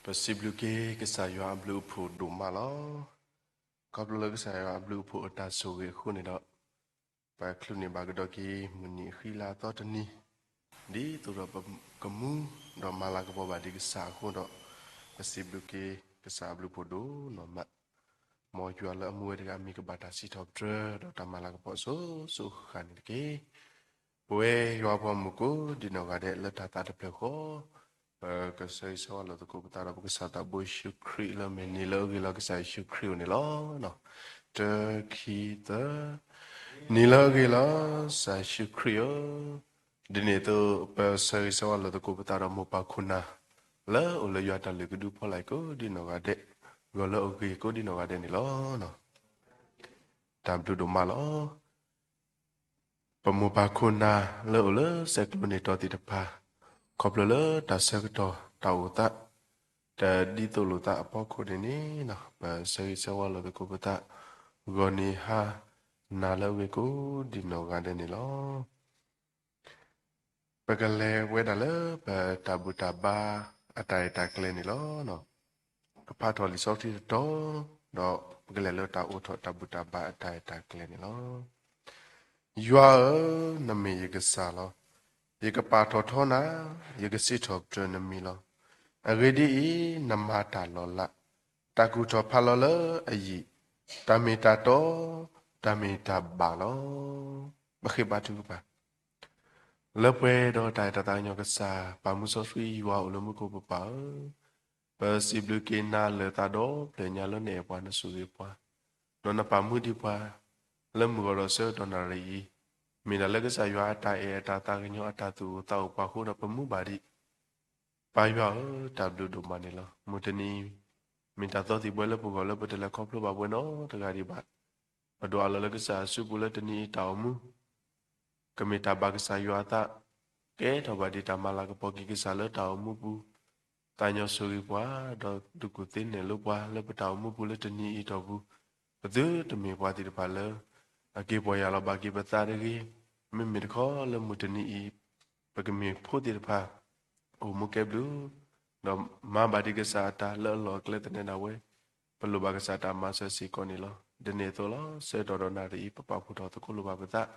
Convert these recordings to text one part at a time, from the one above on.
ပစံးဘျုးက့ၤကစၢ်ယွၤအဘျုးအဖှိၣ်ဒိၣ်မးလီၤ. ခီဖျိလၢကစၢ်ယွၤအဘျုးအဖှိၣ်အတၢ်ဆိၣ်ဂ့ၤအဃိန့ၣ်ဒီး, ပချုးန့ၢ်ဘၣ်ကဒီးက့ၤ မုၢ်နံၤအဃံလၤအသီတနံၤ, ဒ်သိးဒီးပကမူဒီးမၤလၤကပီၤဘၣ်ဒံးကစၢ်အဃိဒီး, ပစံးဘျုးက့ၤကစၢ်အဘျုးအဖှိၣ်ဒိၣ်နီၢ်မး, မ်ယွၤလၢအမူဝဲတဂၤအမံၤကဘၣ်တၢ်စံးထီၣ်ပတြၢၤ ဒီးတၢ်မၤလၤကပီၤအစိၤစိၤအဃၣ်ဃၣ်န့ၣ်တက့ၢ်. ပဝဲယွၤအပှၤမုၣ်ကိးဒံးနီၢ်ဂၤဒဲးလၢတၢ်သးတဖျၢၣ်ဃီ, ပကဆၢဂ့ၤဆၢဝါလိာ်သကိးပသးဒီးပကစၢ်သးဘိယ့ၣ်ၡူးခရံာ်လၢအမ့ၢ်နံၤလၢအဂ့ၤလီၤကစၢ်ယ့ၣ်ၡူးခရံာ်အအိၣ်န့ၣ်လီၤ. တၢ ခံ သၢ, နံၤလၢအဂ့ၤလီၤ ကစၢ်ယ့ၣ်ၡူးခရံာ်ဧၢ, ဒ်န့ၣ်အသိး ပဆၢဂ့ၤဆၢဝါလိာ်သကိးပသးဒီးမိၢ်ပၢ်ခိၣ်နၢ် လၢအအိၣ်လၢယွၤတၢ်လုၢ်ကဒုအဖီလာ်ကိးဒံးနီၢ်ဂၤဒဲး, ဂီၤလၢအဂ့ၤကိးဒံးနီၢ်ဂၤဒဲးန့ၣ်လီၤ. တၢ်ဘျုးဒိၣ်မးလီၤ. ပမိၢ်ပၢ်ခိၣ်နၢ်လၢအအိၣ်လၢဆဲးကျိးန့ၢ်တီၤသ့ၣ်တဖၣ်, ခီဖျိလၢတၢ်ဆၢကတီၢ်တၢ်အိၣ်သး, တၢ်ဒ်သိးလိာ်သးအဖီခိၣ်န့ၣ်န့ၣ်, ပဆၢဂ့ၤဆၢဝါလိာ်သကိးပသး, ဂီၤနံၤဟါနၤလၢအဂ့ၤကိးဒံးနီၢ်ဂၤဒဲးန့ၣ်လီၤ. ပကလဲၤဝဲဒၣ်လၢပတၢ်ဘူၣ်တၢ်ဘါအတၢ်အဲၣ်တၢ်ကျဲၤန့ၣ်လီၤ. ကဖးထီၣ်လံာ်စီဆှံတတီၤ, ဒီးပကလဲၤလၢတၢ်အိးထီၣ်တၢ်ဘူၣ်တၢ်ဘါအတၢ်အဲၣ်တၢ်ကျဲၤန့ၣ်လီၤ. ယွၤဧၢ, နမ့ၢ်ယကစၢ်လီၤ. ယကပာ်ထီၣ်ထီနၤ, ယကစံးထီၣ်ပတြၢၤနမံၤလီၤ. အဂ့ၢ်ဒ်အံၤ, နမၤတၢ်လီၤလး, တၢ်ကူၣ်ထီၣ်ဖးလီၤလၢအယံာ်, တၢ်မ့ၢ်တၢ်တီ, တၢ်မ့ၢ်တၢ်ဘၣ်လီၤ. ပဃ့ဘါထုကဖၣ် လၢပှဲၤဒီးတၢ်အဲၣ်တၢ်သးကညီၤကစၢ်, ပၢ်မူစီဆှံယွၤအိၣ်လၢမူခိၣ်ပပၢ်ဧၢ, ပစံးဘျုးက့ၤနၤလၢာ်သးဒီဖျၢၣ်ညါလၢနအဲၣ်ပှၤနဆိၣ်ဂ့ၤပှၤ, ဒီးနပာ်မူဒံးပှၤ လၢမုၢ်ဂီၤဒီးဆၢကတီၢ်နၣ်ရံၣ်အံၤ, မ့ၢ်ဒၣ်လၢကစၢ်ယွၤအတၢ်အဲၣ်အတၢ်သးကညီၤအတၢ်သူၣ်အိၣ်သးအိၣ်ပှၤအဃိဒီးပမူဘၣ်ဒံး ပၢ်ယွၤဧၢ, တၢ်ဘျုးဒိၣ်မးန့ၣ်လီၤ. မုၢ်တနံၤအံၤ မ့ၢ်တၢ်သီသံၣ်ဘှဲလၢပဂီၢ်လၢပတလဲၤခီဖျိဘၣ်ပဝဲနီတဂၤဒံးဘၣ်. ပဒိးအးလီၤလၢကစၢ်အစုပူၤလၢတနံၤအံၤတၢ်အိၣ်မူ ကမ့ၢ်တၢ်ဘၣ်ကစၢ်ယွၤအသး, ကဲထီၣ်ဘၣ်ဒံးတၢ်မၤလၤကပီၤက့ၤကစၢ်လၢတၢ်အိၣ်မူပူၤ, သးညီဆိၣ်ဂ့ၤပှၤ, ဒီးဒုးကူၣ်သ့နဲၣ်လိပှၤလၢပတၢ်အိၣ်မူပူၤလၢတနံၤအံၤတီၢ်ပူၤ, ပသုတမ့ၢ်ပှၤသ့ၣ်တဖၣ်လၢ အက့ၤပီၢ်ယၢ်လီၤဘၣ်က့ၤပသးတဂ့ၤ, မ့မ့ၢ်တခီလၢမုၢ်တနံၤအံၤ ပကမ့ၢ်ဖိသ့ၣ်တဖၣ် အိၣ်မူကဲဘျုး, ဒီးမၤဘၣ်ဒံးကစၢ်အတၢ်လၢအလီၢ်အကျဲသနၢၣ်ဒၣ်ဝဲ, ပလိၣ်ဘၣ်ကစၢ်တၢ်မၤစၢၤစ့ၢ်ကီးန့ၣ်လီၤ. ဒ်န့ၣ်အသိးလီၤ, ဆၢကတီၢ်ဒီးနၣ်ရံၣ်အံၤ ပပာ်ဖှိၣ်ထီၣ်သကိးလိာ်ဘၣ်ပသး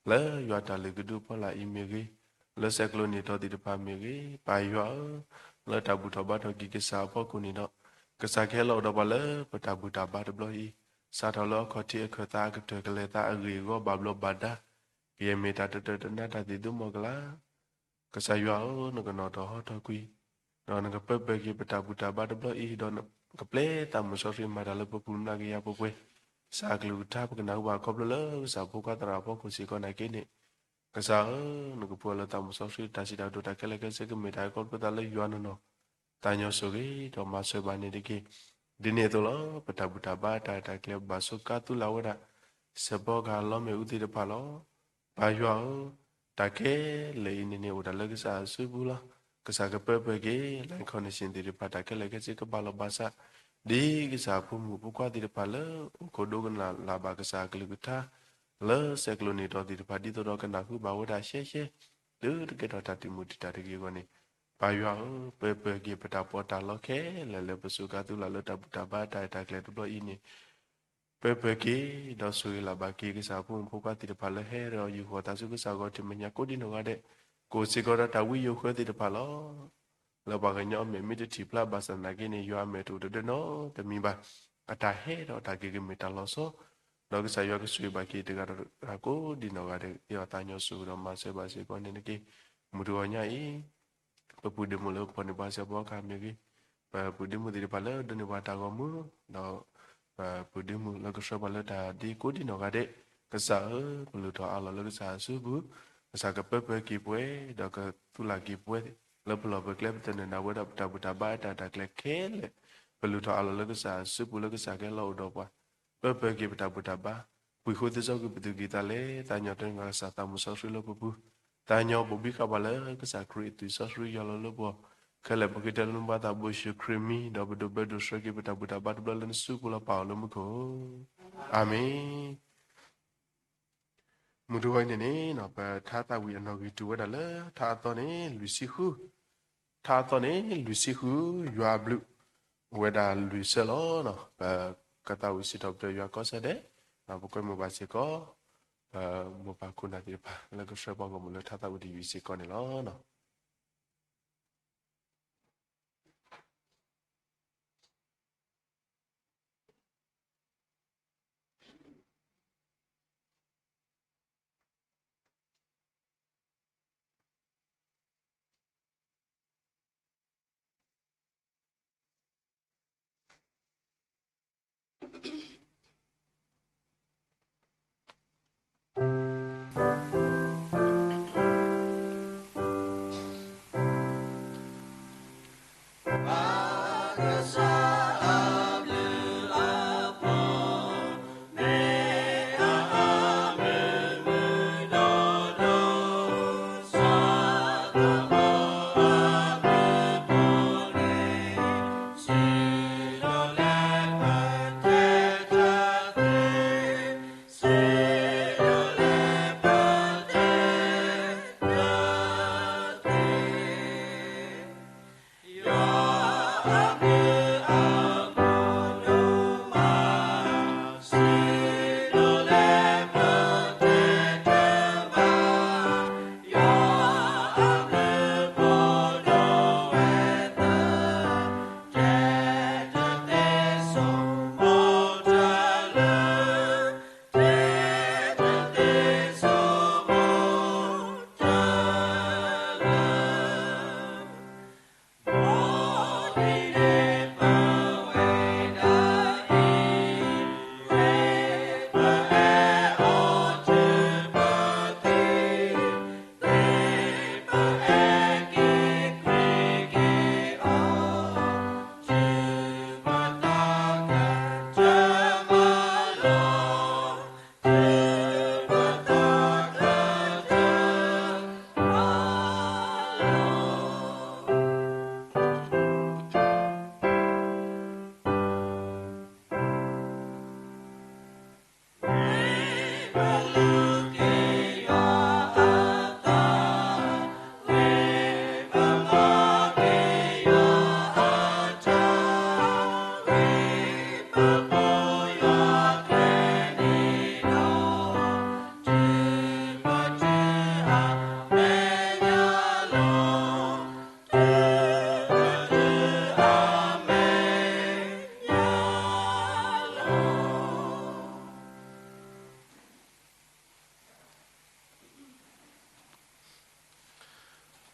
လၢယွၤတၢ်လုၢ်ကဒုအဖီလာ်အံၤမ့ၢ်ဂ့ၤ, လၢဆဲးကျိးန့ၢ်တီၤသ့ၣ်တဖၣ်မ့ၢ်ဂ့ၤ, ပၢ်ယွၤဧၢ, လၢတၢ်ဘူၣ်ထီၣ်ဘါထီၣ်က့ၤကစၢ်အဖီခိၣ်န့ၣ်ဒီး, ကစၢ်ကဟဲလီၤအိၣ်ဒီးပှၤလၢပတၢ်ဘူၣ်တၢ်ဘါတဘျီအံၤ, စးထီၣ်လၢအခီၣ်ထံးအခၢၣ်သးအကတၢၢ်ကလဲၤသးအဂ့ၢ်အဂီၢ်ဘၣ်ဘျီးဘၣ်ဒါ, ကယဲၢ်မ့ၢ်တၢ်တတၢၢ်တနါတၢ်သ့ၣ်သုမီၢ်ကလါ ကစၢ်ယွၤဧၢ, နကနီၣ်ထီၣ်ဟီထီၣ်ကွံာ်, ဒီးနကပၢပၢၢ်က့ၤပတၢ်ဘူၣ်တၢ်ဘါတဘျီအံၤ, ဒီးနကပျဲသးမုၢ်စီဆှံမၤတၢ်လၢပပူၤမျးကယၤပှဲၤပှဲၤ, ကစၢ်အကလုၢ်ကထါပကနၢ်ဟူဘၣ်ခီဖျိလၢကစၢ်ဖိခွါသရၣ်အဖီခိၣ်စ့ၢ်ကီးနာ်က့န့ၣ်, ကစၢ်ဧၢ, နကပှဲၤလၢသးမုၢ်စီဆှံတၢ်စံးတၢ်ကတိၤတၢ်ခဲလၢာ်ခဲဆ့ကမ့ၢ်တၢ်ဟဲခီဖျိသးလၢယွၤနီၢ်နီၢ်, သးညီဆိၣ်ဂ့ၤဒီးမၤစၢၤဘၣ်န့ၣ်တက့ၢ်. ဒ်န့ၣ်အသိးလီၤ, ပတၢ်ဘူၣ်တၢ်ဘါတၢ်အဲၣ်တၢ်ကျဲၤဘၣ်ဆိးကါသူလၢ်ဝဲဒၣ် စဲးဖီကဟၣ်လီမ့ၣ်အူသ့ၣ်တဖၣ်လီၤ. ပၢ်ယွၤဧၢ, တၢ်ခဲလၢာ်အံၤန့ၣ်န့ၣ်အိၣ်ဒၣ်လၢကစၢ်အစုပူၤလီၤ. ကစၢ်ကပၢပၢၢ်က့ၤ လၢ connection သ့ၣ်တဖၣ် တၢ်ခဲလၢာ်ခဲဆ့ကဘၣ်လီၤဘၣ်စး, ဒ်ကစၢ်အဖိမုၣ်ဖိခွါသ့ၣ်တဖၣ်လၢအိၣ်ခိးဒိကနၣ်လၢ်ဘၣ်ကစၢ်အကလုၢ်ကထါ လၢဆဲးကျိးန့ၢ်တီၤသ့ၣ်တဖၣ် ဒ်သိးဒီးကနၢ်ဟူဘၣ်ဝဲဒၣ်ရှဲရှဲ တုၤတကဲထီၣ်တၢ်တံာ်မူးတံာ်တာ်တဂ့ၤအဂီၢ်န့ၣ်, ပၢ်ယွၤဧၢ, ပၢပၢၢ်က့ၤပတၢ်ပီးတၢ်လီခဲလၢာ်လၢပဆိးကါသူလၢ်လၢတၢ်ဘူၣ်တၢ်ဘါတၢ်အဲၣ်တၢ်ကျဲၤတဘျီအံၤန့ၣ်, ပၢပၢၢ်က့ၤ ဒီးဆိၣ်ဂ့ၤလၢ်ဘၣ်က့ၤကစၢ်အဖိမုၣ်ဖိခွါသ့ၣ်တဖၣ်လၢဟဲဒီးယူာ်ဃီၤသးဆူကစၢ်ဂီၤထံးမဲာ်ညါကိးဒံနီၢ်ဂၤဒဲး, ကအိၣ်စ့ၢ်ကီးဒီးတၢ်ဝံယိၤဃၢသ့ၣ်တဖၣ်လီၤ. လၢပှၤကညီအမဲာ်မ့ၢ်တထံၣ်ဖျါဘၣ်ဆၣ်သနာ်က့န့ၣ် ယွၤအမဲာ်တအိၣ်တဒၢနီတမံၤဘၣ်. အတၢ်ဟဲဒီးတၢ်က့ၤကမ့ၢ်တၢ်လီၤဆီ, ဒီးကစၢ်ယွၤကဆိၣ်ဂ့ၤဘၣ်က့ၤတဂၤဒီးတဂၤကိးဒံနီၢ်ဂၤဒဲး ယွၤသးညီဆိၣ်ဂ့ၤဒီးမၤစၢၤဘၣ်စ့ၢ်ကီးန့ၣ်တက့ၢ်. မုၢ်တဂီၤညါအံၤ ပပုၢ်ဒ့မုၣ်လၢပဖီၣ်န့ၢ်ပှၤစဲးဖီကဟၣ်မ့ၢ်ဂ့ၤ, ပပုၢ်ဒ့မုၣ်သ့ၣ်တဖၣ်လၢဒိးန့ၢ်ပှၤတၢ်ဂီၤမူ, ဒီးပပုၢ်ဒ့မုၣ်လၢကဆှၢပှၤလၢတၢ်ဒ့ကိးဒံနီၢ်ဂၤဒဲး, ကစၢ်ဧၢ, ပလုၢ်ထီၣ်အးလီၤလၢကစၢ်အစုပူၤ, ကစၢ်ကပၢပၢၢ်က့ၤပှၤ, ဒီးကသူလၢ်က့ၤပှၤ, လၢပလီၢ်ပကျဲပတနၢၤဒၣ်ဝဲဒၣ်ပတၢ်ဘူၣ်တၢ်ဘါတၢ်အဲၣ်တၢ်ကျဲၤခဲလၢာ်, ပလုၢ်ထီၣ်အးလီၤလၢကစၢ်အစုပူၤလၢကစၢ်ကဟဲလီၤအိၣ်ဒီးပှၤ, ပၢပၢၢ်က့ၤပတၢ်ဘူၣ်တၢ်ဘါ, ပှ့ၤဃိသ့စီကွံာ်ပသူၣ်ကံၢ်သးလဲ, သးညီတနံၤကစၢ်သးမုၢ်စီဆှံလၢပပူၤ, သးညီဘိးဘံဃာ်ပှၤလၢကစၢ်ခရံာ်အသွံၣ်စီဆှံယွၤလီၤလၢပဂီၢ်, ခဲလၢာ်ပဃ့တၢ်လၢနဘါသးဘိယ့ၣ်ၡူးခရံာ်မံၤ, ဒီးပဒိးဘၢဒိးဆှၢက့ၤပတၢ်ဘူၣ်တၢ်ဘါတဘျီလၢနစုပူၤလၢပၢ်အိၣ်လၢမူခိၣ်, အၤမ့ၣ်. မုၢ်တဂီၤအံၤန့ၣ်န့ၣ် ပထါသးဝံၣ်အနီၣ်ဂံၢ်တုၤဝဲဒၣ်လၢ ထါအသီန့ၣ် လွံၢ်ဆံဃု, ထါအသီန့ၣ် လွံၢ်ဆံဃု, ယွၤအဘျုး ဝဲဒၣ်လွံၢ်ဆၢလီၤ. ပကသးဝံၣ်စံးထီၣ်ပတြၢၤယွၤကိးဆၢဒဲး, ပကွဲမုာ်ဘၣ်စ့ၢ်ကီး ပမိၢ်ပၢ်ခိၣ်နၢ်သ့ၣ်တဖၣ် လၢကဆှၢပှၤဂီၢ်မုၢ်လၢထါသးဝံၣ်တယုၢ်စ့ၢ်ကီးန့ၣ်လီၤ.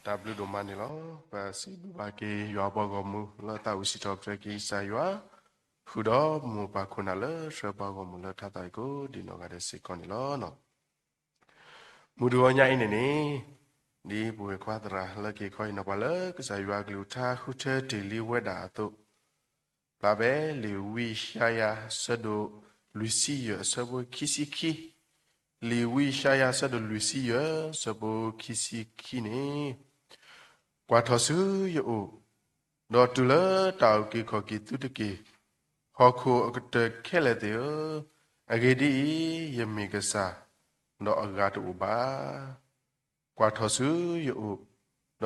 တၢ်ဘျုးဒိၣ်မးန့ၣ်လီၤ. ပစံးဘျုးဘၣ်က့ၤယွၤပှၤဂီၢ်မုၢ် လၢသးဝံၣ်စံးထီၣ်ပတြၢၤက့ၤကစၢ်ယွၤ, ဃုာ်ဒီးပမိၢ်ပၢ်ခိၣ်နၢ်လၢဆှၢပှၤဂီၢ်မုၢ်လၢထါသးဝံၣ်ကိးဒံးနီၢ်ဂၤဒဲးစ့ၢ်ကီးန့ၣ်လီၤ. မုၢ်တဂီၤညါအံၤန့ၣ်န့ၣ်, ဒ်ပဝဲၢ်ခွါသရၣ်လၢက့ၤခီအံၤနီၢ်ပှၤလၢကစၢ်ယွၤအကလုၢ်ကထါဃုထၢတ့ၢ်လံဝဲဒၣ်အသိး, ဖျါဖဲလံာ်ဝံယၡါယၤ အဆၢဒိၣ်လွံၢ်ဆံယဲၢ် အဆၢဖိခံဆံခံ, လံာ်ဝံယၡါယၤ အဆၢဒိၣ်လွံၢ်ဆံယဲၢ် အဆၢဖိခံဆံခံန့ၣ်, ကွၢ်ထီၣ်ဆူယအိၣ်, ဒီးတုၤလၢတၢ်အုၣ်က့ၤခီၣ်က့ၤသုတက့ၢ်, ဟီၣ်ခိၣ်အကတၢၢ်ခဲလၢာ်သ့ၣ်ဧၢ, အဂ့ၢ်ဒ်အံၤ, ယမ့ၢ်ကစၢ်, ဒီးအဂၤတအိၣ်ဘၣ်. ကွၢ်ထီၣ်ဆူယအိၣ်,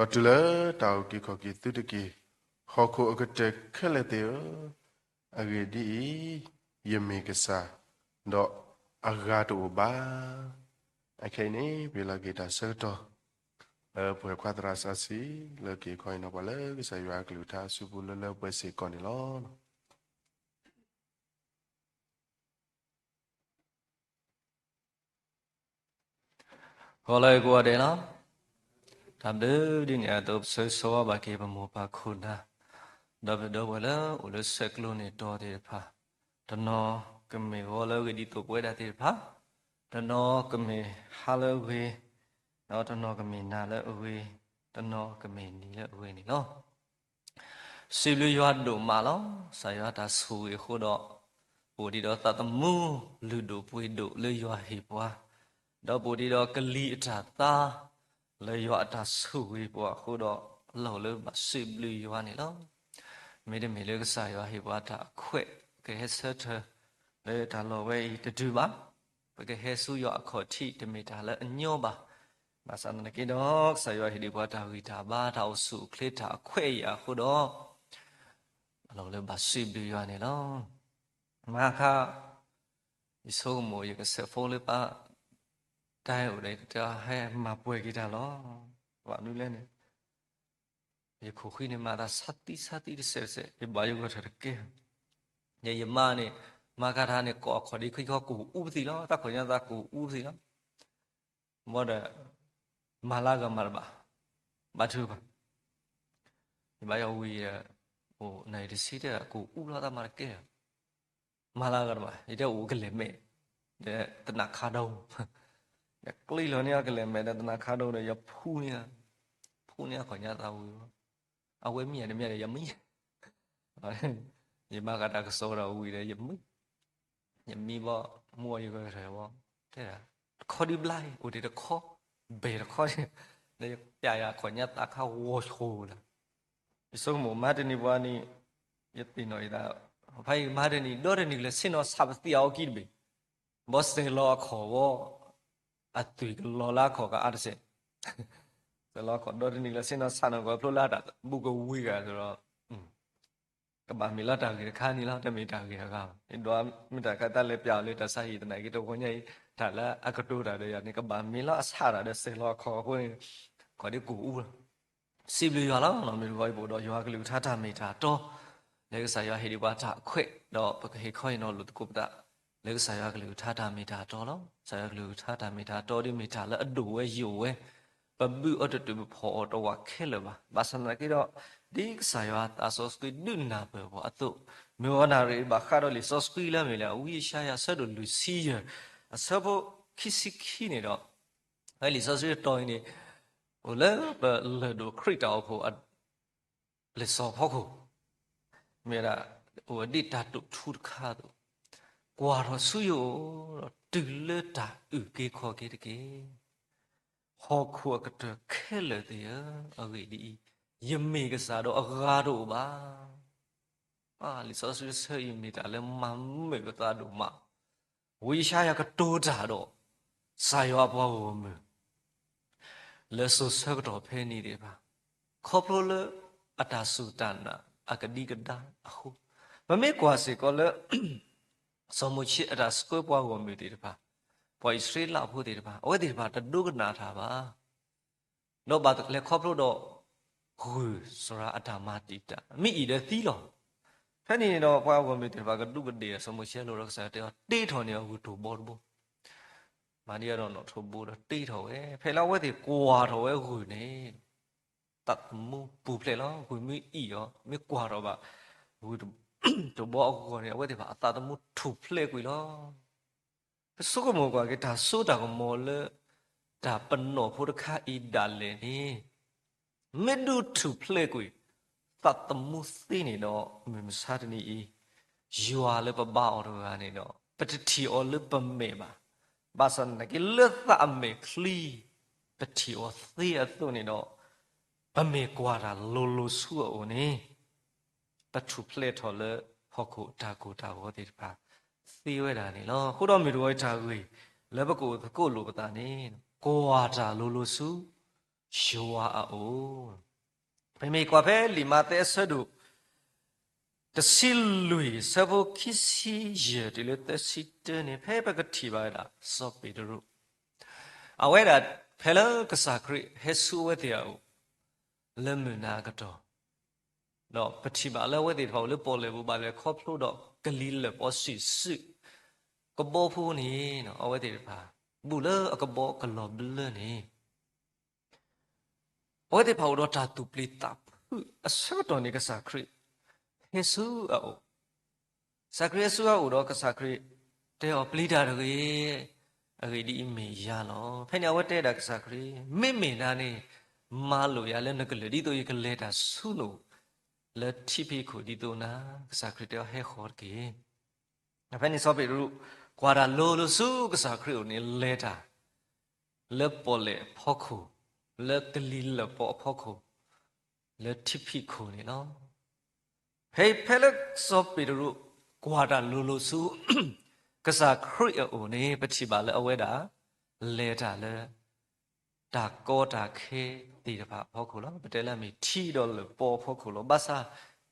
ဒီးတုၤလၢတၢ်အုၣ်က့ၤခီၣ်က့ၤသုတက့ၢ်, ဟီၣ်ခိၣ်အကတၢၢ်ခဲလၢာ်သ့ၣ်ဧၢ, အဂ့ၢ်ဒ်အံၤ, ယမ့ၢ်ကစၢ်, ဒီးအဂၤတအိၣ်ဘၣ်. အခဲအံၤန့ၣ် ပဟ့ၣ်လီၤက့ၤတၢ်ဆၢကတီၢ် လၢပဝဲၢ်ခွါသရၣ်စီဆှံ လၢက့ၤခီအံၤနီၢ်ပှၤလၢကစၢ်ယွၤအကလုၢ်ကထါအစုပူၤလၢလၢပှဲၤပှဲၤစ့ၢ်ကီးန့ၣ်လီၤ. ဂီၤလၢအဂ့ၤကိးဂၤဒဲးလီၤ. တၢ်ဘျုးဒ်န့ၣ်အသိး ပဆၢဂ့ၤဆၢဝါဘၣ်က့ၤပမိၢ်ပၢ်ခိၣ်နၢ် ဒီးပဒီပုၢ်ဝဲၢ်လၢအိၣ်လၢဆဲးကျိးန့ၢ်တီၤသ့ၣ်တဖၣ်, တနီၤကမ့ၢ်ဂီၤလၢအဂ့ၤဒ်သိးပဝဲဒၣ်သ့ၣ်တဖၣ်, တနီၤကမ့ၢ်ဟါလၢအဂ့ၤ, ဒီးတနီၤကမ့ၢ်နၤလၢအဂ့ၤ, တနီၤကမ့ၢ်နံၤလၢအဂ့ၤန့ၣ်လီၤ. စံးဘျုးယွၤဒိၣ်မးလီၤ. ကစၢ်ယွၤတၢ်ဆိၣ်ဂ့ၤအဃိဒီး, ပအိၣ်ဒံးဒီးသးသမူလုၢ်ဒိၣ်ပှ့ၤဒိၣ်လၢယွၤဟ့ၣ်ပှၤ, ဒီးပအိၣ်ဒံးဒီးကလံၤအတၢ်သါ လၢယွၤအတၢ်ဆိၣ်ဂ့ၤပှၤအဃိဒီး, လီၢ်လၢပဘၣ်စံးဘျုးယွၤန့ၣ်လီၤ. မ့တမ့ၢ်လၢကစၢ်ယွၤဟ့ၣ်ပှၤတၢ်အခွဲး ကဟဲဆၢထၢၣ်လၢတၢ်လီၢ်ဝဲအံၤတတုၤဘၣ်. ပကဟဲဆူယွၤအခီၣ်ထံးတမ့ၢ်တၢ်လၢအညီဘၣ်. ဘၣ်ဆၣ်သနာ်က့ဒီး ကစၢ်ယွၤဟ့ၣ်ဒံးပှၤတၢ်ဂံၢ်တၢ်ဘါ တၢ်အိၣ်ဆူၣ်အိၣ်ချ့တၢ်အခွဲးအယာ်အဃိဒီး အလီၢ်လၢဘၣ်စံးဘျုးယွၤန့ၣ်လီၤ. မဟါခါ ယဆိကမိၣ် ယကစဲးဖိလၢပၢ် တၢ်အိၣ်ဒီး တဲဟဲမၤပှဲၤက့ၤတၢ်လီၤ. ဘၣ်မနုၤလဲၣ်န့ၣ် ယခိၣ်ဃံန့ၣ် မၤသးဆါသံဆါသံတစဲးတစဲး ယဘၣ်ယဂီၢ်ထၢၣ်တကဲ. ယဲယမါန့ၣ် မၤကၤထါန့ၣ် ကိးအခီၣ်ဒ့ခံခီ ကိၣ်အူပသံလီၤ. တၢ်ခီၣ်ညါသးကိၣ်အူပသံလီၤ. ဘၣ်ဒီး မၤလၢဂၤမၤတဘၣ်, ဘၣ်ထုကဖၣ်, ယဘၣ်ယဝံၤဒီး အိၣ်နံၤတဆံတဲ ကိၣ်အူလီၤ တၢ်မၤတကဲလီၤ. မၤလၢဂၤတဘၣ် ယတဲအိၣ်ကလဲၤမဲာ် ဒီးသနၢ်ခါဒိ ဒီးကျံလီၤန့ၢ်အီၤကလဲၤမဲာ်ဒီးသနၢ်ခါဒိဒီး ယဖူန့ၢ်, ဖူန့ၢ်အခီၣ်ညါသးဝံၤလီၤ. အဝဲမံယၤတမံယၤဒီး ယမံ ယမၤကၤတၢ်ကစီၣ်ဒီးဝံၤဒီး ယမံ, ယမံဘၣ် မုၢ်အီၤယဂီၢ်ထၢၣ်ဝဲ တဲဒၣ် တခီဒံးဘျါအံၤ အိၣ်ဒံးတခီ ဘဲၣ်တခီ ဒီးယပျဲယၤခီၣ်ညါသးခါဂီၤဆိးလၢ ယဆိကမိၣ်မၤတနံၤပှၤန့ၣ် ယသ့ၣ်နီၣ်ယသး ဖဲအံၤမၤတနံၤ ဒီတနံၤကလဲၤဆ့ၣ်နီၤဆးပသံအီၤကံတဘ့ၣ်, ဘီစဲးလီၤအခီၣ်ဝဲ အသွံၣ်ကလီၤလၢအခီၣ်ကအါတစဲး, စဲးလီၤအခီၣ်ဒီတနံၤကလဲၤဆ့ၣ်နီၤဆးနီၢ်ကီၢ်ဖျိလၢတၢ်ဘူးကဝံၤဂၤဒီး ကဘၣ်မ့ၢ်လီၤတၢ်ဂ့ၢ်တခါန့ၣ်လီၤ, တမ့ၢ်တၢ်ဂ့ၢ်အဂၤဘၣ်. ယဒွးမ့ၢ်တၢ်ခါတၢ်လဲၤပျးအီၤလၢတၢ်ဆါဟံၣ်သနာ်က့ တဂီၤညါအံၤ တၢ်လၢအကတိၤတၢ်ဒီးယၤန့ၣ် ကဘၣ်မ့ၢ်လီၤအဆးတၢ်ဒီးစဲးလီၤအခီၣ်အဃိန့ၣ် ခီၣ်ဒ့ကိၣ်အူလီၤ. စံးဘျုးယွၤလီၤ. မ့ၢ်တဂီၤအံၤ ပအိၣ်ဒီးယွၤကလုၢ်ကထါတၢ်မ့ၢ်တၢ်တီ လၢကစၢ်ယွၤဟ့ၣ်ဒံးပှၤတၢ်အခွဲး ဒီးပကဟ့ၣ်ခီဟ့ၣ်နီၤလိာ်သကိးပသး လၢကစၢ်ယွၤကလုၢ်ကထါတၢ်မ့ၢ်တၢ်တီလီၤ. ကစၢ်ယွၤကလုၢ်ကထါတၢ်မ့ၢ်တၢ်တီဒ်မ့ၢ်တၢ်လၢအဒိၣ်ဝဲယိာ်ဝဲ ပဘုၣ်အီၤတတုၤ ပဖီၣ်အီၤတဝးခဲလၢာ်ဘၣ်. ဘၣ်ဆၣ်သနာ်က့ဒီး ဒ်ကစၢ်ယွၤသးစီဆှံဒုးနၢ်ပၢၢ်ပှၤအသိး, မ့ၢ်ဝဲနၢ်ရံၣ်ဘၣ်ဃးဒီးလံာ်စီဆှံလၢအမ့ၢ်လၢ ဝံယၡါယၤအဆၢဒိၣ်လွံၢ်ဆံယဲၢ် အဆၢဖိခံဆံခံန့ၣ်ဒီး ဖဲလံာ်စီဆှံအတီၢ်အံၤန့ၣ် အိၣ်လၢပလၢၢ်ဒိၣ်ခရံာ်တၢ်အိၣ်ဖှိၣ် လံာ်စီဆှံဖီခိၣ် မ့ၢ်ဝဲဒၣ် အိၣ်ဝဲဒ်တၢ်တိာ်ထူတခါအသိး, ကွၢ်ထီၣ်ဆူယအိၣ်ဒီး တုၤလၢတၢ်အုၣ်က့ၤခီၣ်က့ၤတက့ၢ်. ဟီၣ်ခိၣ်အကတၢၢ်ခဲလၢာ်သ့ၣ်ဧၢ, အဂ့ၢ်ဒ်အံၤ, ယမ့ၢ်ကစၢ်ဒီးအဂၤတအိၣ်ဘၣ်. လံာ်စီဆှံတဆၢအံၤမ့ၢ်တၢ်လၢမၤမုာ်ပသးဒိၣ်မး ဝံယၡါယၤကတိၤတၢ်ဒီး ကစၢ်ယွၤအပှၤဂီၢ်မုၢ် လၢစိၤဆၢကတီၢ်ဖဲန့ၣ်သ့ၣ်တဖၣ်, ခီဖျိလၢအတၢ်စူၢ်တၢ်နာ်အကဒံကဒါအဃိ, ပမ့ၢ်ကွၢ်စ့ၢ်ကီးလၢ စီၤမိၤၡ့အတၢ်ဆှၢပှၤဂီၢ်မုၢ်သ့ၣ်တဖၣ်, ပှၤအံၣ်စရ့လးဖိသ့ၣ်တဖၣ် အဝဲသ့ၣ်တဖၣ်တဒိကနၣ်တၢ်ဘၣ်. ဒီးဘၣ်လဲၤခီဖျိဒီး ဂုၢ်စရၤအတၢ်မၤတံာ်တာ် မ့ၢ်အံၤဒီးသံလီၤ. ဖဲန့ၣ်န့ၣ်ဒီး ပှၤဂီၢ်မုၢ်သ့ၣ်တဖၣ်ကဒူးကဒ့ၣ်ဒီး စီၤမိၤၡ့အလိၤဒီး ကစၢ်ယွၤတဲအီၤ တ့ထီၣ်န့ၢ်အဂုၢ်တိၢ်ဘီတဘိ, မၤဒ်အဒီးနီၣ်ထိးဘိဒီးတ့ထီၣ်ဝဲ, ဖဲလၢအဝဲသ့ၣ်ကွၢ်ထီၣ်ဝဲဂုၢ်န့ၣ် သးသမူပူၤဖျဲးလီၤ. ဂုၢ်မ့ၢ်အံၣ်အီၤ မ့ၢ်ကွၢ်ထီၣ်ဘၣ် ဂုၢ်တိၢ်ဘီအဂီၢ်န့ၣ် အဝဲသ့ၣ်တဖၣ်အသးသမူထူၣ်ဖျဲးကွံာ်လီၤ. ပဆိကမိၣ်ကွၢ်က့ၤ တၢ်စိတၢ်ကမီၤလၢ တၢ်ပနီၣ်ဖိတခါအံၤဒၣ်လဲာ်န့ၣ် မ့ၢ်ဒုးထူၣ်ဖျဲးကွံာ် သးသမူသ့န့ၣ်ဒီး မုၢ်မဆါတနံၤအံၤ ယွၤလၢပဘါအီၤတဂၤန့ၣ်ဒီး ပတထံၣ်အီၤလၢပမဲာ်ဘၣ်. ဘၣ်ဆၣ်သနာ်က့ လၢသးအမဲာ်ချံ ပထံၣ်အီၤသ့အသိးန့ၣ်ဒီး ပမ့ၢ်ကွၢ်တၢ်လိၤလိၤဆူအအိၣ်န့ၣ် ပထူၣ်ဖျဲးထီၣ်လၢဟီၣ်ခိၣ်တၢ်ကိၢ်တၢ်ဂီၤသ့ၣ်တဖၣ် သ့ဝဲဒၣ်န့ၣ်လီၤ. အဃိဒီးမ့ၢ်တဂီၤအံၤတၢ်ဂ့ၢ် လၢပကအိၣ်သကိးလိာ်ပသးန့ၣ် ကွၢ်တၢ်လိၤလိၤဆူ ယွၤအအိၣ်. ပမ့ၢ်ကွၢ်ဖဲလံာ်မးသဲအဆၢဒိၣ် တဆံလွံၢ် ဆၢဖိခံဆံယဲၢ်တုၤလၢသၢဆံတၢန့ၣ် ဖဲပကထံၣ်ဘၣ်ဝဲဒၣ် စီၤပ့းတရူး အဝဲဒၣ်ဖဲလၢကစၢ်ခရံာ်ဟဲဆူအဝဲသ့ၣ်အအိၣ် လၢမုၢ်နၤအကတီၢ် ဒီးပထံၣ်ဘၣ်လၢအဝဲသ့ၣ်တဖၣ်အိၣ်လၢပီၣ်လဲၣ်ပူၤ ဘၣ်လဲၤခီဖျိဒီးကလံၤလၢၢ်ပီစံာ်စုး ကဘီဖိန့ၣ် အဝဲသ့ၣ်တဖၣ် ဘူးလၢအကဘီကလီၤဘျၢန့ၣ် အဝဲသ့ၣ်တဖၣ်အိၣ်ဒီးတၢ်သူၣ်ပျံၤသးဖုးအဆၢကတီၢ်န့ၣ် ကစၢ်ခရံာ်ဟဲဆူအအိၣ်, ကစၢ်ခရံာ်ဟဲဆူအအိၣ်ဒီးကစၢ်ခရံာ်တဲအီၤ ပျံၤတၢ်တဂ့ၤ, အဂ့ၢ်ဒ်အံၤမ့ၢ်ယၤလီၤ. ဖဲန့ၣ်အဝဲတဲဒၣ်ကစၢ်ခရံာ် မ့မ့ၢ်ဒၣ်န့ၣ် မၤလိာ်ယၤလၢနကလုၢ် ဒ်သိးယကလဲၤတၢ်ဆူနအိၣ် လၢထံဖံးခိၣ်ဒ်သိးနၤ, ကစၢ်ခရံာ်တဲအီၤ ဟဲဃီၤတက့ၢ်. ဖဲန့ၣ်စီၤပ့းတရူး ကွၢ်တၢ်လိၤလိၤဆူကစၢ်ခရံာ်အအိၣ်န့ၣ် လဲၤတၢ် လၢပီၣ်လဲၣ်အဖီခိၣ်, လၢကလံၤလၢၢ်ပီအဖီခိၣ်, လၢထံဖံးခိၣ်န့ၣ်လီၤ. ဖဲ ဖဲလၢစီၤပ့းတရူး ကွၢ်တၢ်လိၤလိၤဆူ ကစၢ်ခရံာ်အအိၣ်န့ၣ် ပထံၣ်ဘၣ်လၢအဝဲဒၣ် လဲၤတၢ်လၢ တၢ်ကီတၢ်ခဲသ့ၣ်တဖၣ်အဖီခိၣ်လီၤ. ပတဲလၢအမ့ၢ်ထံဒီးလၢၢ်ပီအဖီခိၣ်လီၤ. ဘၣ်ဆၣ်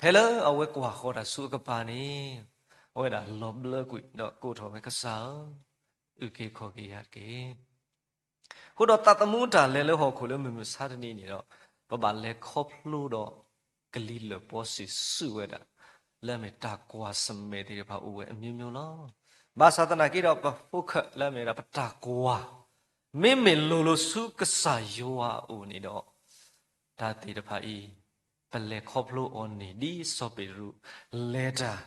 ဖဲလၢအဝဲကွၢ်ဃီၤတၢ်ဆူအကပၤန့ၣ်, အဝဲဒၣ်လီၤဘျၢကွံာ်ဒီးကိးထီၣ်ဝဲ ကစၢ်ဧၢ, အုၣ်က့ၤခီၣ်က့ၤယၤတက့ၢ်. အဃိဒီးသးသမူတၢ်လဲၤလၢဟီၣ်ခိၣ်လၢမုၢ်မဆါတနံၤန့ၣ်ဒီး, ပဘၣ်လဲၤခီဖျိဒီးကလံၤလၢာ်ပီစံးဆူၣ်ဝဲဒၣ်, လၢအမ့ၢ်တၢ်ကွၢ်ဆၢၣ်မဲာ်သ့ၣ်တဖၣ်အိၣ်ဝဲအမျိုးမျိုးလီၤ. ဘၣ်ဆၣ်သနာ်က့ဒီး ပfocusလၢအမ့ၢ်ဝဲဒၣ်ပတၢ်ကွၢ်, မ့မ့ၢ်လိၤလိၤဆူကစၢ်ယွၤအအိၣ်န့ၣ်ဒီး, တၢ်သ့ၣ်တဖၣ်အံၤ, ပလဲၤခီဖျိအီၤန့ၣ် ဒ်စီၤပ့းတရူးလဲၤတၢ်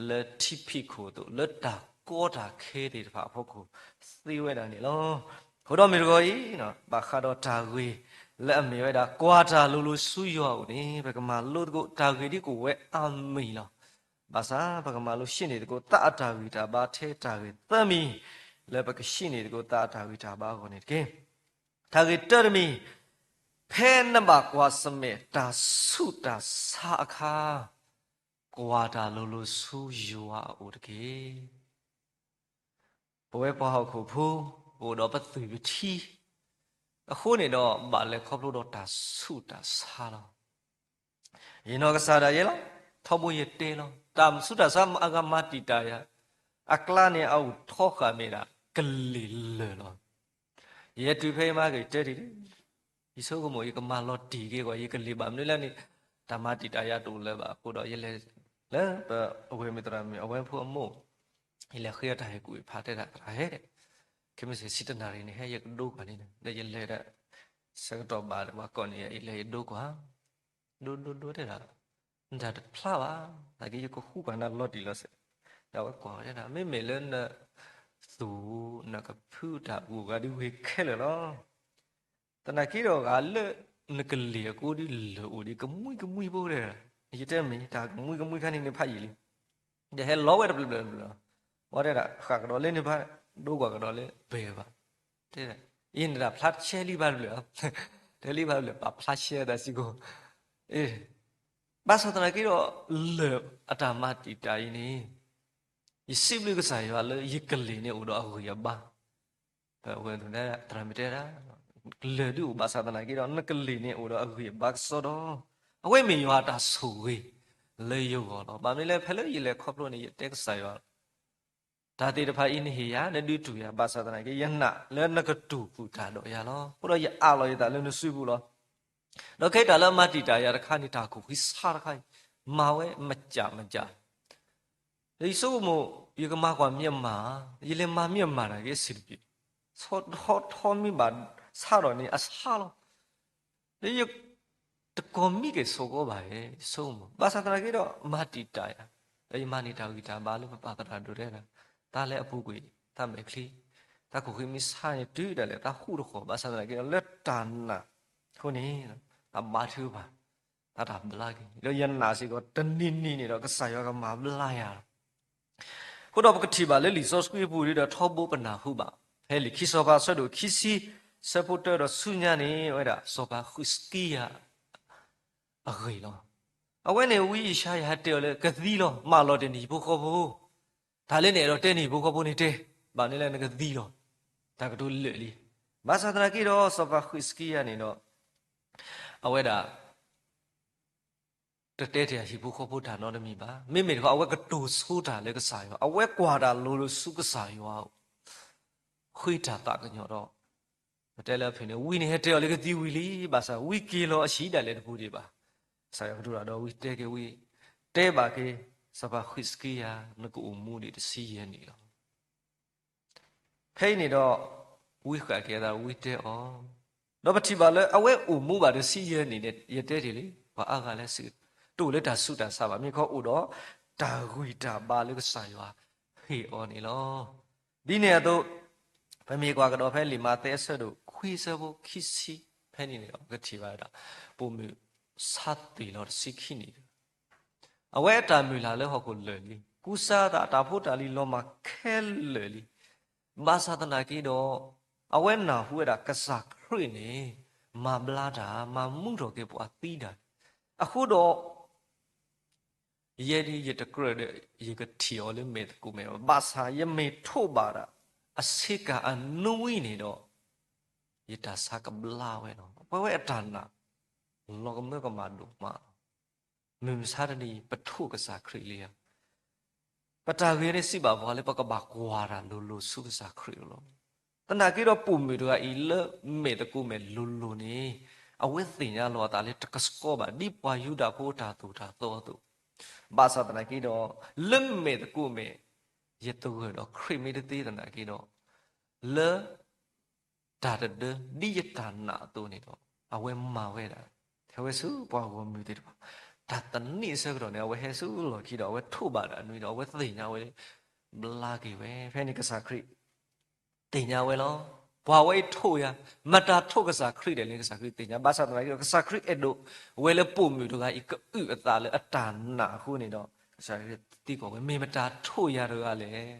လၢထံဖံးခိၣ်အသိး, လၢတၢ်ကီတၢ်ခဲသ့ၣ်တဖၣ်အဖီခိၣ်သ့ဝဲဒၣ်န့ၣ်လီၤ. အဃိဒီးမုၢ်တဂီၤအံၤ, ဘၣ်ဃးဒီးတၢ်ဂ့ၢ်လၢအမ့ၢ်ဝဲဒၣ် ကွၢ်တၢ်လိၤလိၤဆူယွၤအအိၣ်န့ၣ်, ပကမၤလိသကိးတၢ်ဂ့ၢ်ဒ်ကအိၣ်ဝဲအါမံၤလီၤ. ဘၣ်ဆၣ်ပကမၤလိရှဲန့ၣ်သကိး သးအတၢ်ဂံၢ်တၢ်ဘါထဲတၢ်ဂ့ၢ်သၢမံၤ, လၢပကရှဲန့ၣ်သကိး သးအတၢ်ဂံၢ်တၢ်ဘါအဂီၢ်န့ၣ်တက့ၢ်. တၢ်ဂ့ၢ်တၢတမံၤ, ဖဲနဘၣ်ကွၢ်ဆၢၣ်မဲာ်တၢ်ဆူးတၢ်ဆါအခါ, ကွၢ်တၢ်လိၤလိၤဆူယွၤအအိၣ်တက့ၢ်. ပဝဲပှၤဟီၣ်ခိၣ်ဖိ, ပအိၣ်ဒီးပသွံၣ်ပထံ, အဃိန့ၣ်ဒီးဘၣ်လဲၤခီဖျိဒီးတၢ်ဆူးတၢ်ဆါလီၤ. ယနီၢ်ကစၢ်ဒၣ်ယဲလီၤ, ထီဘိယတဲလီၤ, တၢ်ဆူးတၢ်ဆါအဂၤမၤတံာ်တာ်ယၤ, အကျါန့ၣ်အအိၣ်ထီဃာ်မ့ၢ်ဒၣ် ကလံၤလၢာ်လီၤ. ယဲတုၤဖဲယမၤက့ၤတဲတံၢ်, ယဆိကမိၣ်ယကမၤလီၤတံၢ်က့ၤကွၢ် ယကလံၤဘၣ်မနုၤလဲၣ်န့ၣ်, တၢ်မၤတံာ်တာ်ယၤတအိၣ်လၢၤဘၣ်အဃိဒီး ယလဲၤလၢပဝဲၢ်မုၣ်သရၣ်မုၣ်အဝဲဖိအမိၢ်, ယလဲၤဃ့အီၤတၢ်ဟဲကူၣ်ဖးတဲဒၣ်သရၣ်ဟဲ, ခဲမုၢ်ဆ့ၣ်ဆံတနၣ်ရံၣ်န့ၣ် ဟဲယကဒိကွၢ်န့ၣ်, ဒီးယလဲၤဒီး ဆၢကတီၢ်ဘၣ်ဒီးပှၤကိးန့ၣ် ယလဲၤယဒိကွၢ်, ဒိဒိဒိတဲဒၣ်, နတၢ်တဖျါဘၣ်, သနာ်က့ယကဃုကွၢ်နၤလီၤတံၢ်လီၤဆဲး, ဒီးအဝဲကွၢ်ဝဲတဲဒၣ် မ့မ့ၢ်လၢနသူၣ်, နကဖုတၢ်အဂုၤအဂၤဒ်ဝ့ၢ်ခဲလၢာ်လီၤ. သနာ်က့ဒီးဂၤလၢနကလံၤအကိဒ်လၢာ်အိၣ်ဒံးကမှံကမှံဖိတဲဒၣ်, ယတဲမ့ၢ်တၢ်ကမှံကမှံခါန့ၣ်န့ၣ်ဖးယံာ်လံ, ဒီးဟဲလီၤဝဲတဘျီဘျီဘျီ, ဝဲတဲဒၣ် ဃၣ်ကဒီးလၢန့ၣ်ဖး, ဒိကွၢ်ကဒီးလၢဘဲဘၣ်, တဲဒၣ်, အံၤနတၢ်ဖျါတဆဲလံဘၣ်တဘျီ, တဲလံဘၣ်တဘျီ ပာ်ဖျါဆဲအသးစ့ၢ်ကီး, ဘၣ်ဆၣ်သနာ်က့ဒီး လၢာ်အတၢ်မၤတံာ်တာ်အံၤန့ၣ်, ယစံးဘျုးကစၢ်ယွၤလၢယကလံၤန့ၣ်အိၣ်ဒီးအဂံၢ်အဘါ, ပဝဲသရၣ်မုၣ်တဲဒၣ်, လၢာ်ဒုးအိၣ်ဘၣ်ဆၣ်သနာ်က့ဒီး နကလံၤန့ၣ်အိၣ်ဒီးအဂံၢ်အဘါကစီဒီ, အဝဲမ့ၢ်ယွၤအတၢ်ဆိၣ်ဂ့ၤလၢယဂီၢ်လီၤ. ဘၣ်မနုၤလဲၣ် ဖဲလၢယလဲၤခီဖျိန့ၣ် ယတဲကစၢ်ယွၤ တၢ်သ့ၣ်တဖၣ်အံၤနဟ့ၣ်ယၤ နဒုးတူၢ်ယၤ ဘၣ်ဆၣ်သနာ်က့ ယနာ်လၢနကတူၢ်ဃုာ်တၢ်ဒီးယၤလီၤ. အဃိဒီးယအးလီၤယသးလၢနစုပူၤလီၤ. ဒီးခဲအံၤတၢ်လၢအမၤတံာ်တာ်ယၤတခါန့ၣ် တၢ်ကူၣ်ဃံဆါတခါအံၤ မၤဝဲမကးမကး, ဒီးယဆိကမိၣ် ယကမၤကွၢ်မ့ၢ်အမၤ, ယလဲၤမၤမ့ၢ်အမၤတၢ်က့ၤအဆံးတပျ့ၤ, ဆီထီထီမ့ၢ်ဘၣ်ဆါဒီးန့ၣ်အဆါလီၤ. ဒီးယ တကိးမံက့ၤဆိကီးဘၣ်, ယဆိကမိၣ် ဘၣ်ဆၣ်သနာ်က့ဒီး မၤတံာ်တာ်ယၤ, ဒီးယမၤန့ၢ်တၢ်ဂံၢ်တၢ်ဘါလၢပပၢ်သရၣ်ဒိၣ်တဲဒၣ်, တၢ်လၢအပူၤကွံာ် တၢ်မဲာ်ချံ, တၢ်ကူၣ်ဃံမ့ၢ်ဆါန့ၣ် တုၤဒၣ်လဲာ်တၢ်ဃူတဃီၤ, ဘၣ်ဆၣ်သနာ်က့ဒီး လၢတၢ်နာ်အဃိန့ၣ် အဘါထုကဖၣ်, တၢ်တၢ်ဘျါက့ၤ, ဒီးယနာ်စ့ၢ်ကီး တနံၤနံၤန့ၣ်ဒီး ကစၢ်ယွၤကမၤဘျါယၤလီၤ. အဃိဒီးပကထံၣ်ဘၣ်လၢလံာ်စီဆှံအပူၤဒီး ထီဘိပနၢ်ဟူဘၣ်, ဖဲလံာ်ခံစီၤပၤအဆၢဒိၣ်ခံဆံ ဆၢဖိတၢဒီးဆူညါန့ၣ် အဝဲဒၣ်စီၤပၤဃံးစကံယၤ အဂ့ၢ်လီၤ. အဝဲန့ၣ်ဝံယၡါယၤဟဲတဲအီၤလၢကသံလီၤ, မၢလီၤတ့ၢ်နဟံၣ်ဖိဃီဖိ, တၢ်လၢနအဲၣ်ဒိးတဲနဟံၣ်ဖိဃီဖိန့ၣ်တဲ, ဘၣ်မနုၤလဲၣ်နကသံလီၤ, တၢ်ကတိၤလၢာ်လံ. ဘၣ်ဆၣ်သနာ်က့ဒီး စီၤပၤဃံးစကံယၤန့ၣ်ဒီး အဝဲဒၣ် တတဲတ့ၢ်အဟံၣ်ဖိဃီဖိတၢ်နီတမံၤဘၣ်. မ့မ့ၢ်တခီ အဝဲကတိၤဆိတၢ်လၢကစၢ်ယွၤ, အဝဲကွၢ်တၢ်လိၤလိၤဆူကစၢ်ယွၤအအိၣ်, ဃ့တၢ်သးကညီၤဒီး ပတဲလၢအဖုၣ်န့ၣ် ဝံန့ၣ်ဟဲတဲအီၤလၢကသံဝံၤလံ, ဘၣ်ဆၣ်ဝံက့ၤလီၤအဟံၣ်ဒၣ်လဲာ်တပူၤဒံးဘၣ်. ကစၢ်ယွၤကတိၤတၢ်ဒီးဝံတဲက့ၤဝံ, တဲဘၣ်က့ၤ စီၤပၤဃံးစကံယၤ နကအိၣ်မူဒံးတဆံယဲၢ်နံၣ်လီၤ. ဖဲအံၤန့ၣ်ဒီး ဝံဃၣ်က့ၤအသးဝံတဲအီၤ, ဒီးပထံၣ်ဘၣ်လၢအဝဲအိၣ်မူဘၣ်တဆံယဲၢ်နံၣ်န့ၣ် ယတဲတ့ၢ်လံ, ပှၤအါဂၤလၢ တအိၣ်လၢတၢ်ဆူးတၢ်ဆါဘၣ်, မ့ၢ်ခီအိၣ်ဒီးတၢ်ဂံၢ်တၢ်ဘါလၢကစၢ်ယွၤဟ့ၣ်အီၤန့ၣ်လီၤ. ဒ်န့ၣ်အသိး ပမ့ၢ်ကွၢ်ကဒီးဖဲလံာ်မးသဲအဆၢဒိၣ်ခွံဆၢဖိခံဆံ ဖဲန့ၣ်န့ၣ်ဒီး ပကထံၣ်ဘၣ်ဝဲဒၣ် ပိာ်မုၣ်ဆါသ့ၣ်လီၤတဆံခံနံၣ် အဝဲအတၢ်မုၢ်လၢ်လၢဟီၣ်ခိၣ်လၢာ်လံ, ကူစါအသးအတၢ်ဖိတၢ်လံၤလီၤမၢ်ခဲလၢာ်လံ. ဘၣ်ဆၣ်သနာ်က့ဒီး အဝဲနၢ်ဟူဝဲဒၣ်ကစၢ်ခရံာ်န့ၣ် မၤဘျါတၢ် မၤမူထီၣ်က့ၤပှၤသံတၢ်န့ၣ်, အဃိဒီး ယဲဒ်ယတကြၢးဒီး ယကထံၣ်အီၤလၢမဲာ်သကိးမဲာ်ဘၣ်, ဘၣ်ဆၣ်ယမ့ၢ်ထိးဘၣ်ဒၣ် အဆ့ကၤအနွံန့ၣ်ဒီး ယတၢ်ဆါကဘျါဝဲလီၤ. ပဝဲအတၢ်နာ် လီၤကမၢကမၣ်ဒိၣ်မးလီၤ. မုၢ်မဆါတနံၤအံၤ ပထိၣ်ကစၢ်ခရံာ်လံဧါ. ပတၢ်ဂ့ၢ်န့ၣ်စံးဘၣ်ပှၤလၢပကဘၣ်ကွၢ်တၢ်လိၤလိၤဆူကစၢ်ခရံာ်လီၤ. သနာ်က့ဒီး ပိာ်မုၣ်တဂၤအံၤလၢမဲာ်သကိးမဲာ်လိၤလိၤန့ၣ် အဝဲသ့ၣ်ညါလီၤအသးလၢတကဆှီဘၣ် ဒ်ပှၤယူဒၤဖိအတၢ်သိၣ်တၢ်သီအသိး, ဘၣ်ဆၣ်သနာ်က့ဒီး လၢမဲာ်သကိးမဲာ် ယသဂၢၢ်ဒီးခရံာ်မ့ၢ်တသ့သနာ်က့ဒီး လၢ တၢ်တဒၢဒ်ယတၢ်နာ်အသိးန့ၣ်ဒီး အဝဲမၤဝဲဒၣ် ထဲဝဲဆူပှၤဂီၢ်မုၢ်သ့ၣ်တဖၣ် တၢ်သန့ၤအဆၢကတီၢ်န့ၣ် အဝဲဟဲဆူလီၢ်ခံဒီး အဝဲထိၣ်ဘၣ်တၢ်နွံဒီး အဝဲသ့ၣ်ညါဝဲ ဘျါက့ၤဝဲ. ဖဲန့ၣ်ကစၢ်ခရံာ်သ့ၣ်ညါဝဲလီၤ. ပှၤဝဲအံၤထိၣ်ယၤ, မတၤထိၣ်ကစၢ်ခရံာ်ဒဲးလၢ ကစၢ်ခရံာ်သ့ၣ်ညါ, ဘၣ်ဆၣ်သနာ်က့ဒီး ကစၢ်ခရံာ်အဲၣ်ဒိးဝဲလၢပိာ်မုၣ်တဂၤအံၤကအုၣ်အသးလၢအတၢ်နာ်အဃိန့ၣ်ဒီး ကစၢ်ခရံာ်သံကွၢ်ဝဲ မ့ၢ်မတၤထိၣ်ယၤတဂၤလဲၣ်.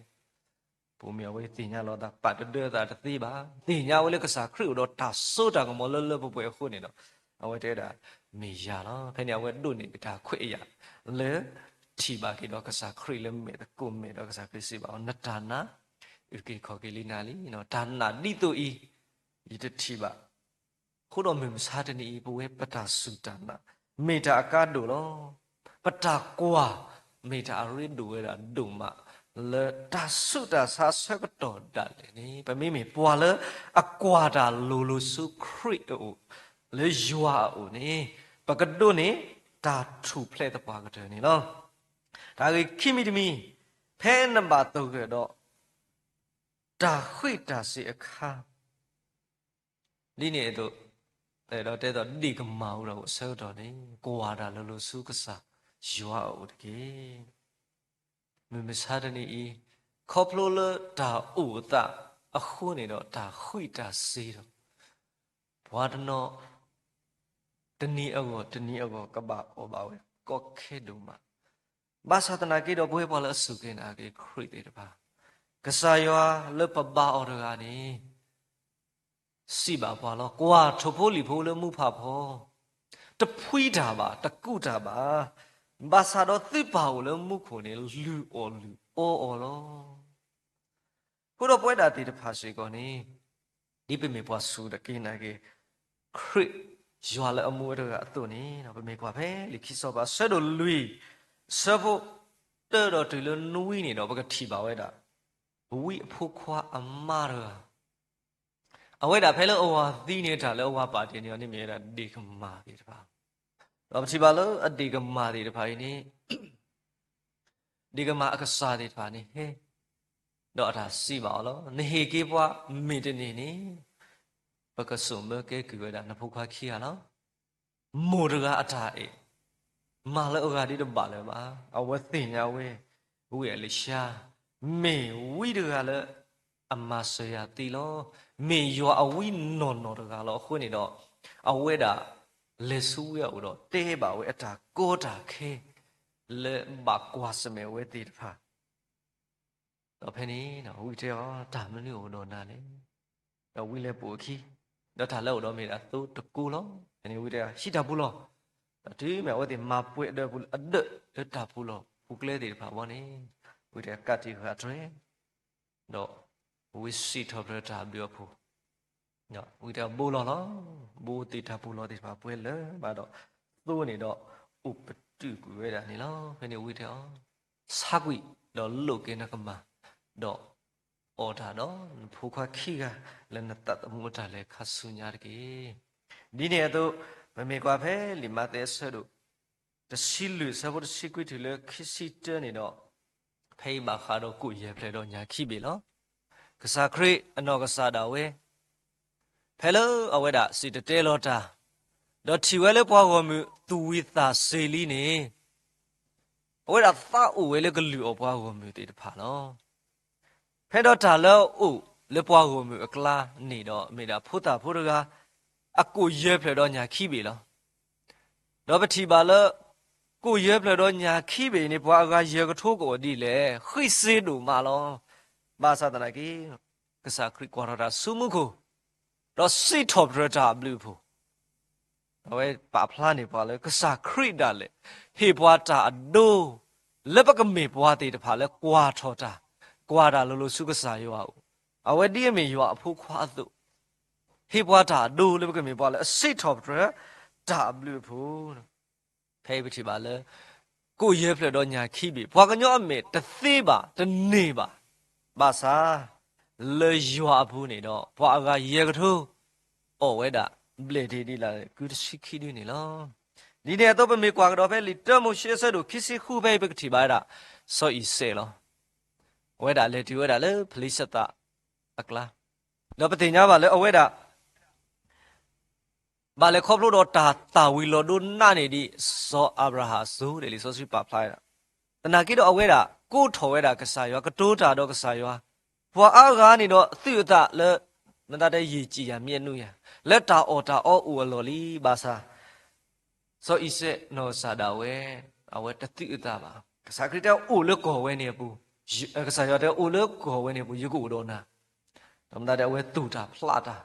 ပိာ်မုၣ်အဝဲသ့ၣ်ညါလီၤအသး ပာ်တဒၢအသးတသ့ဘၣ်. သ့ၣ်ညါဝဲလၢကစၢ်ခရံာ်အိၣ်ဒီးတၢ်စိတၢ်ကမီၤလၢလၢပှဲၤပှဲၤအဃိန့ၣ်ဒီး အဝဲတဲဝဲဒၣ် မ့ၢ်ယၤလီၤ. ဖဲန့ၣ်အဝဲဒိးန့ၢ်တၢ်ခွဲးယာ်လၢ ထံၣ်ဘၣ်က့ၤဒီးကစၢ်ခရံာ်လၢမဲာ်သကိးမဲာ်ဒီး ကစၢ်ခရံာ်စံးဘၣ်အီၤ နတၢ်နာ် အုၣ်က့ၤခီၣ်က့ၤလံနၤလံ. တၢ်နာ်ဒ်သိးအံၤ ယတထံၣ်ဘၣ်. အဃိဒီးမုၢ်မဆါတနံၤအံၤ ပဝဲပတၢ်စူၢ်တၢ်နာ် မ့ၢ်တၢ်အကါဒိၣ်လီၤ. ပတၢ်ကွၢ် မ့ၢ်တၢ်အရ့ဒိၣ်ဝဲဒၣ်ဒိၣ်မး လၢတၢ်ဆူးတၢ်ဆါအဆၢကတီၢ်ဒၣ်လဲာ်န့ၣ် ပမ့မ့ၢ်ပှၤလၢအကွၢ်တၢ်လိၤလိၤဆူခရံာ်အအိၣ် လၢယွၤအအိၣ်န့ၣ် ပကဒိးန့ၢ်တၢ်ထူၣ်ဖျဲးသပှၢ်ကတၢၢ်န့ၣ်လီၤ. တၢ်ဂ့ၢ်ခံမံၤတမံၤ, ဖဲနဘၣ်သဂၢၢ်ဒီး တၢ်ဃံးတၢ်စ့ၤအခါ ဒ်န့ၣ်အသိး ဒီးတဲသိးဒ့ၣ်ကမၢ်အိၣ်ဒီးအဆၢကတီၢ်န့ၣ် ကွၢ်တၢ်လိၤလိၤဆူကစၢ်ယွၤအအိၣ်တက့ၢ်. မုၢ်မဆါတနံၤအံၤ ခီဖျိလၢတၢ်အိၣ်အသးအဃိန့ၣ်ဒီး တၢ်ဃံးတၢ်စ့ၤဒီး ပှၤတနီၤ တနံၤအဂီၢ်တနံၤအဂီၢ် ကဘၣ်အီၣ်ဘၣ်ဝဲကီခဲဒိၣ်မး. ဘၣ်ဆၣ်သနာ်က့ဒီး ပဝဲပှၤလၢအစူၢ်က့ၤနာ်က့ၤခရံာ်သ့ၣ်တဖၣ် ကစၢ်ယွၤလၢပဘါအီၤတဂၤန့ၣ် စံးဘၣ်ပှၤလီၤ. ကွၢ်ထိၣ်ဖိလံၣ်ဖိလၢမူဖးဖီ, တဖှံတၢ်ဘၣ်, တကူးတၢ်ဘၣ်. ဘၣ်ဆၣ်ဒီးသုပၢ်အိၣ်လၢမူခိၣ်န့ၣ် လုၢ်အီၣ်လုၢ်အီအီၤလီၤ. အဃိဒီးပဝဲဒၣ်သ့ၣ်တဖၣ်စ့ၢ်ကီးန့ၣ် ဒ်ပမ့ၢ်ပှၤစူၢ်က့ၤနာ်က့ၤ ခရံာ်ယွၤလၢအမူဝဲတဂၤအသိးန့ၣ် ပမ့ၢ်ကွၢ်ဖဲလံာ်ခံစီၤပၤ အဆၢဒိၣ်လွံၢ် အဆၢဖိတၢဒီးတုၤလၢနွံန့ၣ်ဒီး ပကထံၣ်ဘၣ်ဝဲဒၣ် ဝံအဖိခွါအမါတဂၤ အဝဲဒၣ်ဖဲလၢအဝၤသံန့ၣ် တၢ်လၢအဝၤပာ်တ့ၢ်န့ၢ်အီၤန့ၣ်မ့ၢ်ဝဲဒၣ်ဒ့ၣ်ကမၢ်သ့ၣ်တဖၣ်, ဒီးပထံၣ်ဘၣ်လၢအဒ့ၣ်ကမၢ်သ့ၣ်တဖၣ်အံၤန့ၣ် ဒ့ၣ်ကမၢ်အကစၢ်သ့ၣ်တဖၣ်န့ၣ် ဟဲ ဒီးအတၢ်စံးဘၣ်အီၤလီၤ. နဟ့ၣ်က့ၤပှၤမ့ၢ်တန့ၢ်န့ၣ် ပကစိာ်မၢကဲကုၢ်ဝဲဒၣ်နဖိခွါခံဂၤလီၤ. မိၢ်တဂၤအတၢ်အဲၣ် မၤလၢအဂၤဒ်တဘၣ်လၢၤဘၣ်. အဝဲသ့ၣ်ညါဝဲ ဝံအလံၤၡါ မ့ၢ်ဝံတဂၤလၢ အမၤစၢၤယၤသ့လီၤ. မ့ၢ်ယွၤအဝံနီၢ်နီၢ်တဂၤလီၤ. အဃိန့ၣ်ဒီး အဝဲဒၣ်လဲၤဆူဝံအအိၣ်ဒီးတဲဘၣ်ဝဲအတၢ်ကီတၢ်ခဲ လၢဘၣ်ကွၢ်ဆၢၣ်မဲာ်ဝဲသ့ၣ်တဖၣ် ဒီးဖဲန့ၣ် ဝံတဲအီၤ တၢ်မနုၤအိၣ်ဒီးနၤလဲၣ်. ဒီးဝံလဲၤပိာ်အခံ ဒီးတၢ်လၢအိၣ်ဒီးမ့ၢ်ဒၣ်သိတကိလီၤ. ဖဲန့ၣ်ဝံတဲ ဟံးတၢ်ပူၤလီၤ. ဒီးတုၤမ့ၢ်အဝဲသ့ၣ်မၤပှဲၤဒီးအဒၢးလၢတၢ်ပူၤလီၢ် ပူၤကျဲသ့ၣ်တဖၣ်အဂီၢ်န့ၣ် ဝံတဲကးတံာ်ဃာ်တြဲၤ ဒီးဝံစံးထီၣ်ပတြၢၤတၢ်ဘျုးအဖှိၣ်, ဝံတဲဘိလီၤလီၤ. ဘိသ့ၣ်တၢ်ပူၤလီၢ်သ့ၣ်တဖၣ်ပှဲၤလၢၤဘၣ်ဒီး သိန့ၣ်ဒီး အိၣ်ပတုာ်ကွံာ်ဝဲဒၣ်န့ၣ်လီၤ. ဖဲန့ၣ်ဝံတဲအီၤ ဆါကွံာ်ဒီးလိးက့ၤနကမၢ် ဒီးအီၣ်တၢ်ဒီးနဖိခွါခံဂၤ လၢနသးသမူအတၢ်လဲၤခါဆူညါတက့ၢ်. ဒ်န့ၣ်အသိး ပမ့ၢ်ကွၢ်ဖဲလံာ်မးသဲအဆၢဒိၣ် တဆံလွံၢ် အဆၢဖိတဆံခွံတုၤလၢခံဆံတၢန့ၣ်ဒီး ဖဲအံၤဘၣ်ဃးဒီးကိၣ်ယဲၢ်ဖျၢၣ်ဒီးညၣ်ခံဘ့ၣ်လီၤ. ကစၢ်ခရံာ်အနီၢ်ကစၢ်ဒၣ်ဝဲ ဖဲလၢအဝဲဒၣ်စံၣ်တဲၤတဲလီၤတၢ် ဒီးထံၣ်ဝဲလၢပှၤဂီၢ်မုၢ်သူၣ်ဝံၤသးစ့ၤလံန့ၣ် အဝဲဒၣ်သးအိၣ်ဝဲလၢကလုၢ်အီၣ်ပှၤဂီၢ်မုၢ်သ့ၣ်တဖၣ်လီၤ. ဖဲဒီးတၢ်လၢအအိၣ်လၢပှၤဂီၢ်မုၢ်အကျါန့ၣ်ဒီး မ့ၢ်ဒၣ်ဖိသၣ်ဖိတဂၤ အကိၣ်ယဲၢ်ဖျၢၣ်ဒီးညၣ်ခံဘ့ၣ်လီၤ. ဒီးပထံၣ်ဘၣ်လၢ ကိၣ်ယဲၢ်ဖျၢၣ်ဒီးညၣ်ခံဘ့ၣ်န့ၣ် ပှၤအဂၤယဲၢ်ကထိကအိၣ်ဒ်လဲၣ်, ဃံစ့ဒိၣ်မးလီၤ. ဘၣ်ဆၣ်သနာ်က့ ကစၢ်ခရံာ်ကွၢ်ထီၣ်တၢ်ဆူမူခိၣ် ဒီးစံးထီၣ်ပတြၢၤတၢ်အဘျုးအဖှိၣ် အဝဲပာ်ဖျါန့ၢ်ပှၤလၢကစၢ်ခရံာ်ဒၣ်လဲာ် ဟ့ၣ်ပှၤတၢ်အဒိ လၢပကမ့ၢ်ပှၤသ့ၣ်တဖၣ်လၢကွၢ်ထီၣ်တၢ်, ကွၢ်တၢ်လိၤလိၤဆူကစၢ်ယွၤအအိၣ်, အဝဲဒ်အမ့ၢ်ယွၤအဖိခွါအသိး, ဟ့ၣ်ပှၤတၢ်အဒိလၢပကမ့ၢ်ပှၤလၢအစံးထီၣ်ပတြၢၤတၢ်အဘျုးအဖှိၣ် ဖဲအံၤပထံၣ်ဘၣ်လၢ ကိၣ်ယဲၢ်ဖျၢၣ်ဒီးညၣ်ခံဘ့ၣ် ပှၤကညီအမဲာ်တသ့ဘၣ် တန့ၢ်ဘၣ်. ဘၣ်ဆၣ် လၢယွၤအပူၤန့ၣ်ဒီး ပှၤအဂၤယဲၢ်ကထိ အီၣ်ဝဲဒၣ် ဘျဲၣ်ဒ့ဒ်လၢကုတဆံခံဒုန့ၣ်လီၤ. ဒ်န့ၣ်အသိး ပမ့ၢ်ကွၢ်ကဒီးဖဲလံာ်တၢမိၤၡ့အဆၢဒိၣ်ခံဆံဃု ဖဲအံၤပကထံၣ်ဘၣ်ဝဲဒၣ် စီၤအံၤစဲးလီၤ. အဝဲဒၣ်လဲၤတုၤဝဲဒၣ်လၢဖလံးစသးအကျါ, ဒီးပသ့ၣ်ညါဘၣ်လၢအဝဲဒၣ် ဘၣ်လဲၤခီဖျိဒီးတၢ်သၣ်ဝံၤလီၤဒိနးန့ၣ်ဒ် စီၤအၤဘြၤဟၣ်အသိးဒ်လံာ်စီဆှံပာ်ဖျါဝဲဒၣ်. သနာ်က့ဒီးအဝဲဒၣ် ကိးထီၣ်ဝဲဒၣ်ကစၢ်ယွၤ ကတိၤတၢ်ဒီးကစၢ်ယွၤ, ပှၤအါဂၤန့ၣ်ဒီးသုးအသးလၢ မတၤတဲ ရေကြည်ရာမြစ်နုာ်ရာ လၢတၢ်အီၣ်တၢ်အီအိၣ်အလီၢ်လံ. ဘၣ်ဆၣ် စီၤအံၤစဲးနီၢ်ကစၢ်ဒၣ်ဝဲ အဝဲတသုးအသးဘၣ်. ကစၢ်ခရံာ်တဲအိၣ်လၢကီၢ်ဝဲန့ၣ်အပူၤ, ကစၢ်ယွၤတဲအိၣ်လၢကီၢ်ဝဲန့ၣ်အပူၤ ယကအိၣ်ဒီးနၤ, ဒီးမတၤတဲ အဝဲသူၣ်တၢ်ဖျးတၢ်,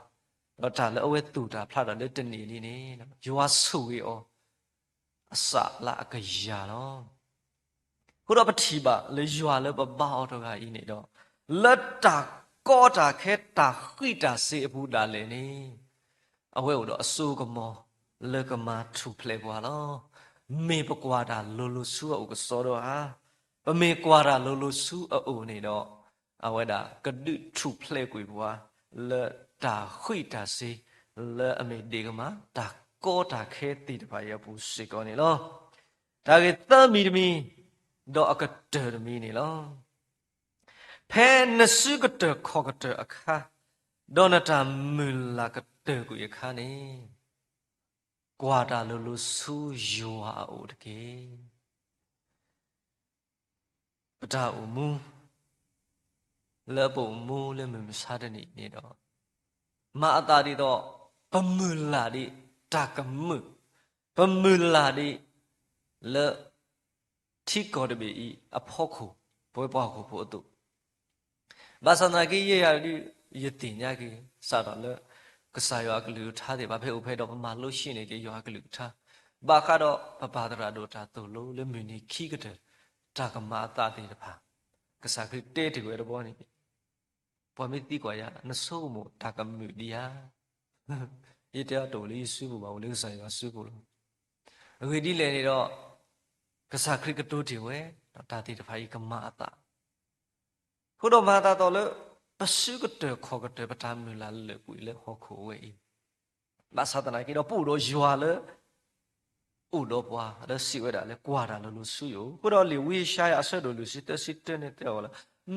ဒီးတၢ်လၢအဝဲသူၣ်တၢ်ဖျးတၢ်လၢတနံၤအံၤလံန့ၣ် ယွၤဆိၣ်ဂ့ၤအီၤ အစးလၢအကယၤလီၤ. အဃိဒီးပထံၣ်ဘၣ်လၢယွၤလၢပဘါအီၤတဂၤအံၤန့ၣ်ဒီး လၢတၢ်ကီတၢ်ခဲတၢ်ဃံးတၢ်စ့းအပူၤဒၣ်လဲာ်န့ၣ် အဝဲအိၣ်ဒီးအစိကမီၤလၢကမၤထူၣ်ဖျဲးပှၤလီၤ. မ့ၢ်ပကွၢ်တၢ်လိၤလိၤဆူအအိၣ်ကစီဒီဧါ, ပမ့ၢ်ကွၢ်တၢ်လိၤလိၤဆူအအိၣ်န့ၣ်ဒီး အဝဲဒၣ်ကဒုးထူၣ်ဖျဲးကွံာ်ပှၤ လၢတၢ်ဃံးတၢ်စ့း လၢအမ့ၢ်ဒ့ၣ်ကမၢ် တၢ်ကီတၢ်ခဲသ့ၣ်တဖၣ်အံၤအပူၤစ့ၢ်ကီးန့ၣ်လီၤ. တၢ်ဂ့ၢ်သၢမံၤတမံၤ ဒီးအကတၢၢ်တမံၤန့ၣ်လီၤ. ဖဲနစုကတၢၢ်ခီၣ်ကတၢၢ်အခါ, ဒီးနတၢ်မုၢ်လၢ်ကတၢၢ်ကွံာ်အခါန့ၣ်, ကွၢ်တၢ်လိၤလိၤဆူယွၤအအိၣ်တက့ၢ်. ပတၢ်အိၣ်မူ လၢပအိၣ်မူလၢမုၢ်မဆါတနံၤအံၤန့ၣ်ဒီး, မၤအသးဒ်သိး ပမုၢ်လၢ်ဒ်တၢ်ကမုာ်, ပမုၢ်လၢ်ဒ် လၢ ထံကီၢ်တဘ့ၣ်အံၤအဖီခိၣ် ပဝဲပှၤဟီၣ်ခိၣ်ဖိအသိး, ဘၣ်ဆၣ်သနာ်က့ ယဲယၤဒုး ယသ့ၣ်ညါက့ၤ စးထီၣ်လၢ ကစၢ်ယွၤအကလုၢ်ကထါသ့ၣ်တဖၣ် ဖဲအိၣ်ဖဲဒီး ပမၤလိဆှံန့ၢ်က့ၤယွၤအကလုၢ်ကထါ, ဘၣ်ဃးဒီးပပာ်သရၣ်ဒိၣ်တၢ်သိၣ်လိလၢမုၢ်နံၤခံကတၢၢ် တၢ်ကမၤအသးသ့ၣ်တဖၣ်, ကစၢ်ခရံာ်တဲတ့ၢ်ဝဲတဘျီန့ၣ် ပှၤမ့ၢ်သံကွၢ်ယၤ နဆိကမိၣ်တၢ်ကမုာ်ဒံးဧါ. ယတဲအီၤ တအိၣ်လၢယစုပူၤဘၣ်, အိၣ်လၢကစၢ်ယွၤစုပူၤလီၤ. အဂ့ၢ်ဒ်လဲၣ်န့ၣ်ဒီး ကစၢ်ခရံာ်ကတိၤတ့ၢ်ဝဲ တၢ်သ့ၣ်တဖၣ်အံၤကမၤအသး, အဃိဒီးမၤအသးဒ်သိးလၢ ပစုကတၢၢ်ခီၣ်ကတၢၢ် ပတၢ်မုၢ်လၢ်လၢာ်ကွံာ်လၢဟီၣ်ခိၣ်ဝဲအံၤ, ဘၣ်ဆၣ်သနာ်က့ဒီး ပအိၣ်ဒီးယွၤလၢ အိၣ်ဒီးပှၤ လၢစံးဝဲဒၣ်လၢ ကွၢ်တၢ်လိၤလိၤဆူယအိၣ်. အဃိဒီးလံာ်ဝံယၡါယၤအဆၢဒိၣ်လွံၢ်ဆံသၢဆံတၢန့ၣ် တဲအီၤလၢ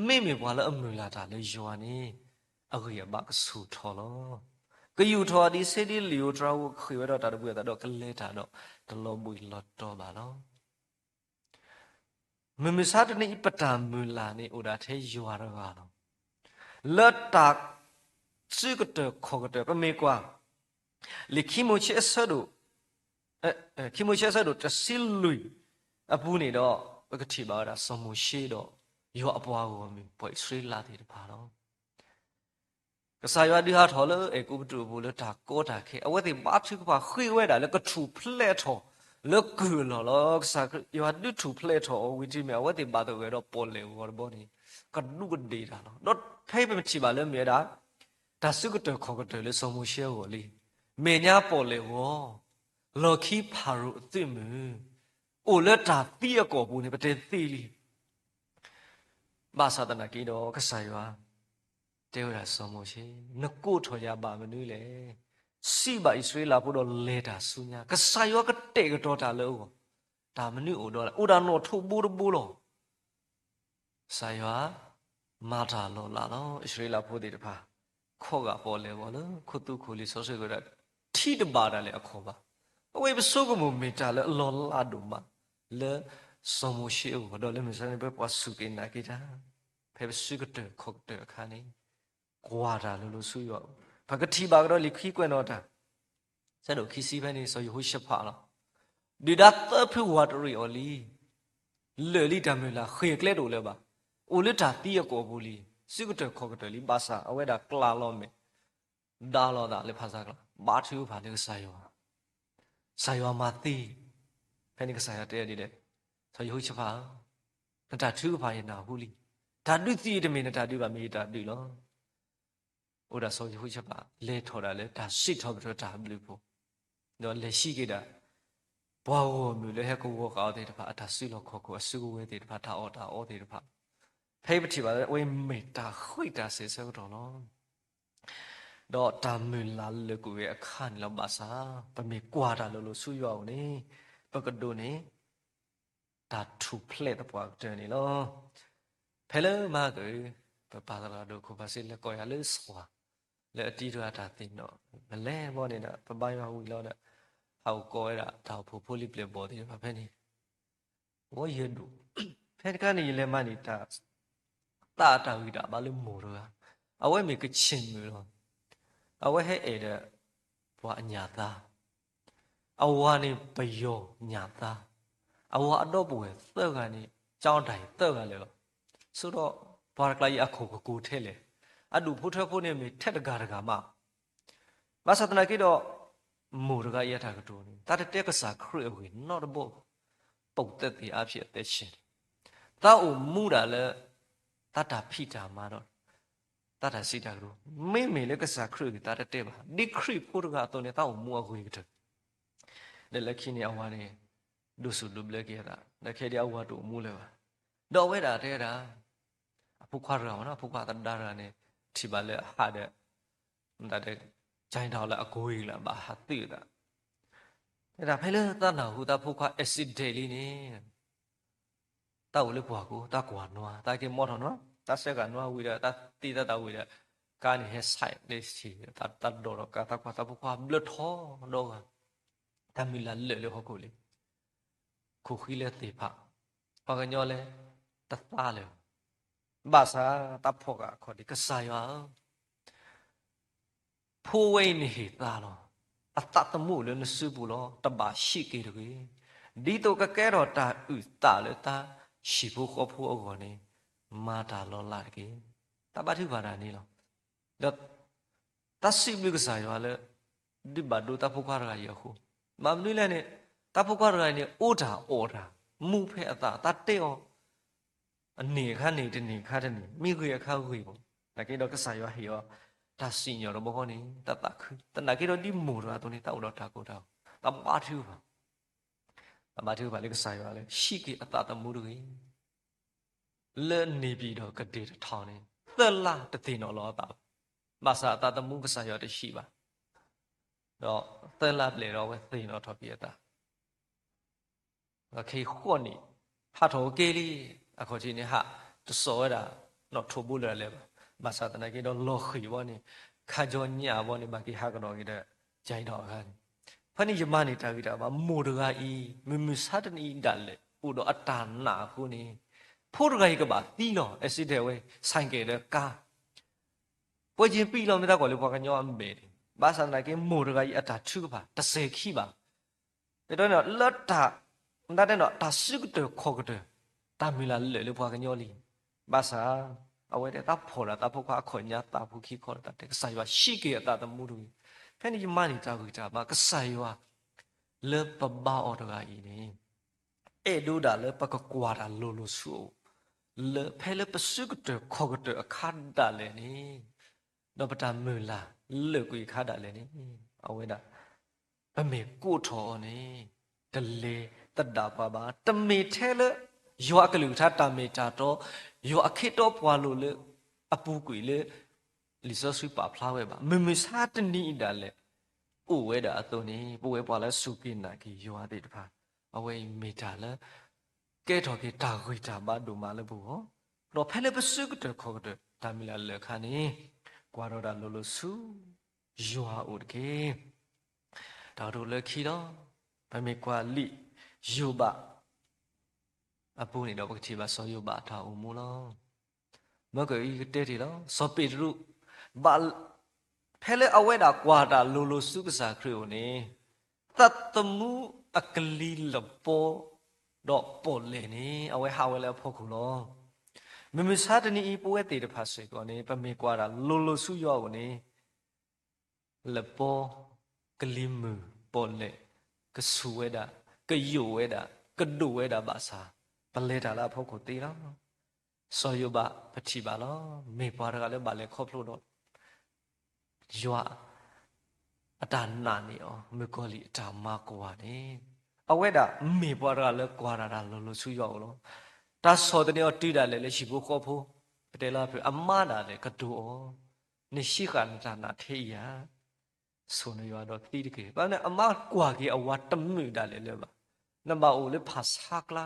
မ့မ့ၢ်ပှၤလၢအမုၢ်လၢ်တၢ်လၢယွၤန့ၣ် အဂံၢ်အဘါကဆူၣ်ထီၣ်လီၤ. ကယူာ်ထီၣ်အီၤဒ်ဆ့ဒ်လံာ်ဧိၤတြၤဧိၤ ကဃ့ၢ်ဝဲဒီးတၢ်တဘှံးအသးဒီး ကလဲၤတၢ်ဒီးတလီၤဘှံးလီၤတီၤဘၣ်လီၤ. မုၢ်မဆါတနံၤအံၤ ပတၢ်မုၢ်လၢ်န့ၣ် အိၣ်ဒၣ်ထဲယွၤတဂၤလီၤ. လၢတၢ် စုကတၢၢ်ခီၣ်ကတၢၢ် ပမ့ၢ်ကွၢ် လံာ်ခံမိၤၡ့အဆၢဒိၣ် ခံမိၤၡ့အဆၢဒိၣ်တဆံလွံၢ်အပူၤန့ၣ်ဒီး ပကထံၣ်ဘၣ်ဝဲဒၣ်စီၤမိၤၡ့ဒီး ယွၤအပှၤဂီၢ်မုၢ် ပှၤအံၣ်စရ့လးသ့ၣ်တဖၣ်လီၤ. ကစၢ်ယွၤဒုးဟးထီၣ်လၢအဲၤကူပတူးအပူၤလၢတၢ်ကီတၢ်ခဲ အဝဲသ့ၣ်ဘါထုကဖၣ်ဃ့ဝဲဒၣ်လၢကထူၣ်ဖျဲးထီၣ် လၢကုၢ်အလီၢ်လီၤ. ကစၢ်ယွၤဒုးထူၣ်ဖျဲးထီၣ်အီၤဝံၤတုၤမ့ၢ် အဝဲသ့ၣ်ဘၣ်သဂၢၢ်ဒီးပီၣ်လဲၣ်ဂီၤတဘျီန့ၣ် ကဒူးကဒ့ၣ်တၢ်လီၤ. ဒီးဖဲပထံၣ်ဘၣ်လၢမ့ၢ်ဝဲဒၣ် တၢ်စုကတၢၢ်ခီၣ်ကတၢၢ်လၢစီၤမိၤၡ့အဂီၢ်လံ. မဲာ်ညါပီၣ်လဲၣ်ဂီၤ, လီၢ်ခံဖၤရိၤအသုးမုၢ်, အိၣ်လၢတၢ်သံအကီၢ်ပူၤန့ၣ် ပတဲသ့လံ. ဘၣ်ဆၣ်သနာ်က့ဒီး ကစၢ်ယွၤ တဲဝဲဒၣ်စီၤမိၤၡ့, နကိးထီၣ်ယၤဘၣ်မနုၤလဲၣ်. စံးဘၣ်အံၣ်စရ့လးဖိဒီးလဲၤတၢ်ဆူညါ, ကစၢ်ယွၤကတဲာ်ကတီၤတၢ်လၢအဂီၢ်, တၢ်မနုၤအိၣ်ဒီးလဲၣ်, အိၣ်ဒၣ်နီၣ်ထိးဘိတဘိလီၤ. ကစၢ်ယွၤ မၤတၢ်လီၤလးလီၤ. အံၣ်စရ့လးဖိသ့ၣ်တဖၣ် ခီဂာ်ပီၣ်လဲၣ်ဂီၤလၢခိၣ်သူခိၣ်လံာ်စီဆှံကဒီး ထံတဘၣ်ဒၣ်လဲာ်အခီၣ်ဘၣ်. အဝဲပဆိကမိၣ်မ့ၢ်တၢ်လၢအလီၤလးဒိၣ်မး လၢစီၤမိၤၡ့အဂီၢ်ဒီးလၢမုၢ်ဆါန့ၣ် ပှၤစူၢ်က့ၤနာ်က့ၤတၢ် ဖဲပစုကတၢၢ်ခီၣ်ကတၢၢ်အခါန့ၣ် ကွၢ်တၢ်လိၤလိၤဆူယွၤအအိၣ်. ပကထံၣ်ဘၣ်ကဒီးလံာ်ခံကွဲးနီၣ်တၢ် ဆၢဒိၣ်ခံဆံဖဲန့ၣ် စီၤယဟိၤၡဖးလီၤ. ဒုၣ်ဒါသၢဖုဝးတရံးအီၤလံ. လၢာ်လံတၢ်မုၢ်လၢ် ဃ့ၢ်ကျဲတအိၣ်လၢၤဘၣ်. အိၣ်လၢတၢ်သံအကီၢ်ပူၤလံ. စုကတၢၢ်ခီၣ်ကတၢၢ်လံ. ဘၣ်ဆၣ်အဝဲဒၣ်ကျးလီၤမဲာ် ဒါလီၤသးလၢဖၣ်ဆါကျါ ဘါထုကဖၣ်လၢကစၢ်ယွၤ, ကစၢ်ယွၤမၤသ့. ဖဲန့ၣ်ကစၢ်ယွၤတဲဒ်လဲၣ်, စီၤယဟိၤၡဖးဧၢ, နတၢ်ထုကဖၣ်ယနၢ်ဟူလံ. တၢ်ဒုးသံအံၤတမ့ၢ်နတၢ်ဒုးဘၣ်, မ့ၢ်ယတၢ်ဒုးလီၤ. အိၣ်ဒၣ်စီၤယဟိၤၡဖး လဲၤထီၣ်ဒၣ်လၢတၢ်စံးထီၣ်ပတြၢၤတၢ်ဘျုးအပူၤ, ဒီးလဲၤစံးက့ၤဒၣ် ပှၤဂီၢ်မုၢ်လၢဟဲကဝီၤဃာ်အီၤသ့ၣ်တဖၣ် အတၢ်စုလီၢ်ခီၣ်ခိၣ် အစုကဝဲၤသ့ၣ်တဖၣ် တၢ်အီၣ်တၢ်အီသ့ၣ်တဖၣ်, ဖဲအံၤပထံၣ်ဘၣ်လၢအဝဲမ့ၢ်တၢ်ဃ့ၢ်တၢ်စဲၤဆၢကတီၢ်လီၤ. ဒီးတၢ်မုၢ်လၢ်လၢာ်ကွံာ်ဝဲအခါန့ၣ်လီၤ. ဘၣ်ဆၣ် ပမ့ၢ်ကွၢ်တၢ်လိၤလိၤဆူယွၤအအိၣ်န့ၣ် ပကဒိးန့ၢ် တၢ်ထူၣ်ဖျဲးသပှၢ်ကတၢၢ်န့ၣ်လီၤ. ဖဲလၢမဟါက ပပၢ်သရၣ်ဒိၣ်ခိၣ်ဖးစ့လဲၤကိးယၤလၢစှၤ လၢအတံၤတဂၤတၢ်သ့ၣ်နီၣ် ပလဲၤဘီန့ၣ်ဒီး ပဘါယွၤဝံၤလီၤဒီး ဟးအိၣ်ကိးဝဲဒၣ်တၢ်အိၣ်ဖှိၣ်ဖိလံၤပျဲၢ်ဘီၣ်သ့ၣ်တဖၣ်ဖဲန့ၣ် ဝဲယဲၢ်ဒိၣ်, ဖဲတခါန့ၣ် ယလဲၤမၤန့ၢ်တၢ် သးအတၢ်ဂံၢ်တၢ်ဘါလၢမိၢ်တဂၤ, အဝဲမ့ၢ်ကဆ့ၣ်မုၣ်လီၤ. အဝဲဟဲအဲၣ်ဒီး ပှၤအညၣ်သါ, အဝၤန့ၣ်ပယီၤညၣ်သါ, အဝၤအဒီပုၢ်ဝဲၢ်သၢဂၤန့ၣ် ကၠီဒၣ်အံၤသၢဂၤလၢာ်လီၤ. ဆိဒီးပှၤတကျါအံၤအခိၣ်ကကိၤထဲလဲၣ်, အဒူၣ်ဖိထၢဖိန့ၣ်မ့ၢ်ထဲတဂၤတဂၤမး ဘၣ်ဆၣ်သနာ်က့ဒီး မိၢ်တဂၤအံၤအတၢ်ကတိၤန့ၣ် တၢ်တတဲကစၢ်ခရံာ်အဂ့ၢ်နီတဘီ, ပိာ်သက်သေအားဖြင့်အသက်ရှင်, သးအိၣ်မူဒၣ်လၢ သးတၢ်ဖံးတၢ်မၤဒီး သးတၢ်စံးတၢ်ကတိၤ, မ့မ့ၢ်လၢကစၢ်ခရံာ်အဂ့ၢ်သးတတဲဘၣ်, ဒ်ခရံာ်ဖိတဂၤအသိးန့ၣ် သးအိၣ်မူအဂ့ၤကတၢၢ် ဒီးလၢခံန့ၣ်အဝၤန့ၣ် ဒိးစူၣ်ဒိးဘျၢက့ၤအသး, ဒီးခဲဒ်အဝၤတအိၣ်မူလၢၤဘၣ်. ဒီးအဝဲဒၣ်တဲဒၣ် အဖိခွါတဂၤမ့ၢ်နီၤ, အဖိခွါသဒါတဂၤန့ၣ် ထံၣ်ဘၣ်လၢအဟးဒီး မတၤဒီး ကၠဲဒီးလၢအကိးဂ့ၤလၢၤဘၣ် ဟးသုးအသး, တဲဒၣ်ဖဲလၢသးနၢ်ဟူသးဖိခွါ accident လံန့ၣ် တၢ်အိၣ်လၢပှၢ်ကိး တၢ်ကွၢ်နွါ, တၢ်က့ၤမီၢ်ထီၣ်နွါ, တၢ်ဆဲးဃာ်နွါဝံၤဒီး တၢ်သ့တၢ်သးဝံၤဒီး ကါန့ၣ်ဟဲဆဲးလၢ တၢ်ဒိးထီၣ်ကါ သးကွၢ်သးဖိခွါဘျၢထီဒီဂၤ, တၢ်မုၢ်လၢ်လၢာ်လၢဟီၣ်ခိၣ်လံ, ခိၣ်ဃံလၢသ့ၣ်ဖး, ပှၤကညီလၢ တသါလၢၤ, ဘၣ်ဆၣ်တၢ်ဖီၣ်ဃာ်အခီၣ်ဒံး ကစၢ်ယွၤဧၢ ဖိဝဲအံၤနဟ့ၣ်သါလီၤ. အသးသမူအိၣ်လၢနစုပူၤလီၤ. တဘၣ်ဟံးက့ၤတဂ့ၤ. ဒ်သိးကကဲထီၣ်တၢ်အုၣ်သးလၢတၢ်ဟံၣ်ဖိဃီဖိအဂီၢ်န့ၣ် မၤတၢ်လီၤလးတက့ၢ်. တၢ်ဘါထုကဖၣ်တၢ်န့ၣ်လီၤ. ဒီးတၢ်စံးဘျုးကစၢ်ယွၤလၢ ဒုးဘၣ်ဒိတၢ်ဖိခွါတဂၤအံၤအဃိ, ဘၣ်မနုၤလဲၣ်န့ၣ် တၢ်ဖိခွါတဂၤအံၤန့ၣ် အိၣ်တၢ်အီၣ်တၢ် မူဖဲအသး တၢ်တဲအီၤ အန့ၣ်အခါန့ၣ် တန့ၢ်အခါတန့ၢ်, မ့ၢ်ဂ့ၤအခါဂ့ၤဘၣ်. သနာ်က့ဒီးကစၢ်ယွၤဟ့ၣ်အီၤ တၢ်စံၣ်ညီၣ်တဘျီဃီန့ၣ် တၢ်သးခု, သနာ်က့ဒီးဒ်မိၢ်တဂၤအသိးန့ၣ် တၢ်အိၣ်ဒီးတၢ်ကိၢ်တၢ်ဂီၤ, တၢ်ဘါထုကဖၣ်, တၢ်ဘါထုကဖၣ်လၢကစၢ်ယွၤလၢ ဟံးက့ၤအသးသမူတဂ့ၤ. လၢန့ၣ်ပံၤဒီးကဒ့ၣ်တထီၣ်န့ၣ် သၢလါတသ့ၣ်နီၣ်လီၤအသးဘၣ်. ဘၣ်ဆၣ်အသးသမူကစၢ်ယွၤတဟံးဘၣ်. ဒီးသၢလါဘျဲၣ်ဒီးအဝဲသ့ၣ်နီၣ်ထီၣ်က့ၤအသး ဒီးခဲအံၤဃိးနံၣ် ဟးထီၣ်က့ၤလံ, အခီၣ်ထံးန့ၣ် ဟးတစိာ်ဝဲဒၣ် နီၣ်ထိးဘိလၢာ်လၢၤဘၣ်. ဘၣ်ဆၣ်သနာ်က့ဒီးလီၤဃံၤဘီန့ၣ် ခါကၠီညၣ်ဘီန့ၣ် ဘၣ်က့ၤဟးကဒီးက့ၤဒီး ကၠဲဒီးအဂၤန့ၣ်, ဖဲန့ၣ်ယမၤန့ၢ်တၢ်ဂံၢ်တၢ်ဘါ မိၢ်တဂၤအံၤ မုၢ်မုၢ်ဆါတနံၤအံၤဒၣ်လဲာ် အိၣ်ဒီးအတၢ်နာ်အဃိန့ၣ် ဖိတဂၤအံၤကဘၣ်သံလီၤ. အ့စံတဲဝဲ ဆိုင်ကယ်ဒီးကါ ပှဲၤက့ၤပံလီၤမ့ၢ်တၢ်ကွၢ်လၢပှၤကညီအမဲာ်န့ၣ်, ဘၣ်ဆၣ်သနာ်က့ မိၢ်တဂၤအံၤအတၢ်ထုကဖၣ် တစဲၤခံဘၣ်. တဲတီန့ၣ်လၢတၢ် မတၤတဲနီၤ တၢ်စုကတၢၢ်ခီၣ်ကတၢၢ် တၢ်မုၢ်လၢ်လၢာ်လၢပှၤကညီလံ. ဘၣ်ဆၣ် အဝဲတဲတၢ်ဖီၣ်ဒီးတၢ်ဖိခွါအခီၣ်ညါသးဖိခံခီဒီး တၢ်တဲကစၢ်ယွၤဟံးက့ၤအသးသမူတဂ့ၤ. ဖဲန့ၣ်ယမၤန့ၢ်တၢ်ဂံၢ်တၢ်ဘါ ကစၢ်ယွၤ လၢပဘါအီၤတဂၤအံၤန့ၣ် အဲၣ်ဒိးဒၣ်လၢပကကွၢ်တၢ်လိၤလိၤဆူအအိၣ်, လၢဖဲလၢပစုကတၢၢ်ခီၣ်ကတၢၢ်အခါဒၣ်လဲာ်န့ၣ်, ဒီးပတၢ်မုၢ်လၢ်လၢာ်ကွံာ်အခါဒၣ်လဲာ်န့ၣ်, အဝဲဒၣ် ပမ့ၢ်ကိးထီၣ်အီၤန့ၣ် တလဲၤသဒၣ်ပှၤဘၣ်. တမ့ၢ်ထဲလၢ ယွၤအကလုၢ်ကထါတၢ်မ့ၢ်တၢ်တီ, ယွၤအခ့တီပှၤလိၤလၢ အပူၤကွံာ်လၢ လံာ်စီဆှံပာ်ဖျါဝဲဘၣ်. မုၢ်မုၢ်ဆါတနံၤအံၤဒၣ်လဲာ် အိၣ်ဝဲဒၣ်အသိးန့ၣ် ပဝဲပှၤလၢအစူၢ်က့ၤနာ်က့ၤယွၤသ့ၣ်တဖၣ် အဝဲအံၤမ့ၢ်တၢ်လၢ ကဲထီၣ်က့ၤတၢ်ဂံၢ်တၢ်ဘါဒိၣ်မးလၢပဂီၢ်, ဒီးဖဲလၢပစုကတၢၢ်ခီၣ်ကတၢၢ် တၢ်မုၢ်လၢ်လၢာ်အခါန့ၣ် ကွၢ်ထီၣ်တၢ်လိၤလိၤဆူ ယွၤအအိၣ်တက့ၢ်. တၢ်ကတိၤလၢခံလီၤ. ပမ့ၢ်ကွၢ်လံာ်ယိၤဘး အပူၤန့ၣ်ဒီး ပကထံၣ်ဘၣ်စီၤယိၤဘးအတၢ်အိၣ်မူလီၤ. မၢကအံၤကတဲတ့ၢ်လီၤ. စီၤပ့းတရူး ဘၣ် ဖဲလၢအဝဲဒၣ်ကွၢ်တၢ်လိၤလိၤဆူကစၢ်ခရံာ်အအိၣ်န့ၣ် သးသမူအကလံၤလပီ ဒီးပီၣ်လဲၣ်န့ၣ် အဝဲဟးဝဲလၢအဖီခိၣ်လီၤ. မုၢ်မုၢ်ဆါတနံၤအံၤ ပဝဲသ့ၣ်တဖၣ်စ့ၢ်ကီးန့ၣ် ပမ့ၢ်ကွၢ်တၢ်လိၤလိၤဆူယွၤအအိၣ်န့ၣ် လပီ ကလံၤမုၢ်ပီၣ်လဲၣ် ကဆူၣ်ဝဲဒၣ် ကယိာ်ဝဲဒၣ် ကဒိၣ်ဝဲဒၣ်ဘၣ်ဆၣ် ပလဲၤတၢ်လၢအဖီခိၣ်သ့လီၤ. စီၤယိၤဘးပထံၣ်ဘၣ်လီၤ. မ့ၢ်ပှၤတဂၤလၢဘၣ်လဲၤခီဖျိဒီး ယွၤအတၢ်နာ်န့ၢ်အီၤ မုၣ်ကီၤလံၢ်အတၢ်မၤကွၢ်န့ၣ် အဝဲဒၣ်မ့ၢ်ပှၤတဂၤလၢကွၢ်တၢ်တၢ်လီၤလိၤဆူယွၤအအိၣ်လီၤ. တၢ်ဆီၣ်သနံးအီၤတုၤဒၣ်လဲာ်လၢဟံၣ်ဖိဃီဖိ, ပတဲလၢဖုးအမါဒၣ်လဲာ်ကတိၤအီၤ, နဟံးဃာ်နတၢ်နာ်ထဲအံၤဧါ. ဆိၣ်နယွၤဒီးသံတက့ၢ်. ဘၣ်မနုၤအမါကွၢ်က့ၤအဝၤတမုာ်ဒၣ်လဲာ်လၢၤဘၣ်. နဘၣ်အိၣ်လၢဖၣ်ဆါကျါ,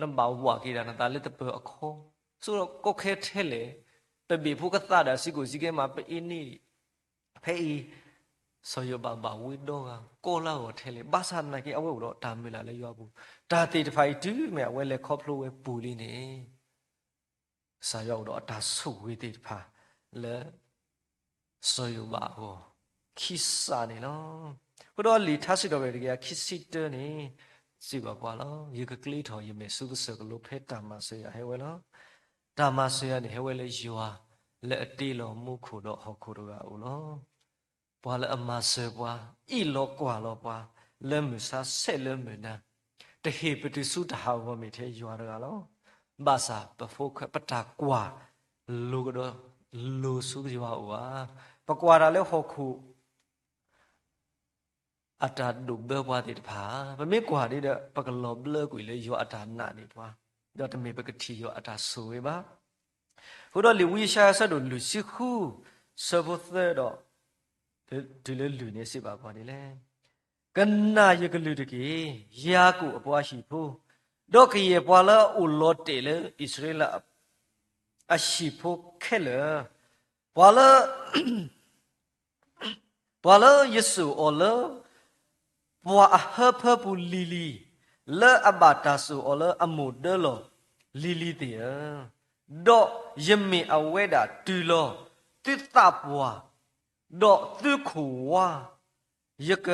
နဘၣ်ဝးက့ၤဒၣ်နသးလၢတပၢၤအခီ, ဆိဒီးကီခဲထဲလဲၣ်, ပဘ့ၣ်ဖိကသးဒီးစံကိၣ်စံကဲမး ပအ့န့ၣ် ဖဲအံၤ စီၤယိၤဘးဘၣ်ဝံဒီဂၤ ကီလၢအဂီၢ်ထဲလဲၣ်. ဘၣ်ဆၣ်သနာ်က့ အဝဲအိၣ်ဒီးတၢ်မုၢ်လၢ်လၢယွၤအပူၤ, တၢ်သ့ၣ်တဖၣ်အံၤတုၤမ့ၢ်အဝဲလဲၤခီဖျိဝဲပူၤလံန့ၣ် ကစၢ်ယွၤအိၣ်ဒီးအတၢ်ဆိၣ်ဂ့ၤသ့ၣ်တဖၣ်လၢ စီၤယိၤဘးအဂီၢ် ခံစးန့ၣ်လီၤ. အဃိဒီးလံာ်ထါစံးထီၣ်ပတြၢၤတကယၤခံဆံတၢန့ၣ် စံးဘၣ်ပှၤလီၤ. ယကကျ့ထီၣ်ယမဲာ်ဆူကစၢၢ်ကလိဖဲတၢ်မၤစၢၤယၤဟဲဝဲလီၤ. တၢ်မၤစၢၤယၤန့ၣ်ဟဲဝဲလၢယွၤ လၢအတ့လီၤမူခိၣ်ဒီးဟီၣ်ခိၣ်တဂၤအအိၣ်လီၤ. ပှၤလၢအမၤစၢၤပှၤ, အံၣ်လီၤကွၢ်လီၤပှၤ, လၢမုၢ်ဆါဆဲးလၢမုၢ်နၤ, တဟ့ၣ်ပတုၤဆူတၢ်ဟးဂီၤမ့ၢ်ထဲယွၤတဂၤလီၤ. ဘၣ်ဆၣ်ပဖိခွါ ပတၢ်ကွၢ်လိၤကဒီးလိၤဆူယွၤအအိၣ်ဧါ. ပကွၢ်တၢ်လၢဟီၣ်ခိၣ် အတၢ်ဒိးဘၢပှၤသ့ၣ်တဖၣ်, ပမ့ၢ်ကွၢ်ဒ်ဒီး ပကလီၤဘျၢကွံာ်လၢယွၤအတၢ်နာ်န့ၢ်ပှၤ, ဒီးတမ့ၢ်ပကထံၣ်ယွၤအတၢ်ဆိၣ်ဂ့ၤဘၣ်. အဃိဒီးလံာ်ဝံယၡါယၤဆၢဒိၣ်လွံၢ်ဆံဃု ဆၢဖိသၢဒီး တုၤလၢလွံၢ်န့ၣ်စံးဘၣ်ပှၤဒ်လဲၣ်. ကနၣ်ယကလုၢ်တက့ၢ်, ယၤကိာ်အပှၤဟံၣ်ဖိ, ဒီးကယဲၢ်ပှၤလၢအအိၣ်လီၤတဲာ်လၢအံၣ်စရ့လးအဟံၣ်ဖိခဲလၢာ်, ပှၤလၢ ပှၤလၢယစိာ်အီၤလၢ ပှၤအဟၢဖၢပူၤလံၤလံၤ, လၢအဘၣ်တၢ်စိာ်အီၤလၢအမိၢ်ဒၢလီၢ်လံၤလံၤသ့ၣ်ဧၢ, ဒီးယမ့ၢ်အဝဲဒၣ်တုၤလီၤသုသးပှၢ်, ဒီးသုခိၣ်ဝါ, ယက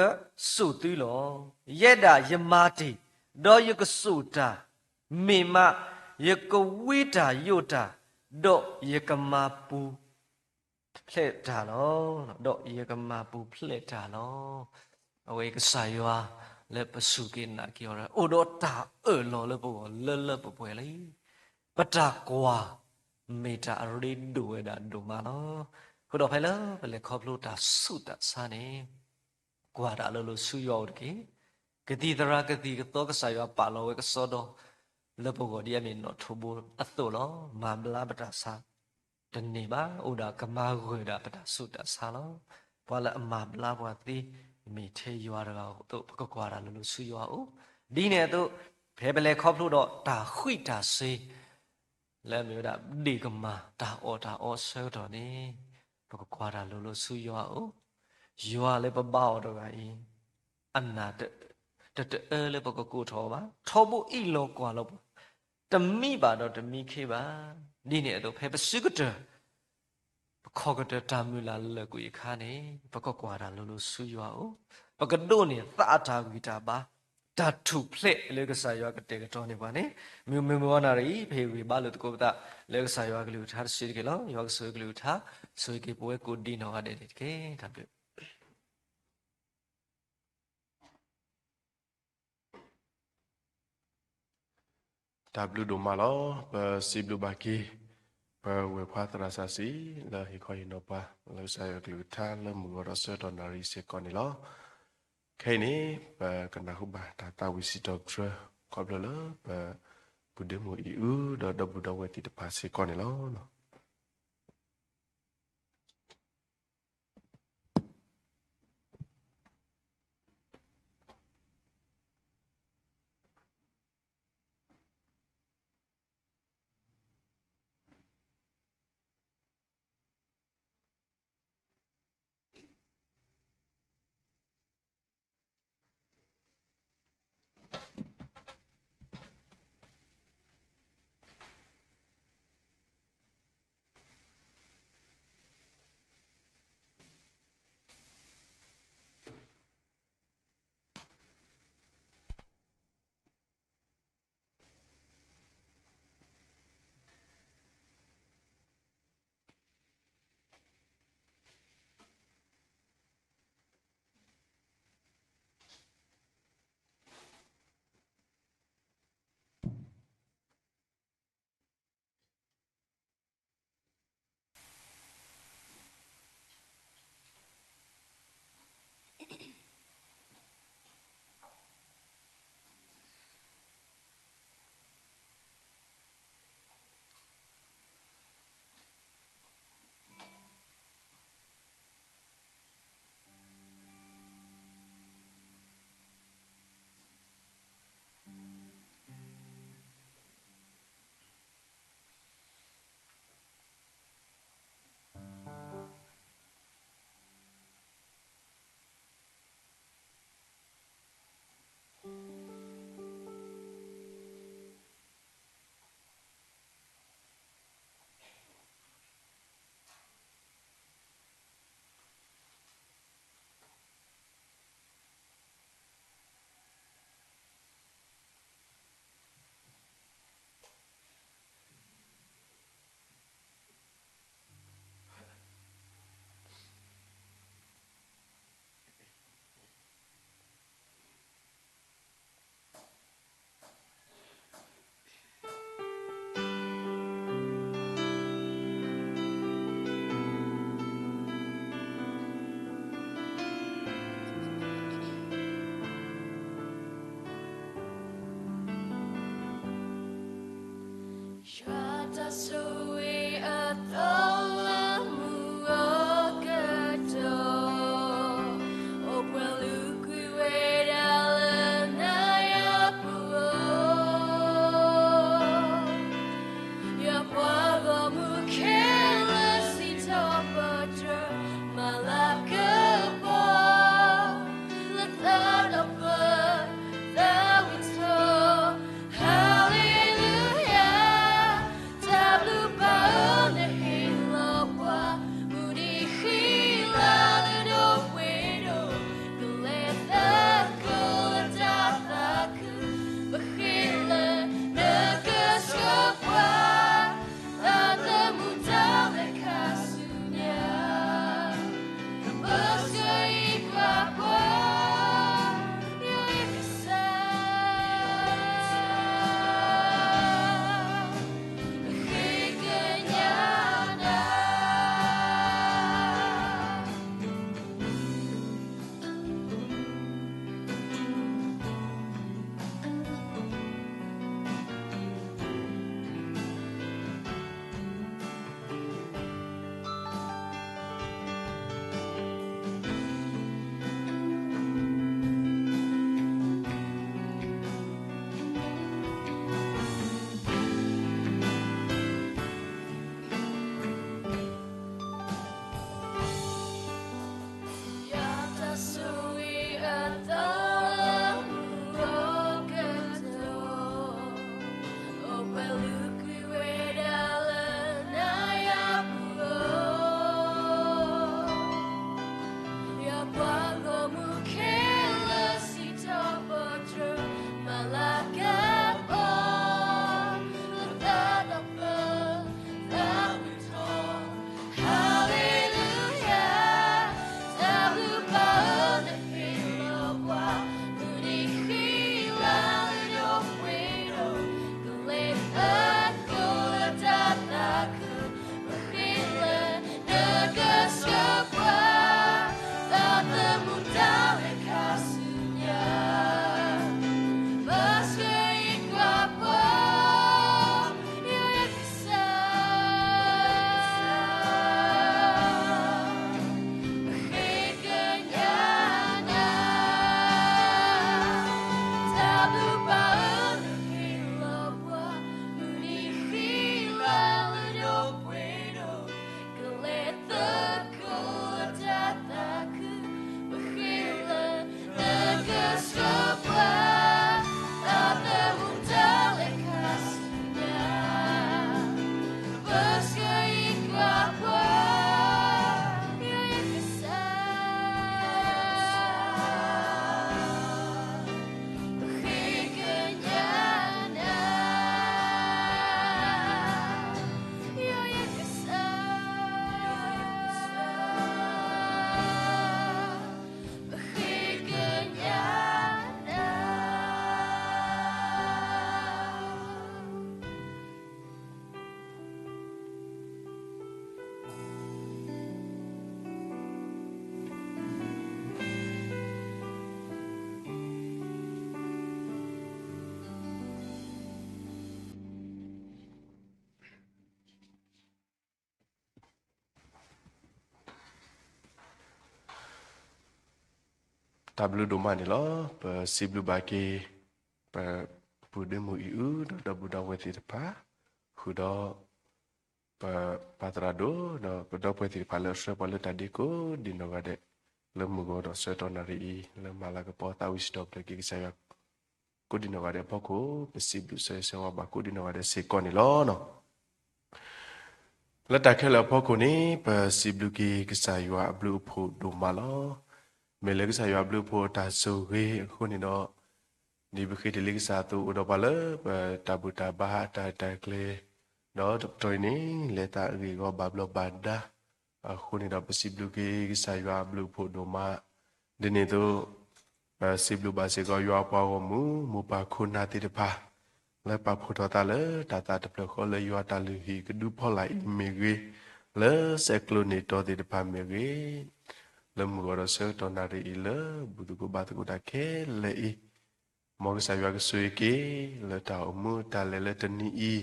စိာ်သုလီၤ. ယဲဒၣ်ယမၤတ့ၢ်, ဒီးယကစိာ်တၢ်, မ့ၢ်မး ယကဝံတၢ်ယိးတၢ်, ဒီးယကမၤပူၤ ဖျဲးတၢ်လီၤ. ဒီးယကမၤပူၤဖျဲးတၢ်လီၤ. အဝဲကစၢ်ယွၤလၢပစူၢ်က့ၤနာ်က့ၤအီၤ အိၣ်ဒီးတၢ်အၢၣ်လီၤလၢပဂီၢ်လၢလၢပှဲၤပှဲၤလံ. ပတၢ်ကွၢ်မ့ၢ်တၢ်အရ့ဒိၣ်ဝဲဒၣ်ဒိၣ်မးလီၤ. အဃိဒီးဖဲလၢပလဲၤခီဖျိတၢ်ဆူးတၢ်ဆါန့ၣ် ကွၢ်တၢ်လၢလီၤဆူယွၤအိၣ်တက့ၢ်. ကသံၣ်သရၣ်ကသံၣ်ကသီကစၢ်ယွၤပာ်လီၤဝဲကစီဒီ လၢပဂီၢ်ဒ်အမ့ၢ်နီၣ်ထိးဘိအသိးလီၤ. မၤဘျါပတၢ်ဆါတန့ၢ်ဘၣ်, အိၣ်ဒၣ်ကမၤဂၢၢ်ဒၣ်ပတၢ်ဆူးတၢ်ဆါလီၤ. ပှၤလၢအမၤဘျါပှၤသ့ မ့ၢ်ထဲယွၤတဂၤအသိး ပကကွၢ်တၢ်လၢလီၤဆူယွၤအိၣ်. ဒ်န့ၣ်အသိး ဖဲပလဲၤခီဖျိဒီးတၢ်ဃံးတၢ်စ့ၤ လၢအမ့ၢ်ဝဲဒၣ်ဒ့ၣ်ကမၢ်တၢ်အီၣ်တၢ်အီအဆၢကတီၢ်န့ၣ် ပကကွၢ်တၢ်လၢလီၤဆူယွၤအိၣ်. ယွၤလၢပဘါအီၤတဂၤအံၤ အနၢ်တတအၢလၢပကကိးထီၣ်အီၤဘၣ်. ထီဘိအ့ၣ်လိာ်ကွၢ်လိာ်ပှၤ တမံဘၣ်ဒီးတမံခ့ဘၣ်. ဒ်န့ၣ်အသိး ဖဲပစုကတၢၢ် ပခီၣ်ကတၢၢ်တၢ်မုၢ်လၢ်လၢာ်ကွံာ်အခါန့ၣ် ပကကွၢ်တၢ်လၢလီၤဆူယွၤအိၣ်. ပကဒိးန့ၢ်သးအတၢ်ဂံၢ်တၢ်ဘါ တၢ်ထူၣ်ဖျဲးလၢကစၢ်ယွၤကတဲာ်ကတီၤန့ၢ်ပှၤန့ၣ် မုၢ်မုၢ်မုၢ်အနၣ်ရံၣ် ပဟ့ၣ်ဂံၢ်ဘါလိာ်သကိးပသး လၢကစၢ်ယွၤကလုၢ်ကထါတစုတက့ၢ်လီၤ. ယွၤကဆိၣ်ဂ့ၤကလုၢ်ကထါ ဆိၣ်ဂ့ၤက့ၤပဝဲကိးဒံးနီၢ်ဂၤဒဲးန့ၣ်တက့ၢ်. တၢ်ဘျုး တၢ်ဘျုးဒိၣ်မးလီၤ. ပစံးဘျုးဘၣ်က့ၤ ပဝဲၢ်ဖးသရၣ်စီဆှံ လၢဟ့ၣ်ခီဟ့ၣ်နီၤပှၤ လၢကစၢ်ယွၤကလုၢ်ကထါလၢမုၢ်ဂီၤဒီးဆၢကတီၢ်နၣ်ရံၣ်စ့ၢ်ကီးန့ၣ်လီၤ. ခဲအံၤန့ၣ် ပကနၢ်ဟူဘၣ်တၢ်သးဝံၣ်စံးထီၣ်ပတြၢၤ ခီဖျိလၢပ ပုၢ်ဒ့မုၣ်အံၣ်အူ ဒီးဒီပုၢ်ဒီဝဲၢ်သ့ၣ်တဖၣ်စ့ၢ်ကီးန့ၣ်လီၤ. တၢ်ဘျုးဒိၣ်မးန့ၣ်လီၤ. ပစံးဘျုးဘၣ်က့ၤ ပပုၢ်ဒ့မုၣ်အံၤအု ဒီးဒီပုၢ်ဒီဝဲၢ်သ့ၣ်တဖၣ် ဃုာ်ဒီး ပပၢ်သရၣ်ဒိၣ် ဒီးပဒီပုၢ်ဝဲၢ်သ့ၣ်တဖၣ်လၢအဆှၢပှၤလၢတၢ်ဒ့ကိးဒံနီၢ်ဂၤဒဲး လၢမုၢ်ဂီၤဒီးဆၢကတီၢ်နၣ်ရံၣ်အံၤ လၢမၤလၤကပီၤသးဝံၣ်စံးထီၣ်ပတြၢၤက့ၤကစၢ်ယွၤ ကိးဒံနီၢ်ဂၤဒဲးအဖီခိၣ် ပစံးဘျုးဆၢဂ့ၤဆၢဝါဘၣ်ကိးဒံနီၢ်ဂၤဒဲးစ့ၢ်ကီးန့ၣ်လီၤ. လၢတၢ်ခဲလၢာ်အဖီခိၣ်န့ၣ် ပစံးဘျုးက့ၤကစၢ်ယွၤအဘျုးအဖှိၣ်ဒိၣ်မးလီၤ. မ့ၢ်လၢကစၢ်ယွၤအဘျုးအဖှိၣ်အတၢ်ဆိၣ်ဂ့ၤအဃိန့ၣ်ဒီး ဒ်ပဃ့တ့ၢ်လံကစၢ်အသိး အိၣ်ဒီးပှၤလၢပတၢ်ဘူၣ်တၢ်ဘါအတၢ်ရဲၣ်တၢ်ကျဲၤ ဒီးတပတီၢ်အံၤန့ၣ် လဲၤသးအဂ့ၢ်အဂီၢ်ဘၣ်ဘျီးဘၣ်ဒါအဃိန့ၣ်ဒီး ပစံးဘျုးက့ၤကစၢ်ယွၤအဘျုးအဖှိၣ်ဒိၣ်မး ဒ်န့ၣ်အသိး ပစံးဘျုးဘၣ်စ့ၢ်ကီးယွၤအပှၤဂီၢ်မုၢ် မိၢ်ပၢ်ခိၣ်နၢ်သ့ၣ်တဖၣ် လၢပာ်ဖှိၣ်ထီၣ်သးလၢတၢ်သးတဖျၢၣ်ဃီလၢယွၤတၢ်လုၢ်ဟံၣ်ကဒုဖီလာ်အံၤမ့ၢ်ဂ့ၤ, လၢဆဲးကျိးန့ၢ်တီသ့ၣ်တဖၣ်မ့ၢ်ဂ့ၤ, လၢမုၢ်ဂီၤဒီးဆၢကတီၢ်နၣ်ရံၣ်အံၤလၢဘူၣ်သကိးဘါသကိးတၢ်ခဲလၢာ်အံၤ, မ်ကစၢ်ယွၤကဆိၣ်ဂ့ၤက့ၤ လၢတၢ်အိၣ်မူတၢ်လဲၤလၢတနံၤအံၤ,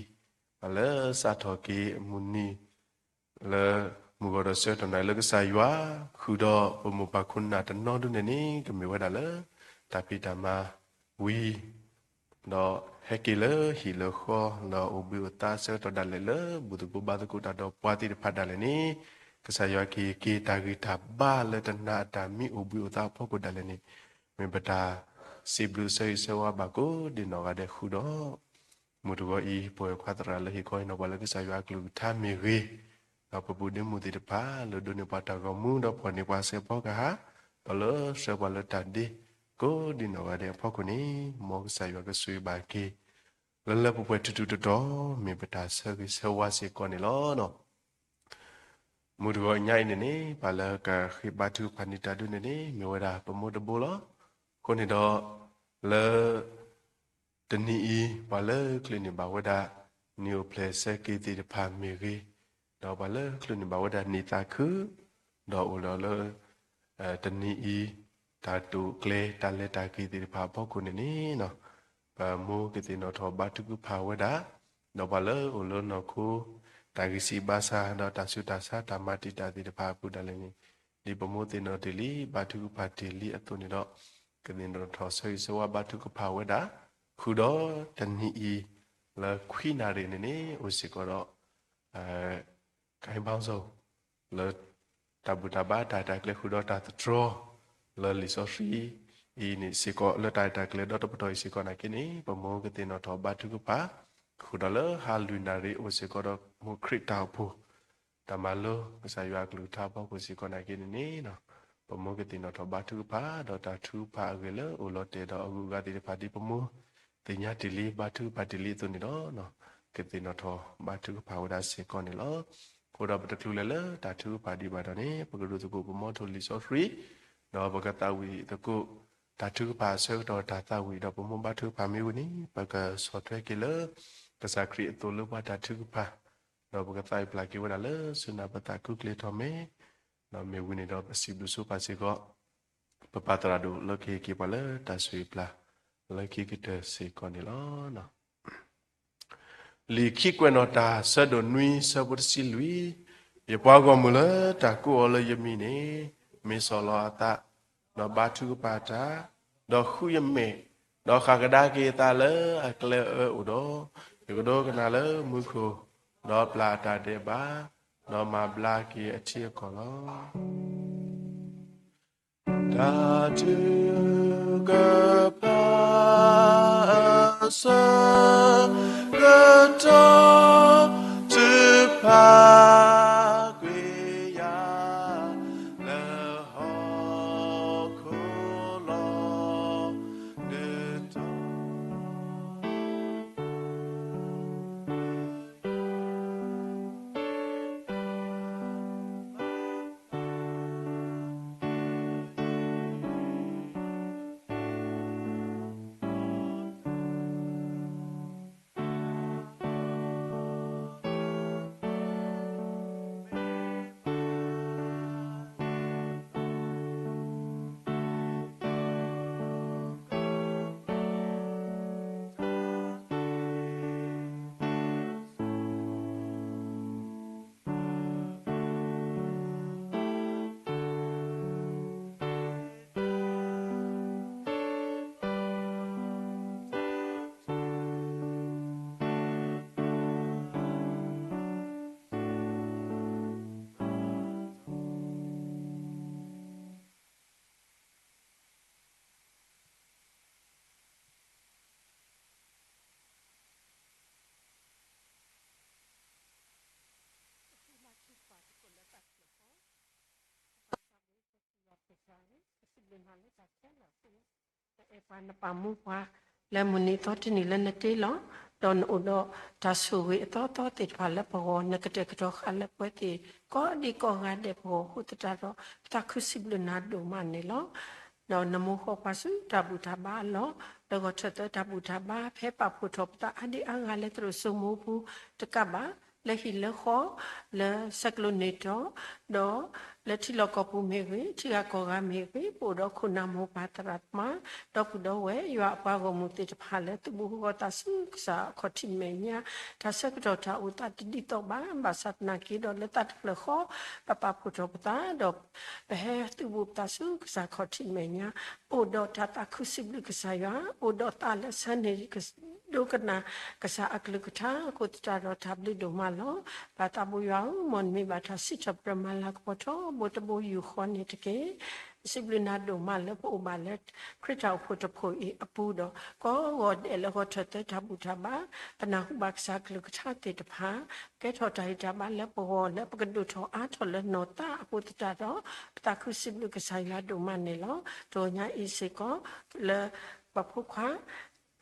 ပှၤလၢစးထီၣ်က့ၤအမုၢ်နံၤ လၢမုၢ်ဂီၤဒီးဆၢကတီၢ်နၣ်ရံၣ်လၢကစၢ်ယွၤ ဃုာ်ဒီးပမိၢ်ပၢ်ခိၣ်နၢ်တနီၤဒုန့ၣ်န့ၣ် ကမ့ၢ်ဝဲဒၣ်လၢ တၢ်ဖံးတၢ်မၤဝံၤ ဒီးဟဲက့ၤလၢဟံၣ်လၢဃီ လၢအိၣ်ဘှံးအိၣ်သါဆၢကတီၢ်ဒၣ်လဲာ်လၢ ဘူၣ်သကိးဘါသကိးတၢ်ဒီးပှၤသ့ၣ်တဖၣ်ဒၣ်လဲာ်န့ၣ်, ကစၢ်ယွၤက့ၤက့ၤတၢ်ဂံၢ်တၢ်ဘါလၢတနၤအတၢ်မံအိၣ်ဘှံးအိၣ်သါအဖီခိၣ်ဒၣ်လဲာ်န့ၣ်, မ့ၢ်ပတၢ်စံးဘျုးဆၢဂ့ၤဆၢဝါဘၣ်ကိးဒံနီၢ်ဂၤဒဲးဃုာ်ဒီး မုၢ်တဂီၤအံၤ ပဝဲခွါသရၣ်လၢဟ့ၣ်ခီဟ့ၣ်နီၤပှၤလၢကစၢ်ယွၤအကလုၢ်ကထါမ့ၢ်ဂ့ၤ, ဒီးပပုၢ်ဒ့မုၣ်သ့ၣ်တဖၣ် လၢဒိးန့ၢ်ပှၤတၢ်ဂီၤမူဒီးဖီၣ်န့ၢ်ပှၤစဲးဖီကဟၣ်, ဒီးလၢဆှၢပှၤလၢတၢ်ဒ့ကိးဒံနီၢ်ဂၤဒဲးအဖီခိၣ်န့ၣ်, မ်ကစၢ်ယွၤကဆိၣ်ဂ့ၤဘၣ်က့ၤ လၢလၢပှဲၤပှဲၤထူထူတီတီ မ့ၢ်ပတၢ်ဆၢဂ့ၤဆၢဝါစ့ၢ်ကီးန့ၣ်လီၤ. မုၢ်တဂီၤညါအံၤန့ၣ်န့ၣ် ပှၤလၢကဃ့ဘါထုကဖၣ်န့ၢ်တၢ်ဒုန့ၣ်န့ၣ် မ့ၢ်ဝဲဒၣ်ပမိၢ်တဘိလီၤ. အဃိန့ၣ်ဒီး လၢ တနံၤအံၤ ပှၤလၢချုးန့ၢ်ဘၣ်ဝဲဒၣ် နံၣ်အိၣ်ဖျဲၣ်ဆၢက့ၤသ့ၣ်တဖၣ်မ့ၢ်ဂ့ၤ, ဒီးပှၤလၢချုးန့ၢ်ဘၣ်ဝဲဒၣ်နံၣ်သးခု, ဒီးအိၣ်ဒီးလၢ တနံၤအံၤ တၢ်တိာ်ကျဲၤတၢ်လဲၤတၢ်က့ၤသ့ၣ်တဖၣ်အဖီခိၣ်န့ၣ်န့ၣ်, ပမိၢ်ကသ့ၣ်နီၣ်ထီၣ်ဘါထုကဖၣ်ဝဲဒၣ်, ဒီးပှၤလၢအိၣ်လၢနီၢ်ခိ တၢ်ဂံၢ်စၢ်ဘါစၢ် ဒီးတၢ်ဆူးတၢ်ဆါတၢ်မၤတံာ်တာ်သ့ၣ်တဖၣ်အပူၤဒၣ်လဲာ်န့ၣ်, ဒ်ပမိၢ်သ့ၣ်နီၣ်တ့ၢ်လံ ဘါထုကဖၣ်တ့ၢ်လံအသိးန့ၣ်ဒီး, ကသ့ၣ်နီၣ်ထီၣ်ဆၢဂ့ၤဆၢဝါဘါထုကဖၣ်ဝဲဒၣ်, ဃုာ်ဒီးတနံၤအံၤ လၢခွံနၣ်ရံၣ်န့ၣ်န့ၣ် အိၣ်စ့ၢ်ကီးဒီး ကဟဲဘၣ်စိၤ လၢ တၢ်ဘူၣ်တၢ်ဘါတၢ်ရဲၣ်တၢ်ကျဲၤဃုာ်ဒီးတၢ်သတြီၤ လၢလံာ်စီဆှံအံၤန့ၣ်စ့ၢ်ကီး လၢတၢ်ရဲၣ်တၢ်ကျဲၤဒီတပတီၢ်အံၤစ့ၢ်ကီးနာ်က့န့ၣ် ပမိၢ်ကသ့ၣ်နီၣ်ထီၣ်ဘါထုကဖၣ် ဃုာ်ဒီးလၢဟါလွံၢ်နၣ်ရံၣ်အိၣ်စ့ၢ်ကီးဒီးမိၢ်ခရံာ်တၢ်အိၣ်ဖှိၣ် တၢ်မၤလိကစၢ်ယွၤအကလုၢ်ကထါအဖီခိၣ်စ့ၢ်ကီးနာ်က့န့ၣ်န့ၣ်, ပမိၢ်ကသ့ၣ်နီၣ်ထီၣ်ဘါထုကဖၣ် ဒီးတၢ်ထုကဖၣ်အဂ့ၢ်လၢအိၣ်လီၤတဲာ်ဒီးအဂုၤအဂၤသ့ၣ်တဖၣ်ဒ်ပမိၢ်သ့ၣ်ညါတ့ၢ်လံ ဘါထုကဖၣ်တ့ၢ်လံအသိးန့ၣ်ဒီး, ကသ့ၣ်နီၣ်ထီၣ်ဘါထုကဖၣ်ဝဲဒၣ်စ့ၢ်ကီးန့ၣ်လီၤ. အဃိဒီးပတချုးလဲၤလၢတၢ်ထုကဖၣ်ဒံးဘၣ်ဒီးန့ၣ် ပကဒိးသကိးပမိၢ်ထိၣ်လံာ်စီဆှံ, ဒီးပကသးဝံၣ်သကိး တၢ်ထုကဖၣ်အဆၢကတီၢ်တၢ်သးဝံၣ်ဒီးပမိၢ်ဘါထုကဖၣ်မ့ၢ်ဝံၤန့ၣ် ပကဆီၣ်ထွဲက့ၤလၢ ကစၢ်ခရံာ်အသိးလၢပှၤတၢ်ထုကဖၣ်, ဒီးပကသးဝံၣ်ပျၢ်က့ၤဝဲဒၣ်လၢဆူနၢ်ပသးကူကျဲၤထီၣ်မဲာ်, ဒီးမ့ၢ်ဝံၤန့ၣ်ဒီးပစံးဘျုးဆိပာ်စ့ၢ်ကီး ပပၢ်သရၣ်ဒိၣ်လၢကဟ့ၣ်က့ၤပှၤလၢတၢ်ဆိၣ်ဂ့ၤပျၢ် လၢခံကတၢၢ်စ့ၢ်ကီးန့ၣ်လီၤ. လံာ်ခံကွဲးနီၣ်တၢ် ဆၢဒိၣ်နွံ ဆၢဖိတဆံလွံၢ်, ယပှၤဂီၢ်မုၢ်လၢတၢ်ကိးအီၤလၢယမံၤန့ၣ် မ့ၢ်ဆီၣ်လီၤအသး, ဒီးဘါထုကဖၣ်တၢ်, ဒီးဃုယမဲာ်, ဒီးဃၣ်ကဒါက့ၤအသးလၢအကျဲအၢအိၣ်ဒီး, ယကဒိကနၣ်လၢမူခိၣ်, ဒီးပျၢ်အတၢ်ဒဲးဘး, ဒီးမၤဘျါက့ၤအထံအကီၢ်လီၤ. တၢ်ထုကဖၣ်အဆၢကတီၢ် ထုကဖၣ်ကွံာ်ယၤ လၢဟီၣ်ခိၣ်လီၢ် ဒုးတီၤ ကစံးဘျုးနၤလၢတၢ်ခဲလၢာ်အဃိ, နအဲၣ်ပှၤနပာ်မူပှၤ လၢမုၢ်နံၤသီတနံၤလၢနတ့လီၤ, ဒီးနအိၣ်ဒီးတၢ်ဆိၣ်ဂ့ၤအသီသီသ့ၣ်တဖၣ်လၢပဂီၢ် နကတဲာ်ကတီၤဃာ်လၢပဝဲသ့ၣ် ကိးဒံကိးဂၤဒဲးပဂီၢ်အဃိသတးဒီး ပသးခုစံးဘျုးနၤဒိၣ်မးန့ၣ်လီၤ. ဒီးနမိၢ်ဃီပှၤဆူတၢ်ဘူၣ်တၢ်ဘါအလီၢ်, လၢဂီၤထၢၣ်သၢတၢ်ဘူၣ်တၢ်ဘါ ဖဲပာ်ဖှိၣ်ထီၣ်ပသးအါဒံအါဂၤလၢသရိာ်စိမိပူၤတကးဘၣ်, လၢဟံၣ်လၢဃီ, လၢဆဲးကျိးန့ၢ်တီၤ, ဒီးလၢထံလီၢ်ကီၢ်ပူၤမ့ၢ်ဂ့ၤ, ထံဂၤကီၢ်ဂၤမ့ၢ်ဂ့ၤ, ပအိၣ်ဒီးခိၣ်နၢ်မိၢ်ပၢ်သရၣ်သမါ, ဒီပုၢ်ဒီဝဲၢ်, ယွၤအပှၤဂီၢ်မုၢ်သ့ၣ်တဖၣ်လၢသုးဘူးဟူဂီၤသးဆူကစၢ်အခီၣ်ထံးမဲာ်ညါ, တၢ်ဆၢကတီၢ်တၢ်အိၣ်သးတဒ်သိးဘၣ်, ဘၣ်ဆၣ်သနာ်က့ဒီးလၢသးတဖျၢၣ်ဃီ ပပာ်ဖှိၣ်ထီၣ်ပသးဒီး ပဟဲသုးဘူးပသးဆူကစၢ်ခီၣ်ထံးမဲာ်ညါ, အိၣ်ဒီးတၢ်သးခုစံးဘျုးကစၢ်ယွၤ, အိၣ်ဒီးသးလၢဆၢန့ၢ် ဒိကနၣ်ကစၢ်အကလုၢ်ကထါအဃိသတးဒီးတၢ်ဘျုးဒိၣ်မးလီၤ. ပၢ်သးဘိယွၤဧၢ, မ်နမ့ၢ်ဘၣ်တၢ်စံးထီၣ်ပတြၢၤမၤလၤကပီၤထီဘိတဘိယူၢ်ဃီန့ၣ်တက့ၢ်. စံးဘျုးနၤဒိၣ်မးလၢပအိၣ်ဘၣ်လၢခရံာ်တၢ်အိၣ်ဖှိၣ်တဖှိၣ်အံၤအပူၤဒီး ကိးဂီၤဒဲးလၢဂီၤထၢၣ်သၢတၢ်ဘူၣ်တၢ်ဘါ ပနၢ်ဟူဘၣ်ကစၢ်ကလုၢ်ကထါသ့ၣ်တဖၣ် ကဲထီၣ်တၢ်ဂံၢ်တၢ်ဘါလၢပဂီၢ်လၢပကဒိၣ်ထီၣ်အါထီၣ်လၢနီၢ်သးအဃိသတးဒီး ပသးခုစံးဘျုးကစၢ်ယွၤဒိၣ်မးန့ၣ်လီၤ. တဂီၤညါအံၤစ့ၢ်ကီး လၢပဖိခွါ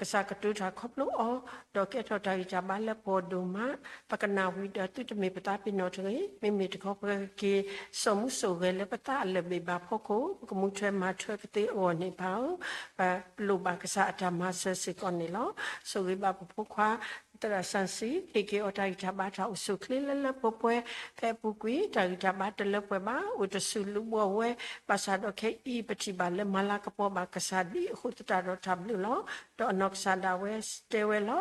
ကစၢ်ကတိၤတၢ်ခီဖျိအီၤ, ဒီးကဲထီၣ်တၢ်ဂံၢ်တၢ်ဘါလၢပဂီၢ်ဒိၣ်မး, ပကနၣ်ဝံၤဒီးသုတမ့ၢ်ပသးပ့ၤနီၣ်တဂ့ၤ, မ့မ့ၢ်တခီပကက့ၤ စိာ်မူစိာ်ဂဲၤလၢပသးအလၢၢ်ဘ့ၣ်ဘၣ်ဖီခိၣ် ပကမူထွဲမၤထွဲကသ့အဂီၢ်န့ၣ် ပၢ်ဧၢ, ပလိၣ်ဘၣ်ကစၢ်အတၢ်မၤစၢၤစ့ၢ်ကီးန့ၣ်လီၤ. ဆိၣ်ဂ့ၤဘၣ်ပဖိခွါ သရၣ်စၣ်စံ, ဟ့ၣ်က့ၤအီၤတၢ်ဂံၢ်တၢ်ဘါတၢ်အိၣ်ဆူၣ်အိၣ်ချ့လၢလၢပှဲၤပှဲၤ, ဖဲအပူၤကွံာ် တၢ်ဂံၢ်တၢ်ဘါတလၢပှဲၤဘၣ်, အိၣ်တဆူၣ်လူၤဘှီဝဲ, ဘၣ်ဆၣ်ဒီးခဲအံၤပထံၣ်ဘၣ်လၢမၤလၤကပီၤဘၣ်ကစၢ်ဒ်အဃိသတးဒီးတၢ်ဘျုးလီၤ. ဒီးအနီၢ်ကစၢ်ဒၣ်ဝဲတဲဝဲလီၤ,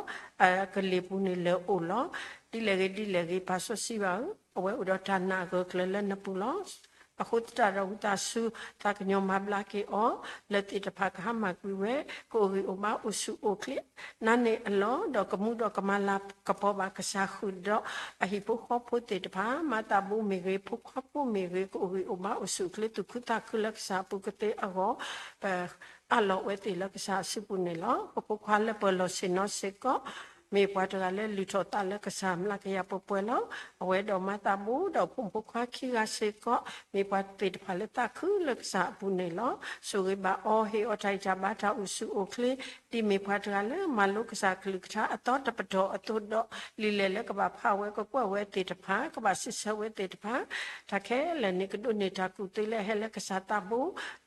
အကလ့ၢ်ပူၤန့ၣ်လၢအိၣ်လီၤ. ဒ်လဲၣ်ဂ့ၤဒ်လဲၣ်ဂ့ၤ ပၢ်စီဆှံဘၣ်ဧၢ, အဝဲအိၣ်ဒီးတၢ်နာ်အဂၢၢ်ကျၢၤလၢနပူၤလီၤ. အဃိသတးဒီးဝံသးစူၤ သးကညီၤမၤဘျါက့ၤအီၤ, လၢသ့ၣ်တဖၣ်ကဟါမၢ်ကွံာ်ဝဲ, ကအိၣ်ဂံၢ်အိၣ်ဘါအိၣ်ဆူၣ်အိၣ်ချ့ နၤန့ၣ်အလီၢ်, ဒီးကမူဒီးကမၤလၤကပီၤဘၣ်ကစၢ်ဃုာ်ဒီး အဟံၣ်ဖိဃီဖိသ့ၣ်တဖၣ်, မၤသးဘူးမ့ၢ်ဂ့ၤ, ဖိခွါဖိမ့ၢ်ဂ့ၤ, ကအိၣ်ဂံၢ်အိၣ်ဘါအိၣ်ဆူၣ်အိၣ်ချ့ သူၣ်ခုသးခုလၢကစၢ်အပူၤကသ့အဂီၢ်, ပအးလီၤဝဲသ့ၣ်လၢကစၢ်အစုပူၤန့ၣ်လီၤ. ပဖိခွါလၢပၢၤလီၢ်ဆ့ၣ်နီၤစ့ၢ်ကီး မ့ၢ်ပှၤတဂၤလၢလုၢ်ထီၣ်သးလၢကစၢ်မျးကယၤပှဲၤပှဲၤလီၤ. အဝဲဒီးမၤသးဘူးဒီးဖိမုၣ်ဖိခွါခံဂၤစ့ၢ်ကီး မ့ၢ်ပှၤသ့ၣ်တဖၣ်လၢသးခုလၢကစၢ်အပူၤန့ၣ်လီၤ. ဆိၣ်ဂ့ၤဘၣ်အီၤ, ဟ့ၣ်အီၤတၢ်ဂံၢ်တၢ်ဘါတၢ်အိၣ်ဆူၣ်အိၣ်ချ့, ဒ်မ့ၢ်ပှၤတဂၤလၢမၤလိကစၢ်ကလုၢ်ကထါအသီတပတီၢ်အသိးဒီး လံာ်လဲၢ်လၢကဘၣ်ဖးဝဲကကွၢ်ဝဲသ့ၣ်တဖၣ်, ကဘၣ်စံးဆၢဝဲသ့ၣ်တဖၣ်, တၢ်ခဲလၢာ်န့ၣ် ကဒိးန့ၢ်တၢ်ကူၣ်သ့လၢအဟဲလၢကစၢ်သးဘိ,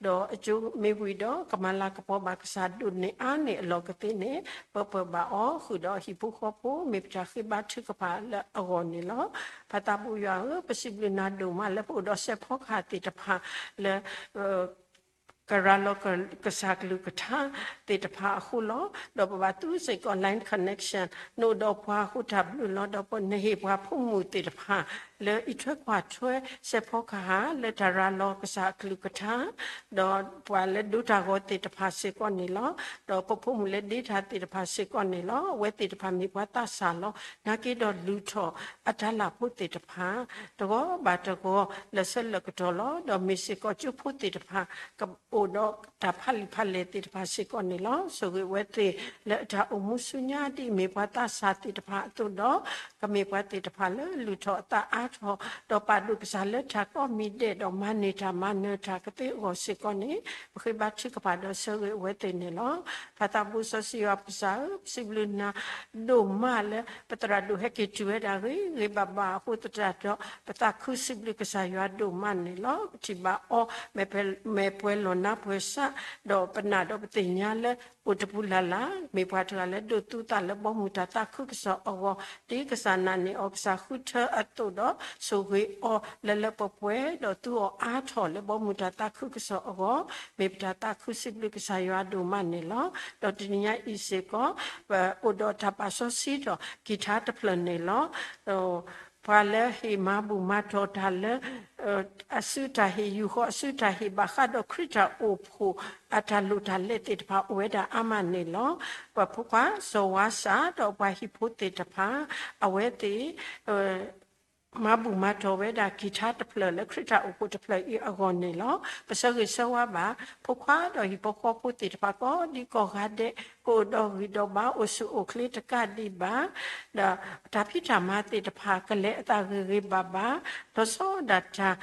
ဒီးအကၠိမ့ၢ်ဝံၤဒီး ကမၤလၤကပီၤဘၣ်ကစၢ်ဒိၣ်န့ၢ်အါန့ၢ်အလီၢ်ကသ့န့ၣ် ပၢပၢၢ်ဘၣ်အီၤ ဃုာ်ဒီးဟံၣ်ဖိဃီဖိ မ့ၢ်ပတၢ်ဃ့ဘါထုကဖၣ်လၢအဂီၢ်န့ၣ်လီၤ. ပၢ်သးဘိယွၤဧၢ, ပစံးဘျုးနၤဒိၣ်မးလၢပအိၣ်ဒီးစဲးဖီကဟၣ်သ့ၣ်တဖၣ်လၢ ကရၤလီၤကစၢ်ကလုၢ်ကထါသ့ၣ်တဖၣ်အဃိလီၤ. ဒီးပဘၣ်သူစ့ၢ်ကီး line connection နအိၣ်ဒီးပှၤအဃိတၢ်ဘျုးလီၤ. ဒီးပနဟ့ၣ်ပှၤဖိမုၣ်သ့ၣ်တဖၣ် လၢအံးထွဲကွၢ်ထွဲစဲးဖီကဟၣ် လၢတၢ်ရၤလီၤကစၢ်အကလုၢ်ကထါ ဒီးပှၤလၢဒိတၢ်ဂီၤသ့ၣ်တဖၣ်စ့ၢ်ကီးန့ၣ်လီၤ. ဒီးပဖိမုၣ်လၢဒ့တၢ်သ့ၣ်တဖၣ်စ့ၢ်ကီးန့ၣ်လီၤ. အဝဲသ့ၣ်တဖၣ်မ့ၢ်ပှၤသးစၢ်လီၤ. နာ်က့ဒီးလုၢ်ထီၣ်အတၢ်လၢ်ဖိသ့ၣ်တဖၣ် တဂီၤဘၣ်တဂီၤ လၢာ်ဆၢလၢာ်ကတီၢ်လီၤ. ဒီးမ့ၢ်စ့ၢ်ကီးကၠိဖိသ့ၣ်တဖၣ် ကအိၣ်ဒီးတၢ်ဖးလံာ်ဖးလဲၢ်သ့ၣ်တဖၣ်စ့ၢ်ကီးန့ၣ်လီၤ. ဆိၣ်ဂ့ၤဝဲသ့ၣ်လၢအတၢ်အိၣ်မူဆူညါ ဒ်အမ့ၢ်ပှၤသးစၢ်သ့ၣ်တဖၣ်အသိးဒီး ကမ့ၢ်ပှၤသ့ၣ်တဖၣ်လၢလုၢ်ထီၣ်အသးအါထီၣ် ဒီးပာ်ဒိၣ်ကစၢ်လၢတၢ်ကိးမံၤဒဲး ဒီးမၤန့ၢ်တၢ်မၤနၢၤတၢ်ကသ့အဂီၢ်စ့ၢ်ကီးန့ၣ် ပဃ့ဘါထုကဖၣ်ဒီးဆၢဂ့ၤဝဲသ့ၣ်န့ၣ်လီၤ. ပၢ်သးဘိစီဆှံယွၤပကစၢ်ဧၢ, ပစံးဘျုးနၤဒိၣ်မးလၢ ပသရၣ်ဒိၣ်ဟဲက့ၤတုၤဝဲဒၣ်ဂ့ၤဂ့ၤဘၣ်ဘၣ်အဃိသတးဒီး ပသးခုစံးဘျုးကစၢ်ယွၤဒိၣ်မးန့ၣ်လီၤ. ပထံၣ်ဘၣ်အီၤ မဲာ်ပှဲၤလီၢ်နါပှဲၤစၢ်, ဒီးပနာ်ဒီးပသ့ၣ်ညါလၢ အိၣ်တပူၤလၢ်လၢ် မ့ၢ်ပှၤတဂၤလၢဒိးသူသးလၢဘီမုၢ်တၢ်သးခုကစီၣ်အဂီၢ်, ဒ်ကစၢ်နာ်န့ၢ်အီၤ ကစၢ်ဃုထၢအသိးဒီး ဆိၣ်ဂ့ၤအီၤလၢလၢပှဲၤပှဲၤ ဒီးသူအီၤအါထီၣ်လၢဘီမုၢ်တၢ်သးခုကစီၣ်အဂီၢ်, မ့ၢ်ပတၢ်သးခုစံးဘျုးကစၢ်ယွၤဒိၣ်မးန့ၣ်လီၤ. ဒီးတနံၤညါအံၤစ့ၢ်ကီး ပအိၣ်ဒီးတၢ်ပာ်စီဆှံဒီးကံၢ်ထါတဖျၢၣ်န့ၣ်လီၤ. ပှၤလၢဟ့ၣ်မၤဘူၣ်မၤတီၢ်တၢ်လၢ အစုတၢ်ဟ့ၣ် ယူၢ်ဃီအစုတၢ်ဟ့ၣ် ဘၣ်ဃးဒီးခရံာ်တၢ်အိၣ်ဖှိၣ်အတၢ်လိၣ်တၢ်လဲသ့ၣ်တဖၣ်အိၣ်ဝဲဒၣ်အါမးန့ၣ်လီၤ. ပှၤဖိခွါစီၤဝါစၢ်ဒီးပှၤဟံၣ်ဖိသ့ၣ်တဖၣ် အဝဲသ့ၣ် မၤဘူၣ်မၤတီၢ်ဝဲဒၣ်ကံၢ်ထါတဖျၢၣ်လၢခရံာ်တၢ်အိၣ်ဖှိၣ်တဖျၢၣ်အံၤအဂီၢ်န့ၣ်လီၤ. ပဆၢဂ့ၤဆၢဝါဘၣ် ဖိခွါဒီးဟံၣ်ဖိဃီဖိသ့ၣ်တဖၣ်ကိးဒံကိးဂၤဒဲး ကအိၣ်ဒီးဂံၢ်ဒီးဘါအိၣ်ဆူၣ်အိၣ်ချ့တကးဒံးဘၣ် ဒီးတၢ်ဖံးတၢ်မၤသ့ၣ်တဖၣ် ကလဲၤအသးဂ့ၤဂ့ၤဘၣ်ဘၣ် လီၤဆီဒၣ်တၢ်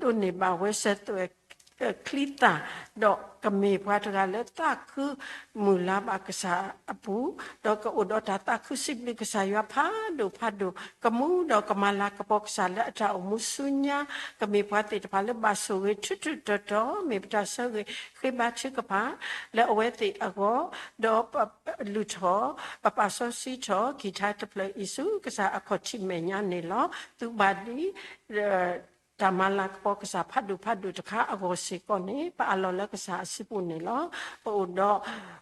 ဒိးန့ၢ်ဘၣ်ဝဲစၢၤသွဲၣ် ချံသၣ်, ဒီးကမ့ၢ်ပှၤတဂၤလၢသးခုမုၢ်လၢ်ဘၣ်ကစၢ်အပူၤ, ဒီးကအိၣ်ဒီးတၢ်သးခုစံးဘျုးကစၢ်ယွၤဖးဒိၣ်ဖးဒိၣ်, ကမူဒီးကမၤလၤကပီၤကစၢ်လၢအတၢ်အိၣ်မူဆူညါ, ကမ့ၢ်ပှၤသ့ၣ်တဖၣ်လၢဘၣ်ဆိၣ်ဂ့ၤထူးထူးတီၤတီၤ, မ့ၢ်ပတၢ်ဆၢဂ့ၤဃ့ဘါထုကဖၣ် လၢအဝဲသ့ၣ်အဂီၢ်, ဒီးပလုၢ်ထီၣ် ပပာ်စီဆှံထီၣ် ကံၢ်ထါတဖျၢၣ်အံၤဆူကစၢ်အခီၣ်ထံးမဲာ်ညါန့ၣ်လီၤ. သုဘၣ်ဒ် တၢ်မၤလၤကပီၤကစၢ်ဖးဒိၣ်ဖးဒိၣ်တခါအဂီၢ်စ့ၢ်ကီးန့ၣ် ပအးလီၤလၢကစၢ်အစုပူၤန့ၣ်လီၤ. ပအိၣ်ဒီး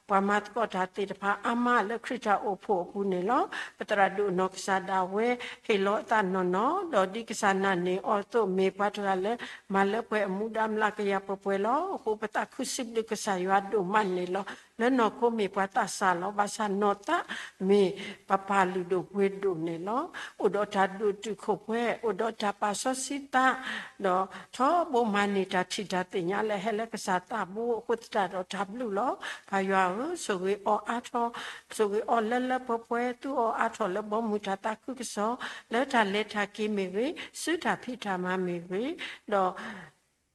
ပှၤမၤသကိးတၢ်သ့ၣ်တဖၣ်အါမးလၢခရံာ်တၢ်အိၣ်ဖှိၣ်အပူၤန့ၣ်လီၤ. ပသရၣ်ဒိၣ်အနီၢ်ကစၢ်ဒၣ်ဝဲ ဟ့ၣ်လီၤအသးနီၢ်နီၢ်, ဒီးဒ်ကစၢ်နာ်န့ၢ်အီၤအသိး မ့ၢ်ပှၤတဂၤလၢ မၤလၢပှဲၤအမူဒါမျးကယၤပှဲၤပှဲၤလီၤ. အဃိပသးခုစံးဘျုးကစၢ်ယွၤဒိၣ်မးန့ၣ်လီၤ. လၢနီၢ်ခိမ့ၢ်ပှၤသးစၢ်လီၤ. ဘၣ်ဆၣ်နီၢ်သးမ့ၢ်ပပၢ်လုၢ်ဒိၣ်ပှ့ၤဒိၣ်န့ၣ်လီၤ. အိၣ်ဒီးတၢ်ဒိၣ်တုာ်ခိၣ်ပှဲၤ, အိၣ်ဒီးတၢ်ပာ်စီဆှံသး, ဒီးထီဘိမၤန့ၢ်တၢ်ထံၣ်တၢ်သ့ၣ်ညါလၢဟဲလၢကစၢ်သးဘိအဃိသတးဒီးတၢ်ဘျုးလီၤ. ပၢ်ယွၤဧၢ, ဆိၣ်ဂ့ၤအီၤအါထီၣ်, ဆိၣ်ဂ့ၤအီၤလၢလၢပှဲၤပှဲၤ, သူအီၤအါထီၣ်လၢဘီမုၢ်တၢ်သးခုကစီၣ်, လၢတၢ်လဲၤတၢ်က့ၤမ့ၢ်ဂ့ၤ, ဆူတၢ်ဖံးတၢ်မၤမ့ၢ်ဂ့ၤ, ဒီး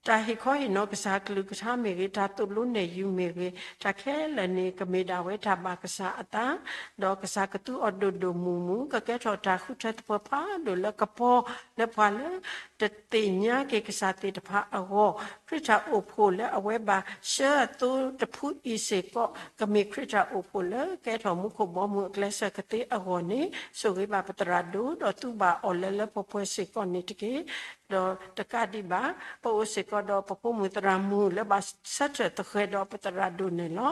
တၢ်ဟ့ၣ်ခီဟ့ၣ်နီၤကစၢ်ကလုၢ်ကထါမ့ၢ်ဂ့ၤ, တၢ်သိၣ်လိနဲၣ်ယုၤမ့ၢ်ဂ့ၤ, တၢ်ခဲလၢာ်န့ၣ် ကမ့ၢ်ဒၣ်ဝဲတၢ်ဘၣ်ကစၢ်အသး, ဒီးကစၢ်ကသူအီၤဒိၣ်ဒိၣ်မုၢ်မုၢ်, ကကဲထီၣ်တၢ်ဃုထၢသပှၢ်ဖးဒိၣ်လၢကပီၤလၢပှၤလၢတသ့ၣ်ညါက့ၤကစၢ်သ့ၣ်တဖၣ်အဂီၢ်, ခရံာ်တၢ်အိၣ်ဖှိၣ်လၢအဝဲဘၣ်ဆှၢအသိတဖုအံၤစ့ၢ်ကီး ကမ့ၢ်ခရံာ်တၢ်အိၣ်ဖှိၣ်လၢကဲထီၣ်မူခိၣ်ဘီမုၢ်အကျဲးစၢးကသ့အဂီၢ်န့ၣ်, ဆိၣ်ဂ့ၤဘၣ်ပသရၣ်ဒိၣ်, ဒီးသူဘၣ်အီၤလၢလၢပှဲၤပှဲၤစ့ၢ်ကီးန့ၣ်တက့ၢ်. ဒီးတကးဒံးဘၣ်, ပအိၣ်စ့ၢ်ကီးဒီးပဖိမုၣ်သရၣ်မုၣ်လၢဘၣ်ဆၢထၢၣ်သဃဲၤဒီးပသရၣ်ဒိၣ်န့ၣ်လီၤ.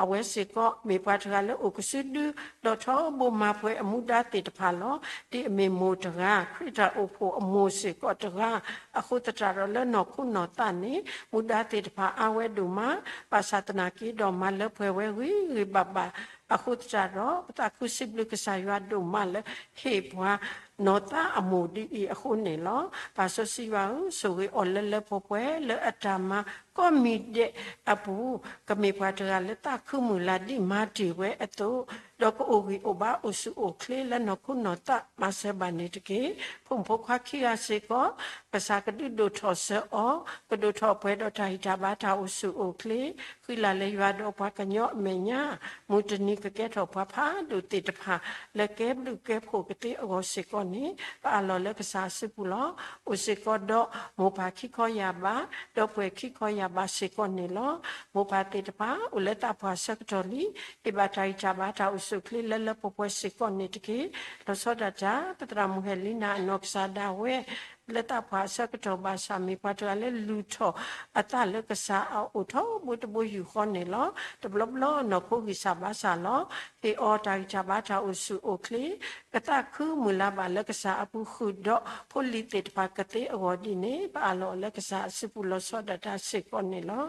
အဝဲစ့ၢ်ကီးမ့ၢ်ပှၤတဂၤလၢအိၣ်ကစုဒု, ဒီးထီဘိမၤပှဲၤအမူဒါသ့ၣ်တဖၣ်လီၤ. ဒ်အမ့ၢ်မိၢ်တဂၤ, ခရံာ်တၢ်အိၣ်ဖှိၣ်အမိၢ်စ့ၢ်ကီးတဂၤ, အဃိသတးဒီးလၢနီၢ်ခိနီၢ်သးန့ၣ်, မူဒါသ့ၣ်တဖၣ်အါဝဲဒိၣ်မး, ဘၣ်ဆၣ်သနာ်က့ဒီးမၤလၢပှဲၤဝဲဂ့ၤဂ့ၤဘၣ်ဘၣ်, အဃိသတးဒီး ပသးခုစံးဘျုးကစၢ်ယွၤဒိၣ်မးလၢ ဟ့ၣ်ပှၤနီၢ်သးအမိၢ်ဒ်အံၤအဃိန့ၣ်လီၤ. ပၢ်စီဆှံယွၤဧၢ, ဆိၣ်ဂ့ၤအီၤလၢလၢပှဲၤပှဲၤလၢအတၢ်မၤကိးမံၤဒဲးအပူၤ, ကမ့ၢ်ပှၤတဂၤလၢသးခုမုၢ်လၢ်ဒ်မၤတ့ၢ်ဝဲအသိး, ဒီးကအိၣ်ဂံၢ်အိၣ်ဘါအိၣ်ဆူၣ်အိၣ်ချ့လၢနီၢ်ခိနီၢ်သးမၤစၢၤဘၣ်န့ၣ်တက့ၢ်. ဖိမုၣ်ဖိခွါခံဂၤစ့ၢ်ကီး, ကစၢ်ကဒုးဒိၣ်ထီၣ်စၢၤအီၤ, ကဒိၣ်ထီၣ်ပှဲၤဒီးတၢ်ဂံၢ်တၢ်ဘါတၢ်အိၣ်ဆူၣ်အိၣ်ချ့, ဃံလၤလၢယွၤဒီးပှၤကညီအမဲာ်ညါ, မုၢ်တနံၤကကဲထီၣ်ပှၤဖးဒိၣ်သ့ၣ်တဖၣ် လၢကဲဘျုးကဲဖှိၣ်ကသ့အဂီၢ်စ့ၢ်ကီးန့ၣ်, ပအၢၣ်လီၤလၢကစၢ်အစုပူၤလီၤ. အိၣ်စ့ၢ်ကီးဒီးမိၢ်ပၢ်ခံခီယၢ်ဘး, ဒီပုၢ်ဝဲၢ်ခံခီယၢ်ဘးစ့ၢ်ကီးန့ၣ်လီၤ. မိၢ်ပၢ်သ့ၣ်တဖၣ် အိၣ်လၢသးပှၢ်ဆၢကတီၢ်လံ, ဟ့ၣ်ဘၣ်တၢ်ဂံၢ်တၢ်ဘါတၢ်အိၣ်ဆူၣ်အိၣ်ချ့လၢလၢပှဲၤပှဲၤစ့ၢ်ကီးန့ၣ်တက့ၢ်. လီၤဆီဒၣ်တၢ် ပသရၣ်မုၣ်ဟဲလံနၤအနီၢ်ကစၢ်ဒၣ်ဝဲ လၢသးပှၢ်အဆၢကတီၢ်ဘၣ်ဆၣ် မ့ၢ်ပှၤတဂၤလၢလုၢ်ထီၣ်အသးလၢကစၢ်အအိၣ်ထီဘိတဘိယူၢ်ဃီန့ၣ်လီၤ. တဘျီဘျီနီၢ်ခိဂံၢ်စၢ်ဘါစၢ်လီၤ. ဟ့ၣ်အီၤတၢ်ဂံၢ်တၢ်ဘါတၢ်အိၣ်ဆူၣ်အိၣ်ချ့, ကသးခုမုၢ်လၢ်ဘၣ်လၢကစၢ်အပူၤဃုာ်ဒီးဖိလံၤသ့ၣ်တဖၣ်ကသ့အဂီၢ်ဒ်န့ၣ် ပအၢၣ်လီၤလၢကစၢ်အစုပူၤလီၤဆီဒၣ်တၢ်စ့ၢ်ကီးန့ၣ်လီၤ.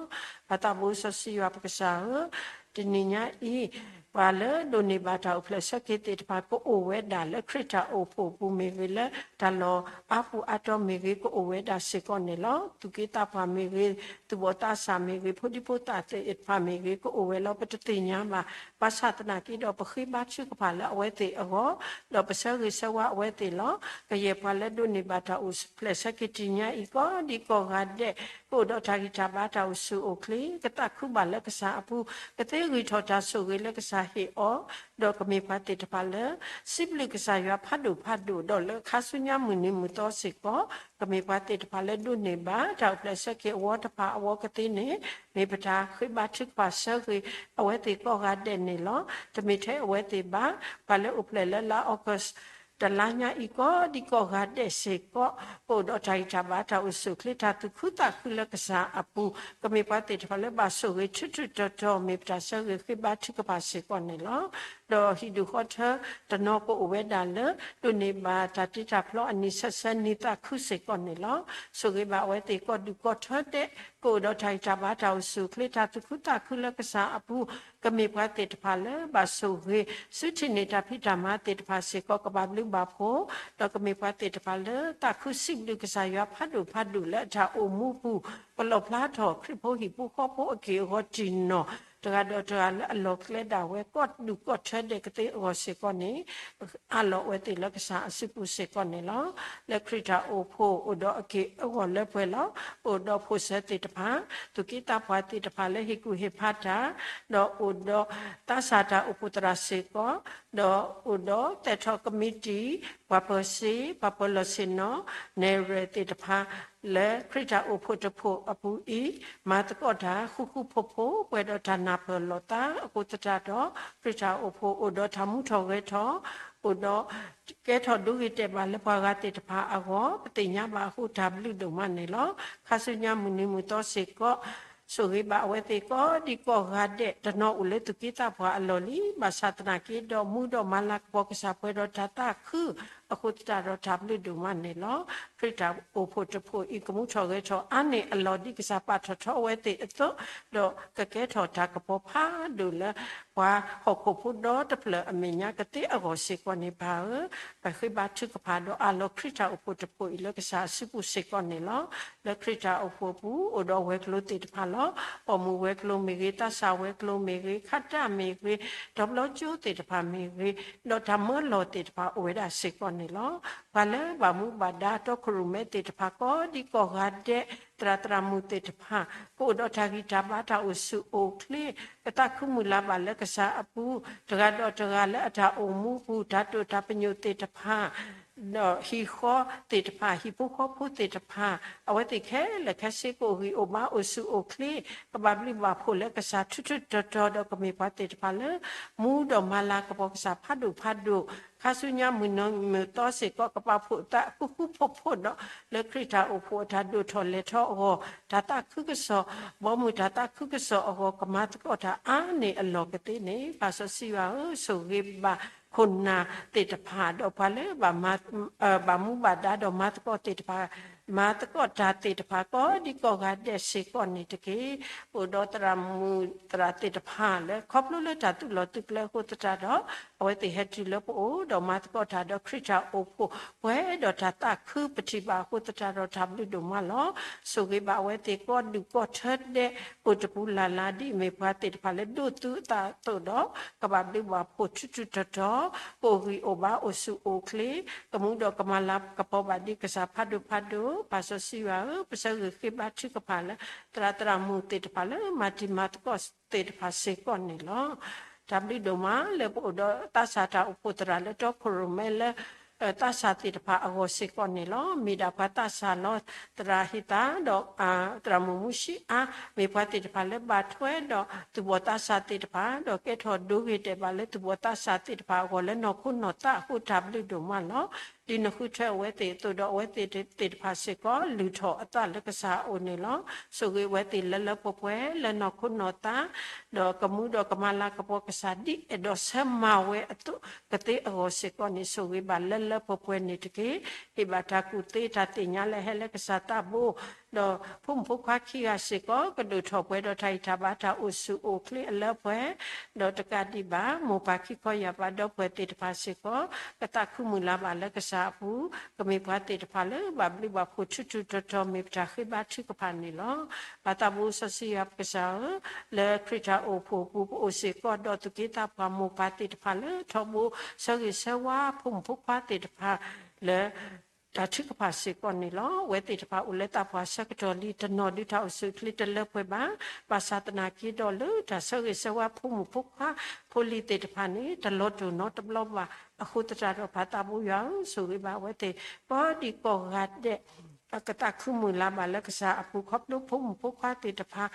ပၢ်သးဘိစီဆှံယွၤပကစၢ်ဧၢ, တနံၤညါအံၤ ပှၤလၢဒိးန့ၢ်ဘၣ်တၢ်အိၣ်ဖျဲၣ်ဆၢက့ၤသ့ၣ်တဖၣ် ကအိၣ်ဝဲဒၣ်လၢခရံာ်တၢ်အိၣ်ဖှိၣ်အပူၤမ့ၢ်ဂ့ၤ, လၢတၢ်လီၢ်အါပူၤအါတီၤမ့ၢ်ဂ့ၤ ကအိၣ်ဝဲဒၣ်စ့ၢ်ကီးန့ၣ်လီၤ. သူၣ်က့သးပှၢ်မ့ၢ်ဂ့ၤ, သူၣ်ဘီၣ်သးစၢ်မ့ၢ်ဂ့ၤ, ဖိဒံဖိသၣ်သ့ၣ်တဖၣ်မ့ၢ်ဂ့ၤ ကအိၣ်ဝဲလီၤ. ပတသ့ၣ်ညါဘၣ်. ဘၣ်ဆၣ်သနာ်က့ဒီး ပဃ့ဘါထုကဖၣ်လၢအဝဲသ့ၣ်အဂီၢ်, ဒီးပဆၢဂ့ၤဆၢဝါအဝဲသ့ၣ်လီၤ. ကယဲၢ်ပှၤလၢဒိးန့ၢ်ဘၣ်တၢ်အိၣ်ဖျဲၣ်ဆၢက့ၤတနံၤညါအံၤ ကိးဒံကိးဂၤဒဲး ကအိၣ်ဒီးတၢ်ဂံၢ်တၢ်ဘါတၢ်အိၣ်ဆူၣ်အိၣ်ချ့, ကသးခုဘၣ်လၢကစၢ်အပူၤ, ကသ့ဂံၢ်ထီၣ်တၢ်ဆိၣ်ဂ့ၤလၢကစၢ်ဟ့ၣ်အီၤ, ဒီးကမ့ၢ်ပှၤသ့ၣ်တဖၣ်လၢ စံးဘျုးကစၢ်ယွၤဖးဒိၣ်ဖးဒိၣ်, ဒီးလၢခါဆူညါမုၢ်နံၤမုၢ်သီစ့ၢ်ကီး ကမ့ၢ်ပှၤသ့ၣ်တဖၣ်လၢဒိးန့ၢ်ဘၣ်တၢ်အိၣ်ဖျဲၣ်ဆၢက့ၤအဝီတဖၣ်အဝီကသ့န့ၣ် မ့ၢ်ပတၢ်ဃ့ဘါထုကဖၣ်ဆၢဂ့ၤအဝဲသ့ၣ်ကိးဂၤဒဲးန့ၣ်လီၤ. တမ့ၢ်ထဲအဝဲသ့ၣ်ဘၣ်, ပှၤလၢအိၣ်ဖျဲၣ်လၢလါအီကူး တလါညါအံၤကိးဒံကိးဂၤဒဲးစ့ၢ်ကီး ကအိၣ်ဒီးတၢ်ဂံၢ်တၢ်ဘါတၢ်အိၣ်ဆူၣ်အိၣ်ချ့ တၢ်သူၣ်ခုသးခုလၢကစၢ်အပူၤ, ကမ့ၢ်ပှၤသ့ၣ်တဖၣ်လၢဘၣ်ဆိၣ်ဂ့ၤထူးထူးတီၤတီၤ မ့ၢ်ပတၢ်ဆၢဂ့ၤဃ့ဘါထုကဖၣ်စ့ၢ်ကီးန့ၣ်လီၤ. ဒီးဟံၣ်ဒူၣ်ဃီထၢတနီၤကအိၣ်ဝဲဒၣ်လၢ ဒိးန့ၢ်ဘၣ်တၢ်တ့တၢ်ဖျီအနံၣ်ဆၢဆၢနံၤသးခုစ့ၢ်ကီးန့ၣ်လီၤ. ဆိၣ်ဂ့ၤဘၣ်အဝဲသ့ၣ်ကိးဒူၣ်ကိးထၢဒဲး ကအိၣ်ဒီးတၢ်ဂံၢ်တၢ်ဘါတၢ်အိၣ်ဆူၣ်အိၣ်ချ့ တၢ်သူၣ်ခုသးခုလၢကစၢ်အပူၤ, ကမ့ၢ်ပှၤသ့ၣ်တဖၣ်လၢဘၣ်ဆိၣ်ဂ့ၤ ဆူထံၣ်န့ၢ်တၢ်ဖံးတၢ်မၤသ့ၣ်တဖၣ်စ့ၢ်ကီး ကဘၣ်ဘျုးဘၣ်ဖှိၣ်, ဒီးကမ့ၢ်ပှၤသ့ၣ်တဖၣ်လၢသးခုစံးဘျုးကစၢ်ယွၤဖးဒိၣ်ဖးဒိၣ်လၢအတၢ်အိၣ်မူပူၤ, ကလီၣ်ဖျါထီၣ်ခရံာ်ဖိဟံၣ်ဖိဃီဖိအက့ၢ်အဂီၤတံၢ်နီၢ် တဂၤဒီးတဂၤလၢအလီၢ်ကျဲဒၣ်ဝဲ ကီၢ်ဒူၣ်ကီၢ်ထၢဒဲးကသ့အဂီၢ်စ့ၢ်ကီးန့ၣ် အးလီၤဝဲသ့ၣ်လၢကစၢ်အစုပူၤစ့ၢ်ကီးန့ၣ်လီၤ. လၢခရံာ်တၢ်အိၣ်ဖှိၣ်အိၣ်ဒီးအက့ၢ်အဂီၤလၢပှဲၤလီၤ. ပအိၣ်ဒီးဖိၣ်စၢၤသ့ၣ်တဖၣ်, သူၣ်က့သးပှၢ်သ့ၣ်တဖၣ်လၢဟ့ၣ်ကူၣ်ဟ့ၣ်ဖးတၢ်, ဒီးအိၣ်ဒီးသးစၢ်တၢ်အိၣ်ဖှိၣ်သရၣ်စ့ၢ်ကီး, ဒီးအိၣ်ဒီးသဲးထီၣ်ကမံးတံာ်, ပှၤပၢၤစ့, ပှၤပၢၤလီၢ်ဆ့ၣ်နီၤ, နဲၣ်ရွဲၣ်သ့ၣ်တဖၣ် လၢခရံာ်တၢ်အိၣ်ဖှိၣ်တဖှိၣ်အပူၤအံၤ, မၤသကိးတၢ်ဃူဃူဖိးဖိး ပှဲၤဒီးတၢ်နၢ်ပၢၢ်လီၤသးအဃိသတးဒီး ခရံာ်တၢ်အိၣ်ဖှိၣ်အိၣ်ဒီးတၢ်မူထီၣ်ဂဲၤထီၣ်, အိၣ်ဒီးကဲထီၣ်ဒိဂ့ၤတဲာ်ဘၣ်လၢပှၤဂၤသ့ၣ်တဖၣ်အဂီၢ် ပသ့ၣ်ညါဘၣ်အဃိတၢ်ဘျုးဒိၣ်မးန့ၣ်လီၤ. ခါဆူညါမုၢ်နံၤမုၢ်သီစ့ၢ်ကီး ဆိၣ်ဂ့ၤဘၣ်အဝဲသ့ၣ်ကိးဒံကိးဂၤဒဲး တနီၤအိၣ်လၢသူၣ်က့သးပှၢ်အလီၢ်လံ, ဘၣ်ဆၣ်သနာ်က့ဒီးမူဒီးမၤလၤကပီၤကစၢ်ပှဲၤဒီးတၢ်သးခု အဃိသတးဒီးတၢ်ဘျုးဒိၣ်မးန့ၣ်လီၤ. ခရံာ်တၢ်အိၣ်ဖှိၣ်တဖှိၣ်အံၤ ကမူထီၣ်ဂဲၤထီၣ်အါန့ၢ်အလီၢ်ဒ်ကစၢ်ပာ်ထီၣ်ထီအဝဲသ့ၣ်အသိး, ဒီးကကဲထီၣ်တၢ်ကပီၤဖးဒိၣ်လၢ ပှၤဟီၣ်ခိၣ်ဖိဒီတဖျၢၣ်အမဲာ်ညါကသ့အဂီၢ်စ့ၢ်ကီးန့ၣ် ပၢ်ဧၢ, ပဃ့ဘါထုကဖၣ်ဒီးအးလီၤခရံာ်တၢ်အိၣ်ဖှိၣ်တဖှိၣ်အံၤလၢကစၢ်အစုပူၤစ့ၢ်ကီးန့ၣ်လီၤ. လၢခရံာ်တၢ်အိၣ်ဖှိၣ်အပူၤ အိၣ်ဒီးဝဲၤကျိၤသ့ၣ်တဖၣ်လီၤ. ပိာ်မုၣ်ဝဲၤကျိၤမ့ၢ်ဂ့ၤ, သးစၢ်ဝဲၤကျိၤမ့ၢ်ဂ့ၤ, ခါတၢ်မ့ၢ်ဂ့ၤ, ဒီပျီကၠိသ့ၣ်တဖၣ်မ့ၢ်ဂ့ၤ, ဒီးတၢ်မၢလီၢ်သ့ၣ်တဖၣ်အိၣ်ဝဲဒၣ်စ့ၢ်ကီးန့ၣ်လီၤ. ပှၤလၢဘၣ်မူဘၣ်ဒါတီခိၣ်ရိၣ်မဲသ့ၣ်တဖၣ် ကိးဒံကိးဂၤဒဲး သရၣ်သရၣ်မုၣ်သ့ၣ်တဖၣ် ကအိၣ်ဒီးတၢ်ဂံၢ်တၢ်ဘါတၢ်အိၣ်ဆူၣ်အိၣ်ချ့, ကသးခုမုၢ်လၢ်ဘၣ်လၢကစၢ်အပူၤ, တဂၤဒီးတဂၤလၢအတၢ်အိၣ်မူပူၤ တၢ်တိာ်တၢ်ပညိၣ်သ့ၣ်တဖၣ် ဒီးဟံၣ်ဃီသ့ၣ်တဖၣ်, ဟံၣ်ဖိဃီဖိသ့ၣ်တဖၣ်, အဝဲသ့ၣ်ခဲလၢာ်ခဲဆ့ ကအိၣ်ဂံၢ်အိၣ်ဘါအိၣ်ဆူၣ်အိၣ်ချ့, ကဘၣ်ဘျုးဘၣ်ဖှိၣ်လၢကစၢ်ထူထူတီၤတီၤ ဒီးကမ့ၢ်ပှၤသ့ၣ်တဖၣ်လၢ မူဒီးမၤလၤကပီၤကစၢ်ဖးဒိၣ်ဖးဒိၣ်, ခါဆူညါမုၢ်နံၤမုၢ်သီစ့ၢ်ကီး ကပာ်ဖှိၣ်သးဃူဃူဖိးဖိးဒီး လၢခရံာ်တၢ်အိၣ်ဖှိၣ်အတၢ်ဒိၣ်ထီၣ်လဲၤထီၣ်အဂီၢ်, တၢ်သးခုကစီၣ်, ဘီမုၢ်တၢ်သးခုကစီၣ်အဂီၢ် ကမၤသကိးတၢ်အါန့ၢ်အလီၢ်ကသ့န့ၣ် ပၢ်စီဆှံယွၤဧၢ, ဆိၣ်ဂ့ၤဘၣ်ခိၣ်နၢ်သ့ၣ်တဖၣ် ဒီးပှၤလၢ ဘၣ်မူဘၣ်ဒါဒီးမၤသကိးသ့ၣ်တဖၣ်, မၤသကိးတၢ်သ့ၣ်တဖၣ် ကိးဒံကိးဂၤဒဲးစ့ၢ်ကီးန့ၣ်တက့ၢ်. ပအိၣ်ဒီးသရၣ်မုၣ်သရၣ်သ့ၣ်တဖၣ်လၢ ခီဖျိလၢတၢ်သုးလီၢ်သုးကျဲအဃိသတးဒီး အဝဲသ့ၣ်ဟဲတုၤလၢပအိၣ်ဒီးမၤသကိးတၢ်ဒီးခရံာ်တၢ်အိၣ်ဖှိၣ် ပှဲၤဒီးတၢ်သးခုပထံၣ်ဘၣ်အဃိသတးဒီးတၢ်ဘျုးဒိၣ်မးလီၤ. ဆိၣ်ဂ့ၤဘၣ်အဝဲသ့ၣ်ကိးဒူၣ်ကိးထၢဒဲး အိၣ်တပူၤလၢ်လၢ် ဒ်အမ့ၢ်ပှၤသ့ၣ်တဖၣ်လၢဒိးသုအသးအသိးဒီး ကဘၣ်ဘျုးဘၣ်ဖှိၣ်ထူထူတီၤတီၤ, ကအိၣ်ဂံၢ်အိၣ်ဘါအိၣ်ဆူၣ်အိၣ်ချ့, ကမူဒီးကမၤလၤကပီၤဘၣ်ဒံးကစၢ်ဖးဒိၣ်ဖးဒိၣ်, ပၢ်စီဆှံယွၤဧၢ, ပဆၢဂ့ၤဃ့ဘါထုကဖၣ်လၢ သရၣ်သရၣ်မုၣ်သ့ၣ်တဖၣ်လၢမၤတံၤမၤသကိးသ့ၣ်တဖၣ်စ့ၢ်ကီးန့ၣ်လီၤ. တၢ်ဘျုးဒိၣ်မးလၢပအိၣ်ဒီးသးစၢ်တၢ်အိၣ်ဖှိၣ်သရၣ်လၢတီခိၣ်ရိၣ်မဲလၢ သးစၢ်သ့ၣ်တဖၣ်အဂီၢ်စ့ၢ်ကီးန့ၣ်လီၤ. မ့ၢ်ဒၣ်ပှၤသးစၢ်လီၤ. သရၣ်ဟ့ၣ်သးဒီး သရၣ်မုၣ်မူဆံအါ မ့ၢ်ပှၤသ့ၣ်တဖၣ်လၢဘၣ်ထွဲဒီးသူၣ်ဘီၣ်သးစၢ်သ့ၣ်တဖၣ် ဒီးကဲထီၣ်ဒိဂ့ၤတဲာ်ဘၣ်လၢသူၣ်ဘီၣ်သးစၢ်သ့ၣ်တဖၣ်အဂီၢ်လၢနီၢ်ခိနီၢ်သးအဃိတၢ်ဘျုးဒိၣ်မးလီၤ. ဒ်နဃုထၢအဝဲသ့ၣ်အသိးဒီးအဝဲသ့ၣ်သ့ၣ်တဖၣ်စ့ၢ်ကီး လုၢ်ထီၣ်အသးလၢကစၢ်အအိၣ်န့ၣ်လီၤ. ဆိၣ်ဂ့ၤအဝဲသ့ၣ်လၢလၢပှဲၤပှဲၤလၢနီၢ်ခိနီၢ်သး ဒီးကမူဒီးကမၤလၤကပီၤကစၢ်ဒ်အဲၣ်ဒိးဆၢမၤဝဲအသိး ကသ့အဂီၢ်စ့ၢ်ကီးန့ၣ် ဆိၣ်ဂ့ၤဘၣ်လၢလၢပှဲၤပှဲၤန့ၣ်တက့ၢ်. ဟ့ၣ်ဘၣ်တၢ်ကူၣ်သ့တၢ်သ့ၣ်ညါလၢဟဲလၢကစၢ်သးဘိ ဒီးဖိမုၣ်ဖိခွါခံဂၤစ့ၢ်ကီး ကဒိၣ်ထီၣ်ပှဲၤဒီးတၢ်အံးတၢ်ဘါတၢ်အိၣ်ဆူၣ်အိၣ်ချ့အလၢပှဲၤ, ဒီးတကးဒံးဘၣ် မိၢ်ပၢ်ခံခီယၢ်ပၢ်ဒီပုၢ်ဝဲၢ်သ့ၣ်တဖၣ်စ့ၢ်ကီး ကသးခုမုၢ်လၢ်ဘၣ်လၢကစၢ်အပူၤ, ကမ့ၢ်ပှၤသ့ၣ်တဖၣ်လၢဘၣ်ဘျုးဘၣ်ဖှိၣ်ထူထူတီၤတီၤ မ့ၢ်ပတၢ်ဃ့ဘါထုကဖၣ်န့ၣ်လီၤ. ပၢ်သးဘိစီဆှံယွၤပကစၢ်ဧၢ, လၢခရံာ်တၢ်အိၣ်ဖှိၣ်အပူၤ ပအိၣ်စ့ၢ်ကီးဒီးသူၣ်က့သးပှၢ်မိၢ်ပၢ်သ့ၣ်တဖၣ်လၢ ထီဘိဆၢဂ့ၤဆၢဝါဖိမုၣ်ဖိခွါသ့ၣ်တဖၣ်လၢ တၢ်ထုကဖၣ်စ့ၢ်ကီးန့ၣ်လီၤ. အဝဲသ့ၣ်တဖၣ်အိၣ်လၢသးပှၢ်ဆၢကတီၢ်လံ တနီၤဒုးတၢ်အိၣ်ဆူၣ်အိၣ်ချ့တလၢပှဲၤဘၣ်. ဘၣ်ဆၣ်သနာ်က့ဒီးလၢတၢ်ဆၢဂ့ၤဆၢဝါဖိမုၣ်ဖိခွါဖိလံၤသ့ၣ်တဖၣ်န့ၣ် တလီၤတိာ်နီတဘျီဘၣ်. အဃိသတးဒီးပၢ်သးဘိယွၤဧၢ, ဆိၣ်ဂ့ၤဘၣ်အဝဲသ့ၣ် ကိးဒံကိးဂၤဒဲး ကသးခုမုၢ်လၢ်ဘၣ်လၢကစၢ်အပူၤ ခီဖျိဖိမုၣ်ဖိခွါသ့ၣ်တဖၣ်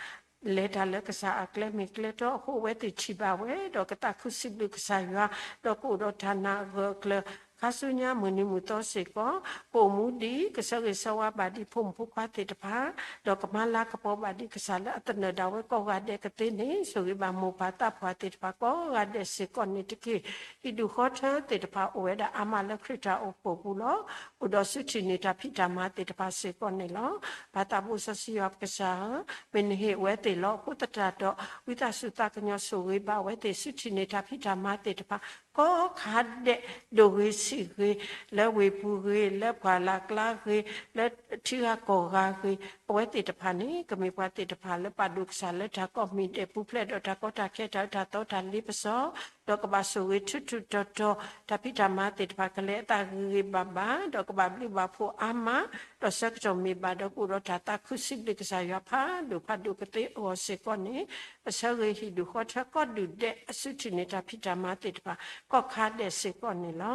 လဲၤတၢ်လၢကစၢ်အကျဲမ့ၢ်ကျဲတီအဃိ အဝဲသ့ၣ်ထံၣ်ဘၣ်ဝဲ ဒီးကသးခုစံးဘျုးကစၢ်ယွၤ ဒီးကအိၣ်ဒီးတၢ်နာ်အဂၢၢ်အကျၢၤ ခါဆူညါမုၢ်နံၤမုၢ်သီစ့ၢ်ကီး ကအိၣ်မူဒ် ကဆၢဂ့ၤဆၢဝါဘၣ်ဒံးဖိမုၣ်ဖိခွါသ့ၣ်တဖၣ် ဒီးကမၤလၤကပီၤဘၣ်ဒံးကစၢ်လၢအသနၢၣ်ဒၣ်ဝဲကိးဂၤဒဲးကသ့န့ၣ် ဆိၣ်ဂ့ၤဘၣ်မိၢ်ပၢ်သးပှၢ်သ့ၣ်တဖၣ်ကိးဂၤဒဲးစ့ၢ်ကီးန့ၣ်တက့ၢ်. ဟံၣ်ဒူၣ်ဃီထၢသ့ၣ်တဖၣ်အိၣ်ဝဲဒၣ်အါမးလၢခရံာ်တၢ်အိၣ်ဖှိၣ်အပူၤလီၤ. အိၣ်ဒီးဆူထံၣ်န့ၢ်တၢ်ဖံးတၢ်မၤသ့ၣ်တဖၣ်စ့ၢ်ကီးန့ၣ်လီၤ. ပၢ်သးဘိစီဆှံယွၤပကစၢ်ဧၢ, မ့ၢ်နဟ့ၣ်အဝဲသ့ၣ်လီၤ. အဃိသတးဒီး ဝံသးစူၤသးကညီၤဆိၣ်ဂ့ၤဘၣ်အဝဲသ့ၣ် ဆူထံၣ်န့ၢ်တၢ်ဖံးတၢ်မၤသ့ၣ်တဖၣ် ကိးခါဒဲး ဒိၣ်ဂ့ၤဆံးဂ့ၤ, လၢဝ့ၢ်ပူၤဂ့ၤ, လၢပှၢ်လၢ်ကျါဂ့ၤ, လၢထံဂၤကီၢ်ဂၤဂ့ၤ, အဝဲသ့ၣ်တဖၣ်န့ၣ် ကမ့ၢ်ပှၤသ့ၣ်တဖၣ်လၢပာ်ဒိၣ်ကစၢ်လၢတၢ်ကိးမံၤဒဲး ပူၤဖျဲးဒီးတၢ်ကီတၢ်ခဲ တၢ်အၢတၢ်သီ တၢ်လ့ပစီ ဒီးကဘၣ်ဆိၣ်ဂ့ၤထုးထုးတီၤတီၤ တၢ်ဖံးတၢ်မၤသ့ၣ်တဖၣ် ကလဲၤအသးဂ့ၤဂ့ၤဘၣ်ဘၣ် ဒီးကဘၣ်ဘျုးဘၣ်ဖှိၣ်အါမး, ဒီးဆၢကတီၢ်မ့ၢ်ဘၣ်ဒီး ကအိၣ်ဒီးတၢ်သးခုစံးဘျုးကစၢ်ယွၤဖးဒိၣ်ဖးဒိၣ်ကသ့အဂီၢ်စ့ၢ်ကီးန့ၣ်, အဆၢဂ့ၤဟံၣ်ဒူၣ်ဃီထၢ ကိးဒူၣ်ဒဲး အစုထံၣ်န့ၢ်တၢ်ဖံးတၢ်မၤသ့ၣ်တဖၣ် ကိးခါဒဲးစ့ၢ်ကီးန့ၣ်လီၤ.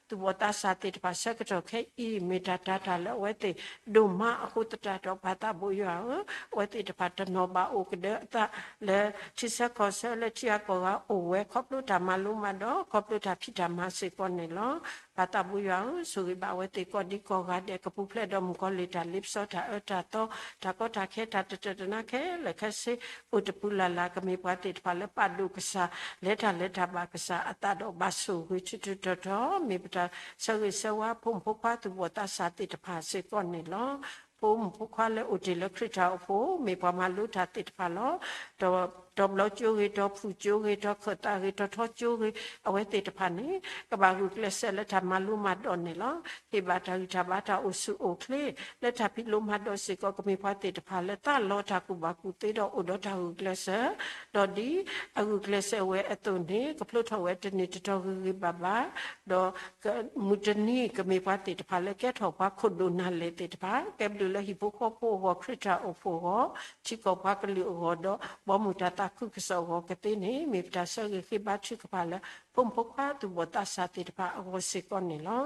သူၣ်ဘီၣ်သးစၢ်သ့ၣ်တဖၣ် ဆၢကတီၢ်ခဲအံၤ မ့ၢ်တၢ်တာ်တၢ်လၢအဝဲသ့ၣ်ဒိၣ်မးအဃိသတးဒီး ပၢ်သးဘိယွၤဧၢ, အဝဲသ့ၣ်တဖၣ်တနီၤဘၣ်အိၣ်ကဒၢအသးလၢ ထံဆၢကီၢ်ဆၢ လၢထံဂၤကီၢ်ဂၤအိၣ်ဝဲ ခီဖျိတၢ်မၤလိမၤဒိး ခီဖျိတၢ်ဖံးတၢ်မၤစ့ၢ်ကီးန့ၣ်လီၤ. ပၢ်သးဘိယွၤဧၢ, ဆိၣ်ဂ့ၤဘၣ်အဝဲသ့ၣ်ကိးဒံကိးဂၤဒဲး ကပူၤဖျဲးဒီးမုၣ်ကီၤလံၢ်တၢ်လ့ပစီ တၢ်အၢတၢ်သီ တၢ်ကီတၢ်ခဲ တၢ်တတၢၢ်တနါခဲလၢာ်ခဲဆ့ အိၣ်တပူၤလၢ်လၢ် ကမ့ၢ်ပှၤသ့ၣ်တဖၣ်လၢပာ်ဒိၣ်ကစၢ် လဲၤတၢ်လၢတၢ်ဘၣ်ကစၢ်အသးဒီး ဘၣ်ဆိၣ်ဂ့ၤထုးထုးတီၤတီၤ မ့ၢ်ပတၢ်ဆၢဂ့ၤဆၢဝါ ဖိမုၣ်ဖိခွါ သူၣ်ဘီၣ်သးစၢ်သ့ၣ်တဖၣ်စ့ၢ်ကီးန့ၣ်လီၤ. ဖိမုၣ်ဖိခွါလၢအိၣ်တ့ၢ်လၢခရံာ်တၢ်အိၣ်ဖှိၣ် မ့ၢ်ပှၤမၤလိတၢ်သ့ၣ်တဖၣ်လီၤ. ဒီး တီၤဘျီကၠိဂ့ၤ, တီၤဖုၣ်ကၠိဂ့ၤ, တီၤခၢၣ်သးဂ့ၤ, တီၤထီကၠိဂ့ၤ, အဝဲသ့ၣ်တဖၣ်န့ၣ် ကဘၣ်ဂုာ်ကျဲးစၢးလၢတၢ်မၤလိမၤဒိးန့ၣ်လီၤ. ဟ့ၣ်ဘၣ်တၢ်ဂံၢ်တၢ်ဘါ တၢ်အိၣ်ဆူၣ်အိၣ်ချ့ လၢတၢ်ဖံးလိမၤဒိးစ့ၢ်ကီး ကမ့ၢ်ပှၤသ့ၣ်တဖၣ်လၢသးလီတၢ်ကူၣ်ဘၣ်ကူၣ်သ့ဒီးအိၣ်ဒီးတၢ်ဂုာ်ကျဲးစၢး, ဒီးဒ်အဂုာ်ကျဲးစၢးဝဲအသိးန့ၣ် ကဖျိထီၣ်ဝဲတနံၤတတီၤဂ့ၤဂ့ၤဘၣ်ဘၣ်, ဒီး မုၢ်တနံၤ ကမ့ၢ်ပှၤသ့ၣ်တဖၣ်လၢကဲထီၣ်ပှၤခိၣ်ဒိၣ်နၢ်လဲၢ်သ့ၣ်တဖၣ် ကဲဘျုးလၢဟံၣ်ဖိဃီဖိအဂီၢ် ခရံာ်တၢ်အိၣ်ဖှိၣ်အဂီၢ် ထံကီၢ်ပှၤကလုာ်အဂီၢ်ဒီး ဘီမုၢ်တၢ်သးခုကစီၣ်အဂီၢ်ကသ့န့ၣ် မ့ၢ်ပတၢ်ဆၢဂ့ၤဃ့ဘါထုကဖၣ်လၢ ဖိမုၣ်ဖိခွါသူၣ်ဘီၣ်သးစၢ်သ့ၣ်တဖၣ်အဂီၢ်စ့ၢ်ကီးန့ၣ်လီၤ.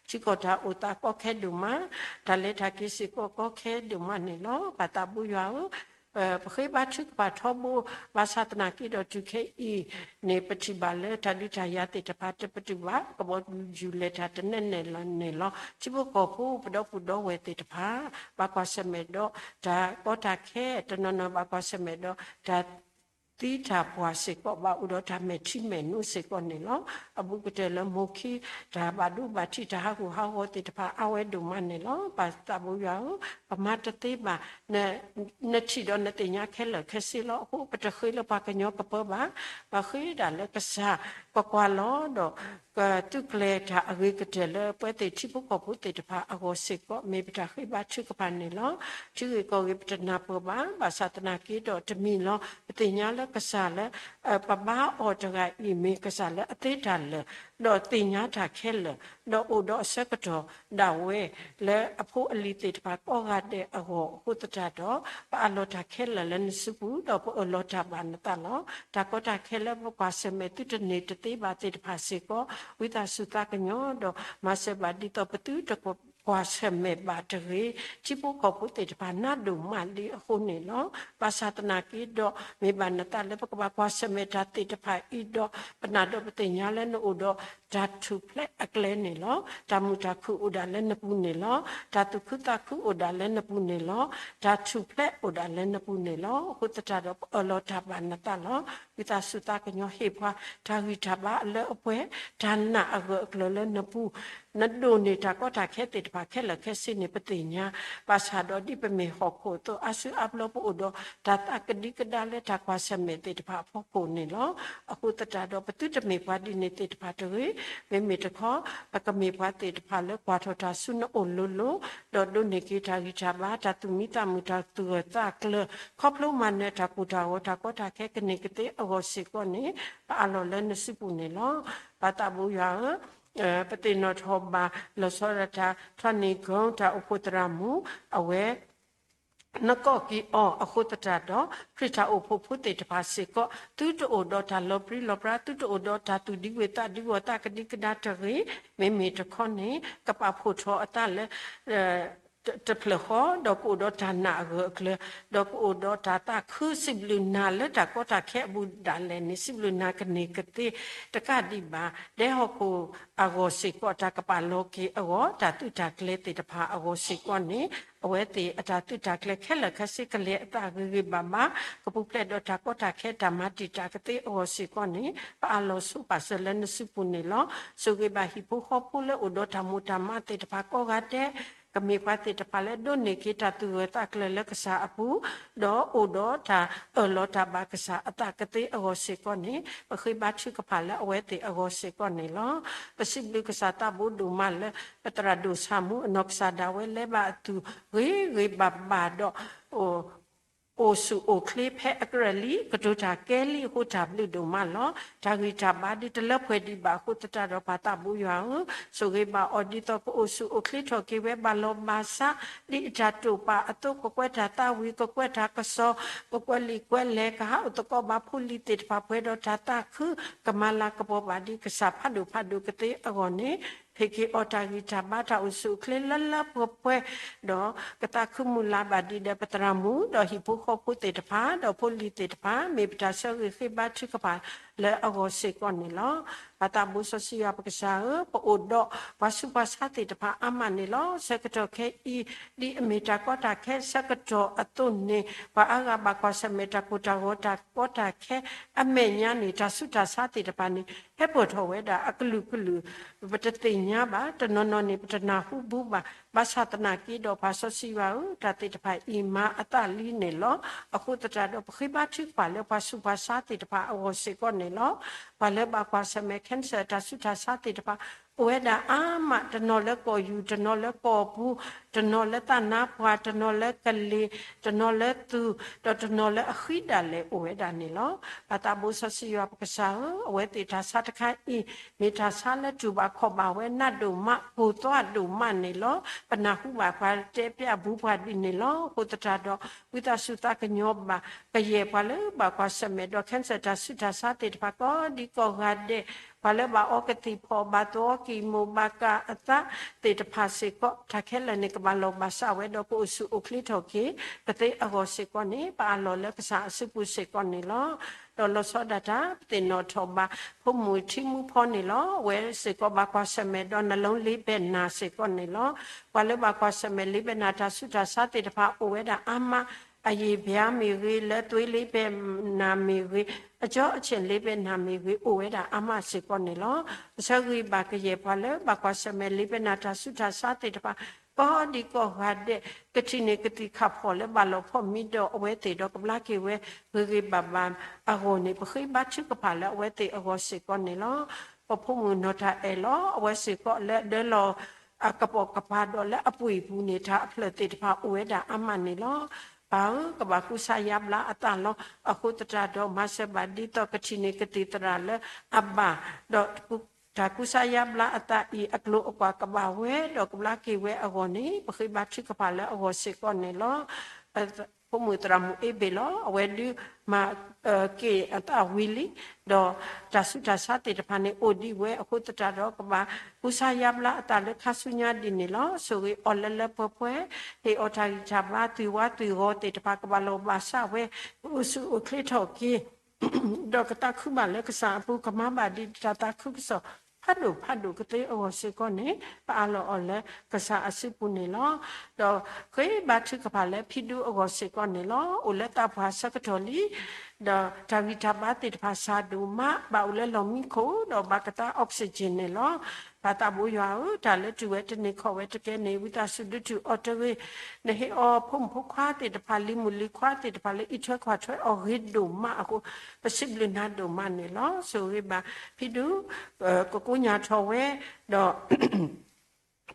ထံကီၢ်တၢ်အိၣ်သးကီခဲဒိၣ်မး, တၢ်လဲၤတၢ်က့ၤစ့ၢ်ကီးကီခဲဒိၣ်မးန့ၣ်လီၤ. ပၢ်သးဘိယွၤဧၢ, ပဃ့ဘါထုကဖၣ်ထီဘိ ဘၣ်ဆၣ်သနာ်က့ဒီးတုၤခဲအံၤန့ၣ် ပထံၣ်ဘၣ်လၢတၢ်ဒုးတၢ်ယၤသ့ၣ်တဖၣ်တပတုာ်ဘၣ်, ကဘီယူၤလဲၤတၢ်တနဲၣ်နဲၣ်လီၤန့ၣ်လီၤ. ထံဖိကီၢ်ဖိပဒီပုၢ်ဒီဝဲၢ်သ့ၣ်တဖၣ် ဘၣ်ကွၢ်ဆၢၣ်မဲာ်ဒီး တၢ်ကီတၢ်ခဲ တနီၤနီၤဘၣ်ကွၢ်ဆၢၣ်မဲာ်ဒီး တၢ်သံတၢ်ပှၢ်စ့ၢ်ကီး ဘၣ်အိၣ်ဒီးတၢ်မဲာ်ထံမဲာ်နိစ့ၢ်ကီးန့ၣ်လီၤ. အဘူးကတၢၢ်လၢမိၢ်ခံ တၢ်ဘၣ်ဒိဘၣ်ထံး တၢ်ဟးဂူာ်ဟးဂီၤသ့ၣ်တဖၣ် အါဝဲဒိၣ်မးန့ၣ်လီၤ. ပၢ်သးဘိယွၤဧၢ, ပမၤတသ့ဘၣ် နထံၣ်ဒီးနသ့ၣ်ညါခဲလၢာ်ခဲဆ့လီၤ. အဃိပတဃ့လၢပှၤကညီကပၢဘၣ်, ပဃ့ဒၣ်လၢကစၢ်ကွၢ်ကွၢ်လီၤဒီး ကသုးကျဲၤတၢ်အဂ့ၤကတၢၢ်လၢပဝဲသ့ၣ်ထံဖိကီၢ်ဖိသ့ၣ်တဖၣ်အဂီၢ်စ့ၢ်ကီး မ့ၢ်ပတၢ်ဃ့ဘါထုကဖၣ်န့ၣ်လီၤ. ထံဂ့ၢ်ကီၢ်ဂ့ၢ်ပတနၢ်ပၢၢ်ဘၣ်, ဘၣ်ဆၣ်သနာ်က့ဒီးတမံၤလီၤ. ပသ့ၣ်ညါလၢကစၢ်လၢ ပဘါအီၤတဂၤအံၤ မ့ၢ်ကစၢ်လၢအသ့တၢ်လၢာ်, ဒီးသ့ၣ်ညါတၢ်ခဲလၢာ်, ဒီးအိၣ်ဒီးအဆၢကတီၢ်ဒၣ်ဝဲ လၢအဖိအလံၤသ့ၣ်တဖၣ်ကိးဂၤဒဲးအဂီၢ်အဃိသတးဒီး ပအးလီၤတၢ်ခဲလၢာ်လၢနစုပူၤ ဒီးပအၢၣ်လီၤတၢ်ဘၣ်နသးလီၤ. တၢ်ကီတၢ်ခဲလၢပကွၢ်ဆၢၣ်မဲာ်သုတန့ၢ်တသ့ဘၣ်သ့ၣ်တဖၣ်စ့ၢ်ကီး ဝံသးစူၤသးကညီၤဒီး မၤစၢၤဘၣ်ဒ်သိးပသုတကွၢ်ဆၢၣ်မဲာ်ဘၣ်တဂ့ၤ ထံဖိကီၢ်ဖိသ့ၣ်တဖၣ်နးဒိၣ်မးလံအဃိန့ၣ်လီၤ. ဘၣ်ဆၣ်သနာ်က့ဒီး မ့ၢ်ဘၣ်နသးလၢပကဘၣ်ကွၢ်ဆၢၣ်မဲာ်တၢ်သ့ၣ်တဖၣ်အံၤဒီး ပနာ်ဒီးပသ့ၣ်ညါလၢနအိၣ်ဒီးတၢ်ထူၣ်ဖျဲးအကျဲန့ၣ်လီၤ. တၢ်မုာ်တၢ်ခုၣ်အိၣ်ဒၣ်လၢနပူၤန့ၣ်လီၤ. တၢ်သူၣ်ခုသးခုအိၣ်ဒၣ်လၢနပူၤန့ၣ်လီၤ. တၢ်ထူၣ်ဖျဲးအိၣ်ဒၣ်လၢနပူၤန့ၣ်လီၤ. အဃိသတးဒီးပအၢၣ်လီၤတၢ်ဘၣ်နသးလီၤ. ဝံသးစူၤသးကညီၤ ဟ့ၣ်ပှၤတၢ်ဂံၢ်တၢ်ဘါအလၢအပှဲၤ တၢ်နာ်အဂၢၢ်အကျၢၤလၢနပူၤ နဒိၣ်န့ၢ်တၢ်ကီတၢ်ခဲသ့ၣ်တဖၣ်ခဲလၢာ်ခဲဆ့န့ၣ် ပသ့ၣ်ညါ, ဘၣ်ဆၣ်ဒီးဒ်ပမ့ၢ်ဟီၣ်ခိၣ်အသိး အါစုအါဘျီပအိၣ်ဒီးတၢ်သးကဒံကဒါလၢတၢ်ကွၢ်ဆၢၣ်မဲာ်သ့ၣ်တဖၣ်အဖီခိၣ်န့ၣ်လီၤ. အဃိသတးဒီး ပသုတမ့ၢ်ပှၤဒ်န့ၣ်သ့ၣ်တဖၣ်တဂ့ၤ, မ့မ့ၢ်တခီ ပကမ့ၢ်ပှၤသ့ၣ်တဖၣ်လၢကွၢ်ထီၣ်တၢ်ဆူနအိၣ်လိၤလိၤ, ဒီးဒိးန့ၢ်က့ၤတၢ်ဂံၢ်တၢ်ဘါ တၢ်သူၣ်မံသးမုာ် တၢ်သူၣ်ဂၢၢ်သးကျၢၤ ခီဖျိမၤနၢၤတၢ်ကိၢ်တၢ်ဂီၤ တၢ်ကီတၢ်ခဲကန့ၢ်ကသ့အဂီၢ်စ့ၢ်ကီးန့ၣ် ပအးလီၤလၢနစုပူၤန့ၣ်လီၤ. ပၢ်သးဘိယွၤဧၢ, ပသ့ၣ်နီၣ်ထီၣ်ဘၣ် လီၤဆီဒၣ်တၢ် ထွါနံၤကီ တၢ်အိၣ်ဖှိၣ်သရၣ်မုၣ် အဝဲ နကိးက့ၤအီၤအဃိသတးဒီး ခရံာ်တၢ်အိၣ်ဖှိၣ်ဖိသ့ၣ်တဖၣ်စ့ၢ်ကီး သုတအိၣ်ဒီးတၢ်လီၤပြံလီၤပြါ သုတအိၣ်ဒီးတၢ်သူၣ်ဒံဝ့ၢ်သးဒံဝီၤသးကဒံကဒါတဂ့ၤ, မ့မ့ၢ်တခီန့ၣ် ကပာ်ဖှိၣ်ထီၣ်အသးလၢ တဖျၢၣ်ဃီ ဒီးကအိၣ်ဒီးတၢ်နာ်အဂၢၢ်အကျၢၤ, ဒီးကအိၣ်ဒီးတၢ်သးခု စံးဘျုးနၤလၢတၢ်ကီတၢ်ခဲအဘူးဒၣ်လဲာ်န့ၣ် စံးဘျုးနၤကန့ၢ်ကသ့တကးဒံးဘၣ် ဒဲဟီၣ်ခိၣ်အဂီၢ်စ့ၢ်ကီး တၢ်ကပာ်လီၤက့ၤအဂီၢ် တၢ်သုးတၢ်ကျဲၤသ့ၣ်တဖၣ်အဂီၢ်စ့ၢ်ကီးန့ၣ် အဝဲသ့ၣ်အတၢ်သုးတၢ်ကျဲၤခဲလၢာ်ခဲဆ့ ကလဲၤအသးဂ့ၤဂ့ၤဘၣ်ဘၣ် ကပူၤဖျဲးဒီးတၢ်ကီတၢ်ခဲ တၢ်မၤတံာ်တာ်ကသ့အဂီၢ်စ့ၢ်ကီးန့ၣ် ပအးလီၤဆိပာ်စၢၤလၢနစုပူၤန့ၣ်လီၤ. ဆိၣ်ဂ့ၤဘၣ်ဟံၣ်ဖိဃီဖိလၢအိၣ်ဒီးတၢ်မိၣ်တၢ်မးသ့ၣ်တဖၣ်ကိးဂၤဒဲး ကမ့ၢ်ပှၤသ့ၣ်တဖၣ်လၢဒိးန့ၢ်က့ၤတၢ်သူၣ်ဂၢၢ်သးကျၢၤလၢကစၢ်အပူၤ, ဒီးအိၣ်ဒီးတၢ်အၢၣ်လီၤတၢ်ဘၣ်ကစၢ်အသးကသ့အဂီၢ်စ့ၢ်ကီးန့ၣ် ပဃ့ဘါထုကဖၣ်လၢအဝဲသ့ၣ်အဂီၢ်စ့ၢ်ကီးန့ၣ်လီၤ. ပစံးဘျုးကစၢ်သးဘိဒိၣ်မးလၢ ပသရၣ်ဒိၣ်ဆၣ်မူအနီၢ်ကစၢ်ဒၣ်ဝဲလဲၤဘၣ်အသူၣ်ဂ့ၤဂ့ၤဘၣ်ဘၣ်ဒီး အိၣ်ဆူၣ်အိၣ်ချ့ဖဲအကရၢၢ်လံ ကတိၤတၢ်ကဲလံအဃိ တၢ်ဘျုးဒိၣ်မးလီၤ. တၢ်ဂံၢ်တၢ်ဘါဒ်တလၢပှဲၤဒံးဘၣ်အဃိသတးဒီး ပၢ်သးဘိယွၤဧၢ, ဆိၣ်ဂ့ၤဘၣ်အီၤဒ်သိးကအိၣ်ဆူၣ်အိၣ်ချ့ထီၣ်က့ၤဝဲ ဘၣ်လီၤဘၣ်စး ဒ်အတၢ်တိာ်ပာ်အသိး ကကွဲးတၢ်သးဝံၣ် ကကွဲးတၢ်ကစီၣ် ကကွဲးလံာ်ကွဲးလဲၢ် ကဟးအိၣ်သကိးဘၣ်ဖိလံၤသ့ၣ်တဖၣ် ပှဲၤဒီးတၢ်သးခု ကမၤလၤကပီၤဘၣ်ဒံးကစၢ်ဖးဒိၣ်ဖးဒိၣ်ကသ့အဂီၢ်န့ၣ် ဟ့ၣ်က့ၤအီၤတၢ်ဂံၢ်တၢ်ဘါ တၢ်အိၣ်ဆူၣ်အိၣ်ချ့လၢလၢပှဲၤပှဲၤ ဒီးကသးခုမုၢ်လၢ်ဘၣ်ဒံးဒီးပသရၣ်မုၣ် ဒီးဟံၣ်ဖိဃီဖိသ့ၣ်တဖၣ် ဒီးဖိလံၤသ့ၣ်တဖၣ် မ့ၢ်ပတၢ်ဆၢဂ့ၤဃ့ဘါထုကဖၣ်လၢအဂီၢ်စ့ၢ်ကီးန့ၣ်လီၤ. ပၢ်သးဘိစီဆှံယွၤပကစၢ်ဧၢ, ပအိၣ်ဒီးပှၤဆူးပှၤဆါသ့ၣ်တဖၣ်အါမးန့ၣ်လီၤ. ဆၢကတီၢ်ခဲအံၤ ဒ်အမ့ၢ်တၢ်ကီတၢ်ခဲဆၢကတီၢ်အသိးန့ၣ် ပှၤအါဂၤဘၣ်ကွၢ်ဆၢၣ်မဲာ်တၢ်ကိၢ်တၢ်ဂီၤတၢ်ကီတၢ်ခဲ အမဲာ်ညါန့ၣ် တၢ်ဆူးတၢ်ဆါသ့ၣ်တဖၣ်န့ၣ် ဟဲပၢၢ်ထီၣ်ဝဲဒၣ်အကလုာ်ကလုာ် ပတသ့ၣ်ညါဘၣ်, တနီၤနီၤန့ၣ် ပတနၢ်ဟူဘူးဘၣ်. ဘၣ်ဆၣ်သနာ်က့ဒီး ပၢ်စီဆှံယွၤဧၢ, တၢ်သ့ၣ်တဖၣ်အံၤမၤအသးလံန့ၣ်လီၤ. အဃိသတးဒီး ပဃ့ဘါထုကဖၣ်လၢပှၤဆူးပှၤဆါသ့ၣ်တဖၣ်အဂီၢ်စ့ၢ်ကီးန့ၣ်လီၤ. ပှၤလၢဘၣ်ကွၢ်ဆၢၣ်မဲာ် cancer တၢ်ဆူးတၢ်ဆါသ့ၣ်တဖၣ် အိၣ်ဝဲဒၣ်အါမး, တနီၤလၢကီၢ်ယူၢ်, တနီၤလၢကီၢ်ပူၤ, တနီၤလၢသးနါပှၢ်, တနီၤလၢကလ့ၤ, တနီၤလၢသူၣ်, ဒီးတနီၤလၢအဃံဒၣ်လဲာ်အိၣ်ဝဲဒၣ်န့ၣ်လီၤ. ပၢ်သးဘိစီဆှံယွၤပကစၢ်ဧၢ, အဝဲသ့ၣ်တၢ်ဆါတခါအံၤ မ့ၢ်တၢ်ဆါလၢတူၢ်ဘၣ်ခီၣ်ဘၣ်ဝဲနးဒိၣ်မး ကိၢ်သွးဒိၣ်မးန့ၣ်လီၤ. ပနၢ်ဟူဘၣ်ပှၤတဲပျးဘူးပှၤဒ်န့ၣ်လီၤ. အဃိသတးဒီး ဝံသးစူၤသးကညီၤဘၣ် ကယဲၢ်ပှၤလၢဘၣ်ကွၢ်ဆၢၣ်မဲာ်ဒီး cancer တၢ်ဆူးတၢ်ဆါသ့ၣ်တဖၣ် ကိးဒံကိးဂၤဒဲး, ပှၤလၢဘၣ်အီကသံၣ်ဖီၣ်, ဘၣ်သီကံၢ်မိၢ်, ဘၣ်ကၢ်အသးသ့ၣ်တဖၣ်စ့ၢ်ကီး တၢ်ခဲလၢာ်န့ၣ် ကဘၣ်လီၤဘၣ်စးဝဲဒီး ကအိၣ်ဆူၣ်အိၣ်ချ့ထီၣ်က့ၤ ကသ့အဂီၢ်စ့ၢ်ကီးန့ၣ် ပအးလီၤလၢကစၢ်အစုပူၤစ့ၢ်ကီးန့ၣ်လီၤ. ဒီးလီၤဆီဒၣ်တၢ် ပသ့ၣ်နီၣ်ထီၣ်ဘၣ် ဖိမုၣ်ထံမူဖီန့ၣ်လီၤ. အဝဲစ့ၢ်ကီးဘၣ်ကွၢ်ဆၢၣ်မဲာ်ဒီး နလီလ့ဘဲနၤစ့ၢ်ကီးန့ၣ်လီၤ. ပှၤလၢဘၣ်ကွၢ်ဆၢၣ်မဲာ်လ့ဘဲနၤ တၢ်ဆူးတၢ်ဆါသ့ၣ်တဖၣ် အိၣ်ဝဲဒၣ်အါမး, အယံာ်ဘျါမ့ၢ်ဂ့ၤ, လၢသွ့လ့ဘဲနၤမ့ၢ်ဂ့ၤ, အကၠီအဆဲၣ်လ့ဘဲနၤမ့ၢ်ဂ့ၤ, အိၣ်ဝဲဒၣ်အါမးစ့ၢ်ကီးန့ၣ်လီၤ. ပဆၢဂ့ၤဘၣ်ကယဲၢ်ပှၤလၢဘၣ်ကွၢ်ဆၢၣ်မဲာ်လ့ဘဲနၤ တၢ်ဆူးတၢ်ဆါသ့ၣ်တဖၣ် ကိးဒံကိးဂၤဒဲး ကထံၣ်န့ၢ်ကသံၣ်ခၣ်ဖီၣ်လၢဘၣ်လီၤဖီၣ်မံဒီး အဝဲသ့ၣ်ဒီးကဘျါက့ၤဝဲ ဂ့ၤဂ့ၤဘၣ်ဘၣ်အဂီၢ်န့ၣ် ပဃ့ဘါထုကဖၣ်လၢအဝဲသ့ၣ်အဂီၢ်စ့ၢ်ကီးန့ၣ်လီၤ. ပဖိမုၣ်နီၢ်တၢ်အဲၣ်လီၤ. အဝဲစ့ၢ်ကီးလၢဒၢလီၤအကပိာ်ကပၤဒီးလၢအပှ့ၤပူၤန့ၣ် တၢ်အဖျၢၣ်သ့ၣ်တဖၣ်အိၣ်ဝဲဒၣ်အါမးန့ၣ်လီၤ. ပၢ်ဧၢ, ကဘၣ်ကူစါယါဘျါအသးလီၤ. အဃိသတးဒီး မၤစၢၤဘၣ်ဒ်သိးကထံၣ်န့ၢ်ကသံၣ်သရၣ်လၢအဘၣ်, ဒီးတၢ်ကူစါယါဘျါအသးအံၤ အကျိၤအကွာ်ကဘၣ်ဝဲ ဒီးကဘျါက့ၤဝဲအဂီၢ်န့ၣ် ပဃ့ဘါထုကဖၣ်လၢအဂီၢ်စ့ၢ်ကီးန့ၣ်လီၤ. ဖိမုၣ်သရၣ်မုၣ်အ့ဘ့ၣ်လီၤ. အဝဲဒုးမၤက့ၤအသးဝံၤလံ, ဒီးတၢ်ဆူးတၢ်ဆါသ့ၣ်တဖၣ်န့ၣ်အိၣ်ဒံးဝဲအဃိသတးဒီး ကဘၣ်ကူစါယါဘျါအသးလၢခါဆူညါဒ်န့ၣ်လီၤ. ဆိၣ်ဂ့ၤအီၤလၢလၢပှဲၤပှဲၤ, ဟ့ၣ်အီၤတၢ်ဂံၢ်တၢ်ဘါ, သွံၣ်ဝါသွံၣ်ဂီၤသ့ၣ်တဖၣ် ကဘၣ်လီၤဘၣ်စးဝဲ, အိၣ်ဆူၣ်အိၣ်ချ့ထီၣ်က့ၤ ဒီးကသးခုဘၣ်လၢကစၢ်အပူၤ ကမၤဘၣ်ဒ်တၢ်သးခုကစီၣ် ဖးဒိၣ်ဖးဒိၣ်ကသ့အဂီၢ်စ့ၢ်ကီးန့ၣ် ပအးလီၤအီၤလၢကစၢ်အစုပူၤန့ၣ်လီၤ. ဒီးဃ့ဘါထုကဖၣ်လၢဖံဒူအဂီၢ်စ့ၢ်ကီးန့ၣ်လီၤ. အိၣ်လၢသးပှၢ်ဆၢကတီၢ်လံ, ဒီးတၢ်ဂံၢ်တၢ်ဘါသ့ၣ်တဖၣ်စှၤဒိၣ်မး, ဘၣ်အိၣ်လၢလီၢ်မံခိၣ် ဒီးဘၣ်ကသါ oxygen န့ၣ်လီၤ. ပၢ်သးဘိယွၤဧၢ, တၢ်လၢတုၤဝဲတန့ၢ်ခီၣ်ဝဲတကဲန့ၣ် ဝံသးစူၤဒုးတုၤအီၤတဂ့ၤ. နဟ့ၣ်အီၤဖိမုၣ်ဖိခွါသ့ၣ်တဖၣ် လံၤမုၣ်လံၤခွါသ့ၣ်တဖၣ်လၢ အံးထွဲကွၢ်ထွဲအီၤဂ့ၤဒိၣ်မးအဃိ ပစံးဘျုးနၤဒိၣ်မးန့ၣ်လီၤ. ဆိၣ်ဂ့ၤဘၣ်ဖံဒူ ကကိညၢ်ထီၣ်ဝဲ, ဒီး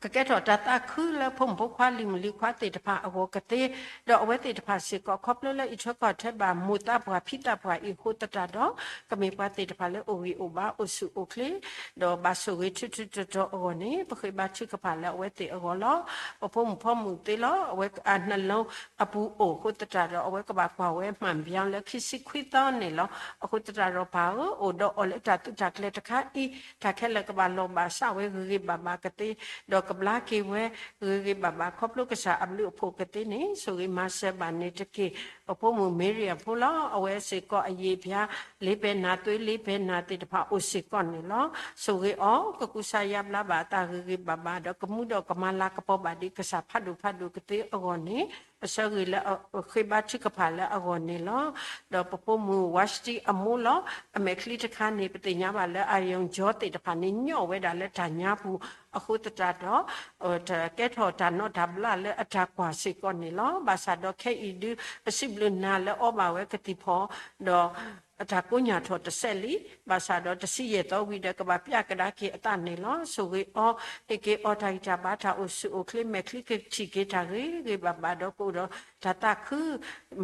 ကကဲထီၣ်တၢ်သးခုလၢဖိမုၣ်ဖိခွါ လံၤမုၣ်လံၤခွါသ့ၣ်တဖၣ်အဂီၢ်ကသ့, ဒီးအဝဲသ့ၣ်တဖၣ်စ့ၢ်ကီး ခီဖျိလၢအံးထွဲကွၢ်ထွဲဘၣ်မိၢ်သးပှၢ်ဖံသးပှၢ်အံၤအဃိသတးဒီး ကမ့ၢ်ပှၤသ့ၣ်တဖၣ်လၢအိၣ်ဂံၢ်အိၣ်ဘါ အိၣ်ဆူၣ်အိၣ်ချ့ ဒီးဘၣ်ဆိၣ်ဂ့ၤထူထူတီတီအဂီၢ်န့ၣ် ပဃ့ဘါထုကဖၣ်လၢအဝဲသ့ၣ်အဂီၢ်လီၤ. ပဖိမုၣ်ဖိမုၣ်သ့လီၤ. အဝဲအနၢၣ်လီၤအပူၤအိၣ်အဃိသတးဒီး အဝဲကဘၣ်ကွၢ်ဝဲမှန်ပြောင်းလၢခံဆံခွံသီန့ၣ်လီၤ. အဃိသတးဒီးပၢ်ဧၢ, အိၣ်ဒီးအီၤလၢတၢ်သုးတၢ်ကျဲၤတခါအံၤ တၢ်ခဲလၢာ်ကဘၣ်လီၤဘၣ်စးဝဲဂ့ၤဂ့ၤဘၣ်ဘၣ်ကသ့, ဒီးကဘျါက့ၤဝဲဂ့ၤဂ့ၤဘၣ်ဘၣ် ခီဖျိကစၢ်အဘျုးအဖှိၣ်ကသ့န့ၣ် ဆိၣ်ဂ့ၤမၤစၢၤဘၣ်န့ၣ်တက့ၢ်. ပဖိမုၣ်မ့ရံအဖိလီၤ. အဝဲစ့ၢ်ကီးအယံာ်ဖျါ လ့ဖဲနၤ သွေးလ့ဖဲနၤသ့ၣ်တဖၣ်အိၣ်စ့ၢ်ကီးန့ၣ်လီၤ. ဆိၣ်ဂ့ၤအီၤ ကကူစါယါဘျါဘၣ်အသးဂ့ၤဂ့ၤဘၣ်ဘၣ်ဒီး ကမူဒီးကမၤလၤကပီၤဘၣ်ဒံးကစၢ်ဖးဒိၣ်ဖးဒိၣ်ကသ့အဂီၢ်န့ၣ် ပဆၢဂ့ၤလၢ ဃ့ဘါထုကဖၣ်လၢအဂီၢ်န့ၣ်လီၤ. ဒီးပဖိမုၣ်ဝါစတံအမိၢ်လီၤ. အမဲာ်ချံတခါန့ၣ် ပသ့ၣ်ညါဘၣ်လၢ အရုံကြောသ့ၣ်တဖၣ်န့ၣ် ညီၣ်ဝဲဒၣ်လၢတၢ်ညါပူၤ အဃိသတးဒီး ကဲထီၣ်တၢ်နီၣ်တၢ်ဘျါလၢအတၢ်ကွၢ်စ့ၢ်ကီးန့ၣ်လီၤ. ဘၣ်ဆၣ်ဒီးခဲအံၤဒု ပစံးဘျုးနၤလၢအီဘၣ်ဝဲကသံၣ်ဖီၣ် ဒီး အတၢ်ကိးညါထီၣ်တစဲးလံ. ဘၣ်ဆၣ်ဒီးတဆံယဲၢ်သီဝံၤဒီး ကဘၣ်ပျၢ်ကဒါက့ၤအသးန့ၣ်လီၤ. ဆိၣ်ဂ့ၤအီၤ ဟ့ၣ်က့ၤအီၤတၢ်ဂံၢ်တၢ်ဘါ တၢ်အိၣ်ဆူၣ်အိၣ်ချ့ မဲာ်ချံကထံၣ်က့ၤတၢ်ဂ့ၤဂ့ၤဘၣ်ဘၣ်ဒီး ကအိၣ်ဒီးတၢ်သးခု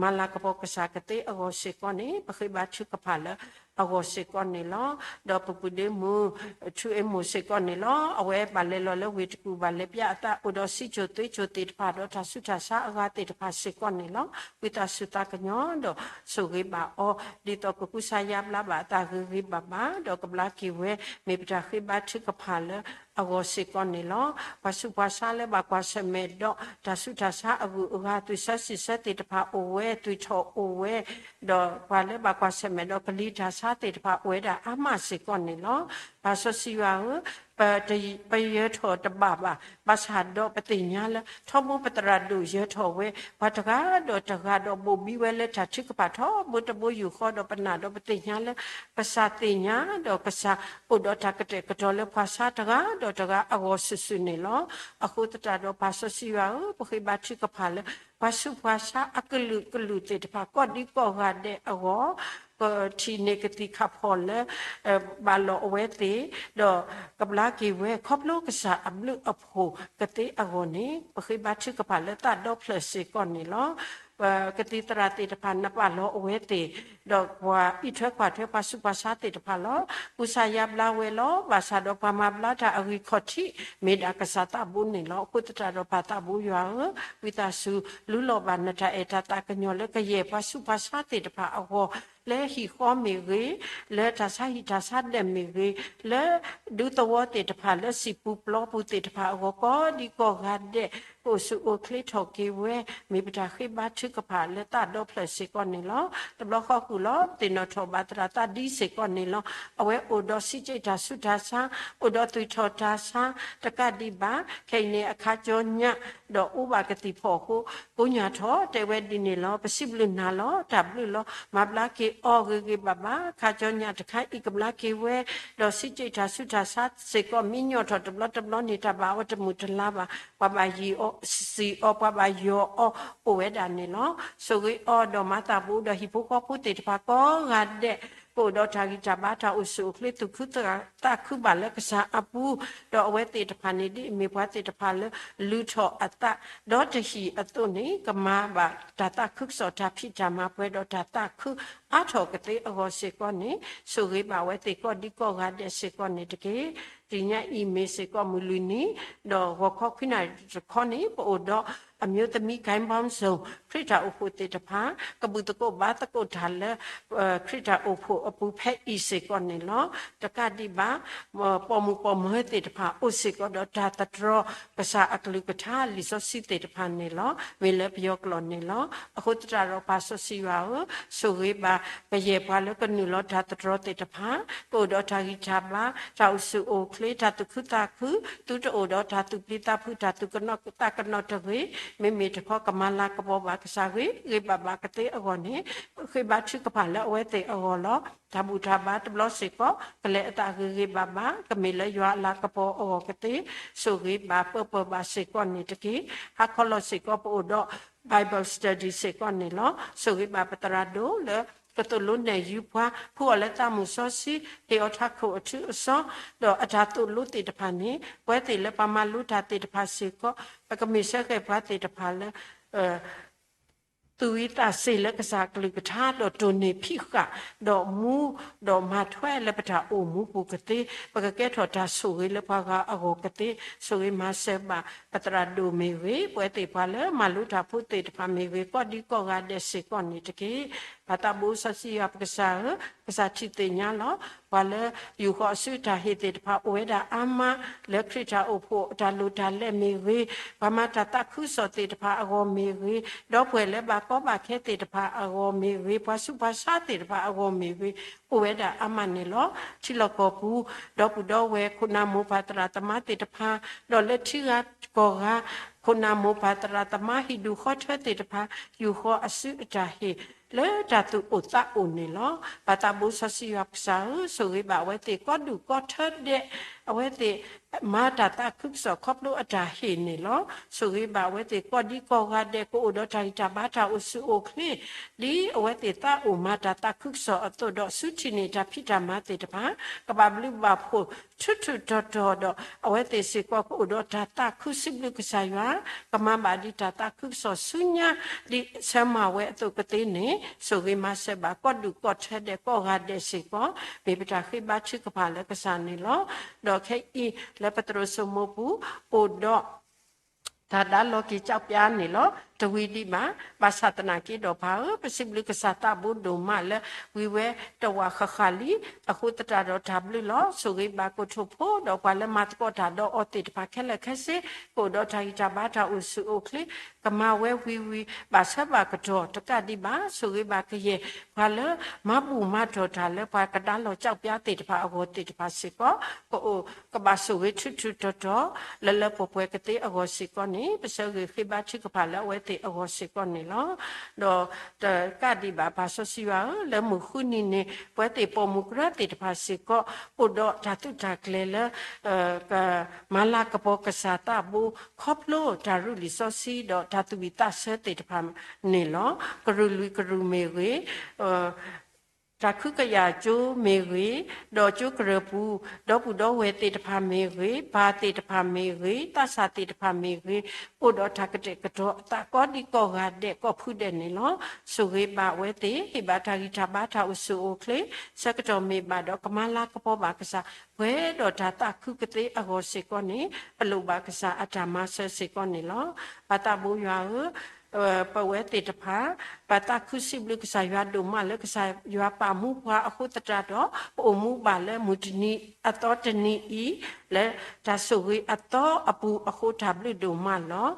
မၤလၤကပီၤကစၢ်ကသ့အဂီၢ်စ့ၢ်ကီးန့ၣ် ပဃ့ဘါထုကဖၣ်လၢအဂီၢ်စ့ၢ်ကီးန့ၣ်လီၤ. ဒီးပပုၢ်ဒ့မုၣ် ထူအ့မိၢ်စ့ၢ်ကီးန့ၣ်လီၤ. အဝဲဘၣ်လဲၤလီၤလၢဝ့ၢ်တကူၣ် ဘၣ်လဲၤပျၢ်အသး အိၣ်ဒီးစံးစိၤသွေးစိၤသ့ၣ်တဖၣ်ဒီး တၢ်ဆူးတၢ်ဆါအဂၤသ့ၣ်တဖၣ်စ့ၢ်ကီးန့ၣ်လီၤ. ဝံသးစူၤသးကညီၤဒီး ဆိၣ်ဂ့ၤဘၣ်အီၤ ဒ်သိးကကူစါယါဘျါဘၣ်အသးဂ့ၤဂ့ၤဘၣ်ဘၣ် ဒီးကဘျါက့ၤဝဲ မ့ၢ်ပတၢ်ဃ့ဘါထုကဖၣ်လၢအဂီၢ်စ့ၢ်ကီးန့ၣ်လီၤ. ပှၤဆူးပှၤဆါလၢဘၣ်ကွၢ်ဆၢၣ်မဲာ်ဒီး တၢ်ဆူးတၢ်ဆါအဂုၤအဂၤ သွံၣ်ဆၢစံၣ်ဆၢသ့ၣ်တဖၣ်အိၣ်ဝဲ သွံၣ်ထီၣ်အိၣ်ဝဲ ဒီးပှၤလၢဘၣ်ကွၢ်ဆၢၣ်မဲာ်ဒီး ကလံၤတၢ်ဆါသ့ၣ်တဖၣ်အိၣ်ဝဲဒၣ်အါမးစ့ၢ်ကီးန့ၣ်လီၤ. ပၢ်စီဆှံယွၤဧၢ, ပ ပယၢၤထီၣ်တဘၣ်ဘၣ်. ဘၣ်ဆၣ်ဒီးပသ့ၣ်ညါလၢ ထီဘိပသရၣ်ဒိၣ်ယၢၤထီၣ်ဝဲ ပှၤတဂၤဒီးတဂၤဒီး ဘိၣ်ဘံဝဲလၢတၢ်ထုကဖၣ်ထီဘိတဘိယူၢ်ဃီဒီး ပနာ်ဒီးပသ့ၣ်ညါလၢ ကစၢ်သ့ၣ်ညါဒီးကစၢ်အိၣ်ဒီးတၢ်ကတဲာ်ကတီၤလၢပှၤဆါတဂၤဒီးတဂၤအဂီၢ်စုာ်စုာ်န့ၣ်လီၤ. အဃိသတးဒီးပၢ်စီဆှံယွၤဧၢ, ပဃ့ဘါထုကဖၣ်လၢ ပှၤဆူးပှၤဆါအကလုာ်ကလုာ်သ့ၣ်တဖၣ် ကိးဒံကိးဂၤဒဲးအဂီၢ် ပထံၣ်န့ၢ်ကသံၣ်ခၣ်ဖီၣ်လၢ ဘၣ်လီၤအဝဲသ့ၣ် ဒီးကဘျါက့ၤဝဲ ခီဖျိကစၢ်အဘျုးအဖှိၣ်ကသ့အဂီၢ်န့ၣ် ပဃ့ဘါထုကဖၣ်လၢသးဒီဖျၢၣ်စ့ၢ်ကီးန့ၣ်လီၤ. ပကသံၣ်သရၣ်သ့ၣ်တဖၣ် နပာ်လီၤအဝဲသ့ၣ် ဒီးပှၤအံးထွဲကွၢ်ထွဲပှၤဆူးပှၤဆါသ့ၣ်တဖၣ်လီၤ. ကူစါယါဘျါဝဲလီၤ. ဘၣ်ဆၣ်ဒီးပှၤမၤဘျါတၢ်အဂံၢ်ခီၣ်ထံး မ့ၢ်ဒၣ်ကစၢ်သးဘိန့ၣ်လီၤ. အဃိသတးဒီးပၢ်သးဘိယွၤဧၢ, ဝံသးစူၤ လူလီၤဘၣ်နတၢ်အဲၣ်တၢ်သးကညီၤလၢကယဲၢ်ပှၤဆူးပှၤဆါသ့ၣ်တဖၣ်အဂီၢ် လၢဟံၣ်ဃီမ့ၢ်ဂ့ၤ, လၢတၢ်ဆါဟံၣ်တၢ်ဆါဒၢးမ့ၢ်ဂ့ၤ, လၢဒူသဝီသ့ၣ်တဖၣ် လၢစံာ်ပူၤပျီပူၤသ့ၣ်တဖၣ်အဂီၢ် ကိးဒံကိးဂၤဒဲး ကအိၣ်ဆူၣ်အိၣ်ချ့ထီၣ်က့ၤဝဲ မ့ၢ်ပတၢ်ဃ့ဘါထုကဖၣ်လၢသးဒီဖျၢၣ်စ့ၢ်ကီးန့ၣ်လီၤ. တဘျီဃီဃုာ်လီၤ သ့ၣ်နီၣ်ထီၣ်ဘၣ်သရၣ်သးဒ်စ့ၢ်ကီးန့ၣ်လီၤ. အဝဲအိၣ်ဒီးစံးကၠံၣ်တၢ်ဆူးတၢ်ဆါ, အိၣ်ဒီးသွံၣ်ထီၣ်တၢ်ဆါ တကးဒံးဘၣ် ခဲအံၤန့ၣ်အခါကၠီညါ ဒီးအိၣ်ဘၣ်ကသံၣ်ဖီၣ်အဃိ ကိးညါထီၣ်တဲဝဲဒ်န့ၣ်လီၤ. ပစံးဘျုးနၤလီၤ. တၢ်ဘျုးလီၤ. မၤဘျါက့ၤအီၤဂ့ၤဂ့ၤဘၣ်ဘၣ်. ခါကၠီညါတခါအံၤကဘျါက့ၤဝဲ ဒီးစံးကၠံၣ်တၢ်ဆူးတၢ်ဆါစ့ၢ်ကီး မ့ၢ်ညီၣ်ထီၣ်တဘျီတဘျီန့ၣ် တၢ်ဘၣ်အီၤတမုာ်တလၤဘၣ်. ပှၤဘၣ်ယံၤအီၤ စံၣ်အီၤ ပှၤဘၣ်ယီၤအီၤ အိၣ်ဝဲဒၣ်န့ၣ်လီၤ. ဆိၣ်ဂ့ၤအီၤဒီးမၤသးဘိဒီးဟံၣ်ဖိဃီဖိသ့ၣ်တဖၣ်ကိးဂၤဒဲး ကအိၣ်ဒီးတၢ်ဂံၢ်တၢ်ဘါ တၢ်အိၣ်ဆူၣ်အိၣ်ချ့ သူၣ်ခုသးခုဘၣ်လၢကစၢ်အပူၤ, ဒီးအဝဲသ့ၣ်တဖၣ်န့ၣ် ဒ်အမ့ၢ်ပှၤသ့ၣ်တဖၣ်လၢ လုၢ်ထီၣ်အသး ဒီတဟံၣ်အသိးန့ၣ် ကမၤဘၣ်တၢ်သးခုကစီၣ် တၢ်ဖံးတၢ်မၤပှဲၤဒီးတၢ်သးခုအါထီၣ်ကသ့အဂီၢ်စ့ၢ်ကီးန့ၣ် ဆိၣ်ဂ့ၤဘၣ်ဝဲသ့ၣ်ကိးဒံကိးဂၤဒဲးစ့ၢ်ကီးန့ၣ်တက့ၢ်. တနံၤညါအံၤမ့ၢ်စ့ၢ်ကီးမုၢ်လွံၢ်နံၤ ဒီးဂီၤခီခွံနၣ်ရံၣ်တခီန့ၣ် ပအိၣ်ဒီး အမျိုးသမီး ဂိုဏ်းပေါင်းစုံ ခရံာ်တၢ်အိၣ်ဖှိၣ်သ့ၣ်တဖၣ် ကဘူၣ်သကိးဘါသကိးတၢ်လၢ ခရံာ်တၢ်အိၣ်ဖှိၣ်အပူၤဖဲအံၤစ့ၢ်ကီးန့ၣ်လီၤ. တကးဒံးဘၣ် ပိာ်မုၣ်ပိာ်မၢၤသ့ၣ်တဖၣ် အိၣ်စ့ၢ်ကီးဒီးတၢ်သတြီၤ ကစၢ်အကလုၢ်ကထါ လံာ်စီဆှံသ့ၣ်တဖၣ်န့ၣ်လီၤ. မ့ၢ်လၢပယီၤကျိာ်န့ၣ်လီၤ. အဃိသတးဒီးပၢ်စီဆှံယွၤဧၢ, ဆိၣ်ဂ့ၤဘၣ်ကယဲၢ်ပှၤလၢကနုာ်လီၤတၢ်သတြီၤသ့ၣ်တဖၣ် ကအိၣ်ဒီးတၢ်ဂံၢ်တၢ်ဘါ တၢ်အိၣ်ဆူၣ်အိၣ်ချ့ တၢ်သူၣ်ခုသးခု သုတအိၣ်ဒီးတၢ်သူၣ်ပျံၤသးဖုး တၢ်သူၣ်ကနီၤသးကနီၤတဂ့ၤ, မ့မ့ၢ်တခီကမၤလၤကပီၤဘၣ်ကစၢ် ဂ့ၤဂ့ၤဘၣ်ဘၣ်ကသ့အဂီၢ်န့ၣ် ဃ့ဘါထုကဖၣ်လၢအဝဲသ့ၣ်အဂီၢ်လီၤ. တၢ်ဘူၣ်တၢ်ဘါတဘျီစ့ၢ်ကီး ကလဲၤအသးဂ့ၤဂ့ၤဘၣ်ဘၣ် ကမ့ၢ်လၢယွၤအလၤကပီၤအဂီၢ်ကသ့ ဆိၣ်ဂ့ၤဘၣ်ပၢၢ်ပၢၢ်ဘၣ်စ့ၢ်ကီးန့ၣ်တက့ၢ်. ဟါခီလီၤစ့ၢ်ကီးပအိၣ်ဒီး Bible study စ့ၢ်ကီးန့ၣ်လီၤ. ဆိၣ်ဂ့ၤဘၣ်ပသရၣ်ဒိၣ်လၢ ကသိၣ်လိနဲၣ်ယုၤပှၤ ဖှူအီၤလၢသးမုၢ်စီဆှံ ဟ့ၣ်အီၤထးခိၣ်အထူအစီ ဒီးအတၢ်သိၣ်လိသ့ၣ်တဖၣ်န့ၣ် ပဝဲသ့ၣ်လၢပှၤမၤလိတၢ်သ့ၣ်တဖၣ်စ့ၢ်ကီး ပကမ့ၢ်ဆၢဃဲၣ်ပှၤသ့ၣ်တဖၣ်လၢ သူၣ်ဝံသးစ့ၤလၢကစၢ်အကလုၢ်ကထါ ဒီးတိၢ်န့ၢ်ဖံးဃာ် ဒီးမူ ဒီးမၤထွဲလၢပတၢ်အိၣ်မူပူၤကသ့ ပကကဲထီၣ်တၢ်ဆိၣ်ဂ့ၤလၢပှၤဂၤအဂီၢ်ကသ့ ဆိၣ်ဂ့ၤမၤစၢၤဘၣ် ပသရၣ်ဒိၣ်မ့ၢ်ဂ့ၤ ပဝဲသ့ၣ်ပှၤလၢမၤလိတၢ်ဖိသ့ၣ်တဖၣ်မ့ၢ်ဂ့ၤ ကိးဒံကိးဂၤဒဲးစ့ၢ်ကီးန့ၣ်တက့ၢ်. ပၢ်သးဘိစီဆှံယွၤပကစၢ်ဧၢ, ကစၢ်ထံၣ်သ့ၣ်ညါလီၤ. ပှၤလၢယူၢ်ဃီၤအစုအတၢ်ဟ့ၣ်သ့ၣ်တဖၣ်အိၣ်ဝဲဒၣ်အါမး, လၢခရံာ်တၢ်အိၣ်ဖှိၣ်တၢ်လိၣ်တၢ်လဲမ့ၢ်ဂ့ၤ, ပှၤမၤတၢ်သးခုကစီၣ်သ့ၣ်တဖၣ်အဂီၢ်မ့ၢ်ဂ့ၤ, ဒီပုၢ်ဝဲၢ်လၢဘၣ်ကီဘၣ်ခဲသ့ၣ်တဖၣ်အဂီၢ်မ့ၢ်ဂ့ၤ, ပှၤဆူးပှၤဆါသ့ၣ်တဖၣ်အဂီၢ်မ့ၢ်ဂ့ၤ, အိၣ်ဝဲဒၣ်အါမးန့ၣ်လီၤ. ထံလီၢ်ကီၢ်ပူၤ, ဒီပုၢ်ဒီဝဲၢ်ခိၣ်နၢ်မိၢ်ပၢ်သရၣ်သမါသ့ၣ်တဖၣ်, ဒီးလၢထံဂၤကီၢ်ဂၤ, ခိၣ်နၢ်မိၢ်ပၢ်သရၣ်သမါဟံၣ်ဒူၣ်ဃီထၢသ့ၣ်တဖၣ်, ယူၢ်ဃီၤအစုအတၢ်ဟ့ၣ် လၢတၢ်သူၣ်အိၣ်သးအိၣ်န့ၣ်လီၤ. ပၢ်သးဘိစီဆှံယွၤပကစၢ်ဧၢ, ဆိၣ်ဂ့ၤဘၣ်အဝဲသ့ၣ်ကိးဒူၣ်ကိးထၢဒဲး, အဝဲသ့ၣ် မၤတၢ်သးခုကစီၣ်ခီဖျိအတၢ်ဟ့ၣ်န့ၣ်လီၤ. ဆိၣ်ဂ့ၤဘၣ်အဝဲသ့ၣ်ကိးဒံကိးဂၤဒဲး ကအိၣ်ဒီးတၢ်ဂံၢ်တၢ်ဘါတၢ်အိၣ်ဆူၣ်အိၣ်ချ့, ဒ်အဝဲသ့ၣ်သးအိၣ်မၤတၢ်သးခုကစီၣ်အသိးဒီး ဆူထံၣ်န့ၢ်တၢ်ဖံးတၢ်မၤသ့ၣ်တဖၣ်, ကဘၣ်ဘျုးဘၣ်ဖှိၣ် ထူးထူးတီၤတီၤဒီး အဝဲသ့ၣ်စ့ၢ်ကီးကအိၣ်ဒီးတၢ်သးခုစံးဘျုးကစၢ်ယွၤ, ကမၤဘၣ်ဒ်တၢ်သးခုကစီၣ်ဆူညါ ဒ်ဆၢမၤဝဲအသိးကသ့န့ၣ်, ဆိၣ်ဂ့ၤမၤစၢၤဘၣ်ကိးဒူၣ်ကိးထၢဒဲးကိးဂၤဒဲးစ့ၢ်ကီး, မ့ၢ်ပတၢ်ဃ့ဘါထုကဖၣ်လၢကစၢ်န့ၣ်လီၤ. ဒီးခဲအံၤလၢပသရိာ်စိမိပူၤ အိၣ်ဒီး တၢ်ဒါလီၤက့ၤကၠီပျါန့ၣ်လီၤ. တဝံၤဒံးဘၣ်, ဘၣ်ဆၣ်သနာ်က့ဒီးပၢ်ဧၢ, ပစံးဘျုးကစၢ်သးဘိဒိၣ်မးလၢ ဝံၤဝဲတဝာ်ဃၣ်ဃၣ်လံ, အဃိသတးဒီးတၢ်ဘျုးလီၤ. ဆိၣ်ဂ့ၤဘၣ်ကိၣ်ထိၣ်ဖိဒီးပှၤလၢမၤသကိးတၢ်ဒီးအီၤသ့ၣ်တဖၣ်ခဲလၢာ်ခဲဆ့, ကအိၣ်ဒီးတၢ်ဂံၢ်တၢ်ဘါတၢ်အိၣ်ဆူၣ်အိၣ်ချ့, ကမၤဝဲဝံၤဝံၤ ဘၣ်ဆၢဘၣ်ကတီၢ်တကးဒံးဘၣ်, ဆိၣ်ဂ့ၤဘၣ်ကယဲၢ် ပှၤလၢမၤဘူၣ်မၤတီၢ်တၢ်လၢပှၤကဒါလီၤကၠီပျါသ့ၣ်တဖၣ်အဂီၢ်သ့ၣ်တဖၣ်စ့ၢ်ကီး, ကအိၣ် ကဘၣ်ဆိၣ်ဂ့ၤထူးထူးတီၤတီၤ လၢလၢပှဲၤပှဲၤကသ့အဂီၢ်စ့ၢ်ကီးန့ၣ်, ပဆၢဂ့ၤဃ့ဘါထုကဖၣ်လၢအဝဲသ့ၣ်အဂီၢ်စ့ၢ်ကီးန့ၣ်လီၤ. ဒီးတကးဒံးဘၣ် ပၢ်စီဆှံယွၤဧၢ, လၢမုၢ်ဃုနံၤန့ၣ် ပဝဲသ့ၣ်ပိာ်မုၣ်ကရၢသ့ၣ်တဖၣ်စ့ၢ်ကီး အိၣ်ဒီးတၢ်သုးတၢ်ကျဲၤလၢ ကမၤလၤကပီၤကစၢ်သးဘိ ခီဖျိတၢ်ရူးလံာ်စီဆှံဒီးတၢ်သူၣ်ဝံၣ်သးဆၢသ့ၣ်တဖၣ်န့ၣ်လီၤ. ကရူၢ်လွံၢ်ကရူၢ်မ့ၢ်ဂ့ၤ, တၢ်ခုကယာ်ကၠိမ့ၢ်ဂ့ၤ, ဒီးကၠိကရၢၢ်ပူၤ, ဒီပုၢ်ဒီဝဲၢ်သ့ၣ်တဖၣ်မ့ၢ်ဂ့ၤ, ပၢ်သ့ၣ်တဖၣ်မ့ၢ်ဂ့ၤ, သးစၢ်သ့ၣ်တဖၣ်မ့ၢ်ဂ့ၤ, အိၣ်ဒီးတၢ်ကတဲာ်ကတီၤအသးကိးဒံကိးဂၤဒဲးကိးဖုဒဲးန့ၣ်လီၤ. ဆိၣ်ဂ့ၤဘၣ်အဝဲသ့ၣ်, ဟ့ၣ်ဘၣ်တၢ်ဂံၢ်တၢ်ဘါတၢ်အိၣ်ဆူၣ်အိၣ်ချ့, ဆၢကတီၢ်မ့ၢ်ဘၣ်ဒီးကမၤလၤကပီၤဘၣ်ကစၢ်, ပှဲၤဒီးတၢ်သးခုကသ့အဂီၢ်စ့ၢ်ကီးန့ၣ်, ပလိၣ်ဘၣ်ကစၢ်အတၢ်မၤစၢၤစ့ၢ်ကီးန့ၣ်လီၤ. ပၢ်သးဘိယွၤဧၢ, ပဝဲသ့ၣ်တဖၣ် ပသးခုစံးဘျုးကစၢ်ယွၤဒိၣ်မးလၢကစၢ်ယွၤပာ်မူပှၤအဃိသတးဒီး ပအိၣ်မူဘၣ်လၢမုၢ်တနံၤအသီတနံၤအံၤ လၢတၢ်ဆိၣ်ဂ့ၤအသီအပူၤအဃိ တၢ်ဘျုးဒိၣ်မးလီၤ.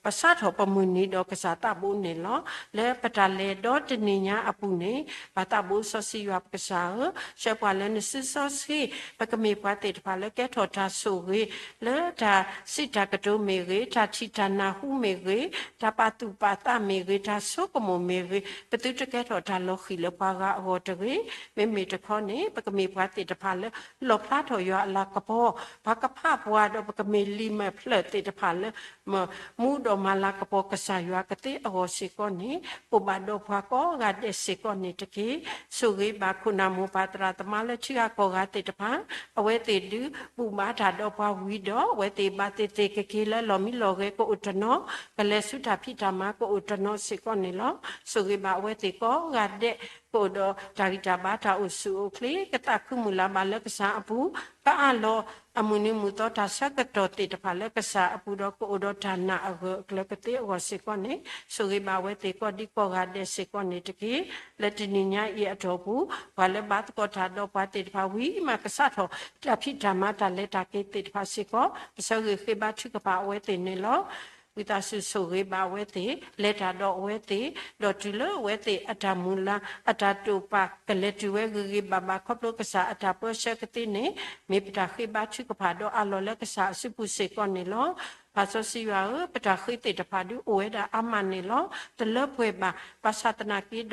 ပစးထီၣ်ပမုၢ်နံၤဒီးကစၢ်သးဘိန့ၣ်လီၤ. လၢပတၢ်လဲၤဒီတနံၤညါအပူၤန့ၣ်, ပၢ်သးဘိစီဆှံယွၤပကစၢ်ဧၢ, ဆှၢပှၤလၢနစုစီဆှံ, ပကမ့ၢ်ပှၤသ့ၣ်တဖၣ်လၢကဲထီၣ်တၢ်ဆိၣ်ဂ့ၤ လၢတၢ်စံးတၢ်ကတိၤမ့ၢ်ဂ့ၤ, တၢ်ထံၣ်တၢ်နၢ်ဟူမ့ၢ်ဂ့ၤ, တၢ်ပာ်သူၣ်ပာ်သးမ့ၢ်ဂ့ၤ, တၢ်ဆိကမိၣ်မ့ၢ်ဂ့ၤ, ပသုတကဲထီၣ်တၢ်လီၤဃံၤလၢပှၤဂၤအဂီၢ်တဂ့ၤ. မ့မ့ၢ်တခီန့ၣ် ပကမ့ၢ်ပှၤသ့ၣ်တဖၣ်လၢ လီၣ်ဖျါထီၣ်ယွၤအလၤကပီၤ, ပှၤကဖးပှၤဒီးပကမ့ၢ်လံာ်မဲာ်ဖျၢၣ်သ့ၣ်တဖၣ်လၢ မူဒီးမၤလၤကပီၤကစၢ်ယွၤကသ့အဂီၢ်စ့ၢ်ကီးန့ၣ်, အိၣ်ဘၣ်ဒီးပှၤကိးဂၤဒဲးစ့ၢ်ကီးန့ၣ်တက့ၢ်. ဆိၣ်ဂ့ၤဘၣ်ခိၣ်နၢ်မိၢ်ပၢ်သရၣ်သမါလၢထံဂၤကီၢ်ဂၤသ့ၣ်တဖၣ်, အဝဲသ့ၣ်ဒုးဘူၣ်ဘါတၢ်ဒီးပှၤဝံၤဒီး အဝဲသ့ၣ်ဘၣ်သ့ၣ်သ့ၣ်ကက့ၤလၢလီၢ်မံလီၢ်ဂဲၤကအိၣ်တနီၤ, ကလဲၤဆူတၢ်ဖံးတၢ်မၤကအိၣ်တနီၤစ့ၢ်ကီးန့ၣ်လီၤ. ဆိၣ်ဂ့ၤဘၣ်အဝဲသ့ၣ်ကိးဂၤဒဲး ကအိၣ်ဒီးတၢ်ဂံၢ်တၢ်ဘါတၢ်အိၣ်ဆူၣ်အိၣ်ချ့, ကသးခုမုၢ်လၢ်ဘၣ်လၢကစၢ်အပူၤ, ကအးလီၤအမုၢ်နံၤမုၢ်သီတၢ်ဆၢကတီၢ်သ့ၣ်တဖၣ်လၢကစၢ်အပူၤဒီး ကအိၣ်ဒီးတၢ်နာ်အဂၢၢ်အကျၢၤကသ့အဂီၢ်စ့ၢ်ကီးန့ၣ်, ဆိၣ်ဂ့ၤဘၣ်အဝဲသ့ၣ်ကိးဒံကိးဂၤဒဲးစ့ၢ်ကီးန့ၣ်တက့ၢ်. လၢတနံၤညါအံၤအတီၢ်ပူၤ, ပှၤလၢဘါသကိးတၢ်ဒီးပှၤသ့ၣ်တဖၣ်ဝံၤမး ကစးထီၣ်တၢ်ဖံးတၢ်မၤတၢ်လဲၤတၢ်က့ၤသ့ၣ်တဖၣ်စ့ၢ်ကီး, ပဆၢဂ့ၤဃ့ဘါထုကဖၣ်အဝဲသ့ၣ်န့ၣ်လီၤ. ဝံသးစူၤဆိၣ်ဂ့ၤဘၣ်အဝဲသ့ၣ်, လဲၤတၢ်ဒီးအဝဲသ့ၣ်, ဒီးတုၤလၢအဝဲသ့ၣ်အတၢ်မုၢ်လၢ် အတၢ်တိာ်ပာ် ကလဲၤတုၤဝဲဂ့ၤဂ့ၤဘၣ်ဘၣ် ခီဖျိကစၢ်အတၢ်ပၢဆှၢကသ့န့ၣ်, မ့ၢ်ပတၢ်ဃ့ဘါထုကဖၣ်ဒီးအးလီၤလၢကစၢ်အစုပူၤစ့ၢ်ကီးန့ၣ်လီၤ. ပၢ်စီဆှံယွၤဧၢ, ပတၢ်ဃ့သ့ၣ်တဖၣ်ဒုးအိၣ်ဝဲဒၣ်အါမးန့ၣ်လီၤ. တလၢပှဲၤဘၣ်, ဘၣ်ဆၣ်သနာ်က့ဒီး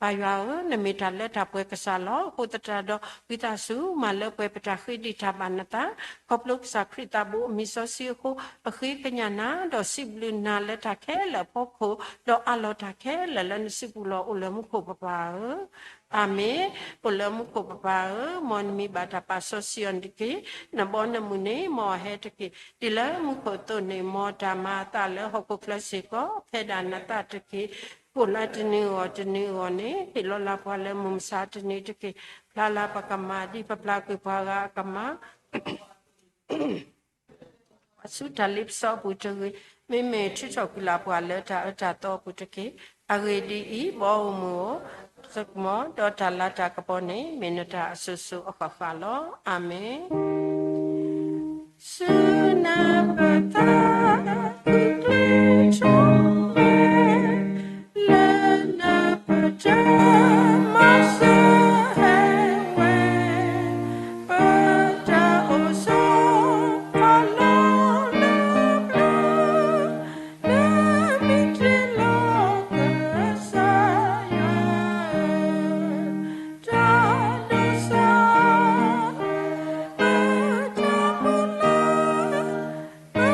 ပၢ်ယွၤဧၢ, နမ့ၢ်တၢ်လၢတၢ်ပှဲၤကစၢ်လီၤ. အဃိသတးဒီး ဝံသးစူၤမၤလၢပှဲၤပတၢ်ဃ့ဒ်တၢ်ဘၣ်နသး, ခီဖျိကစၢ်ခရံာ်သးဘိအမံၤစီဆှံအဃိ, ပဃ့ကညးနၤဒီးစံးဘျုးနၤလၢတၢ်ခဲလၢာ်အဖီခိၣ်, ဒီးအးလီၤတၢ်ခဲလၢာ်လၢနစုပူၤလီၤအိၣ်လၢမူခိၣ်ပပၢ်ဧၢ. အၤမ့ၣ်. အိၣ်လၢမူခိၣ်ပပၢ်ဧၢ, မ်နမံၤဘၣ်တၢ်ပာ်စီဆှံအီၤတက့ၢ်. နဘီနမုၢ်န့ၣ် မ်အဟဲတက့ၢ်. ဒ်လၢမူခိၣ်အသိးန့ၣ် မ်တၢ်မၤအသးလၢဟီၣ်ခိၣ်ချၢစ့ၢ်ကီး ဖဲဒၣ်နသးတက့ၢ်. ကိၣ်လၢတနံၤအဂီၢ်တနံၤအဂီၢ်န့ၣ် ဟ့ၣ်လီၤလၢပှၤလၢမုၢ်မဆါတနံၤတက့ၢ်. ဖျါလၢပကမၤ ဒ်ပဖျါကွံာ်ပှၤဂၤအကမၤ ဆူတၢ်လ့ပစီအပူၤတဂ့ၤ, မ့မ့ၢ်ထုးထီၣ်ကွံာ်လၢပှၤလၢတၢ်အၢတၢ်သီအပူၤတက့ၢ်. အဂ့ၢ်ဒ်အံၤ, ဘီဧိၤမုၢ်ဧိၤ, သကမီၤ, ဒီးတၢ်လၤတၢ်ကပီၤန့ၣ် မ့ၢ်နတၢ်အစိၤစိၤအဃၣ်ဃၣ်လီၤ. အၤမ့ၣ်. စုနၢ်ပသး ဃုကျဲၤဆိမဲာ် လၢနပတၢ်မၤစၢၤ ဟဲဝဲ ပတၢ်အိၣ်ဆိး ဖးလီၤလၢပျၢၤ လၢမ့ၢ်တ့ၢ်လီၤကစၢ်ယွၤဧၢ, တၢ်ဒိးစၢ် ပတၢ်မုၢ်လၢ် ပလၢပ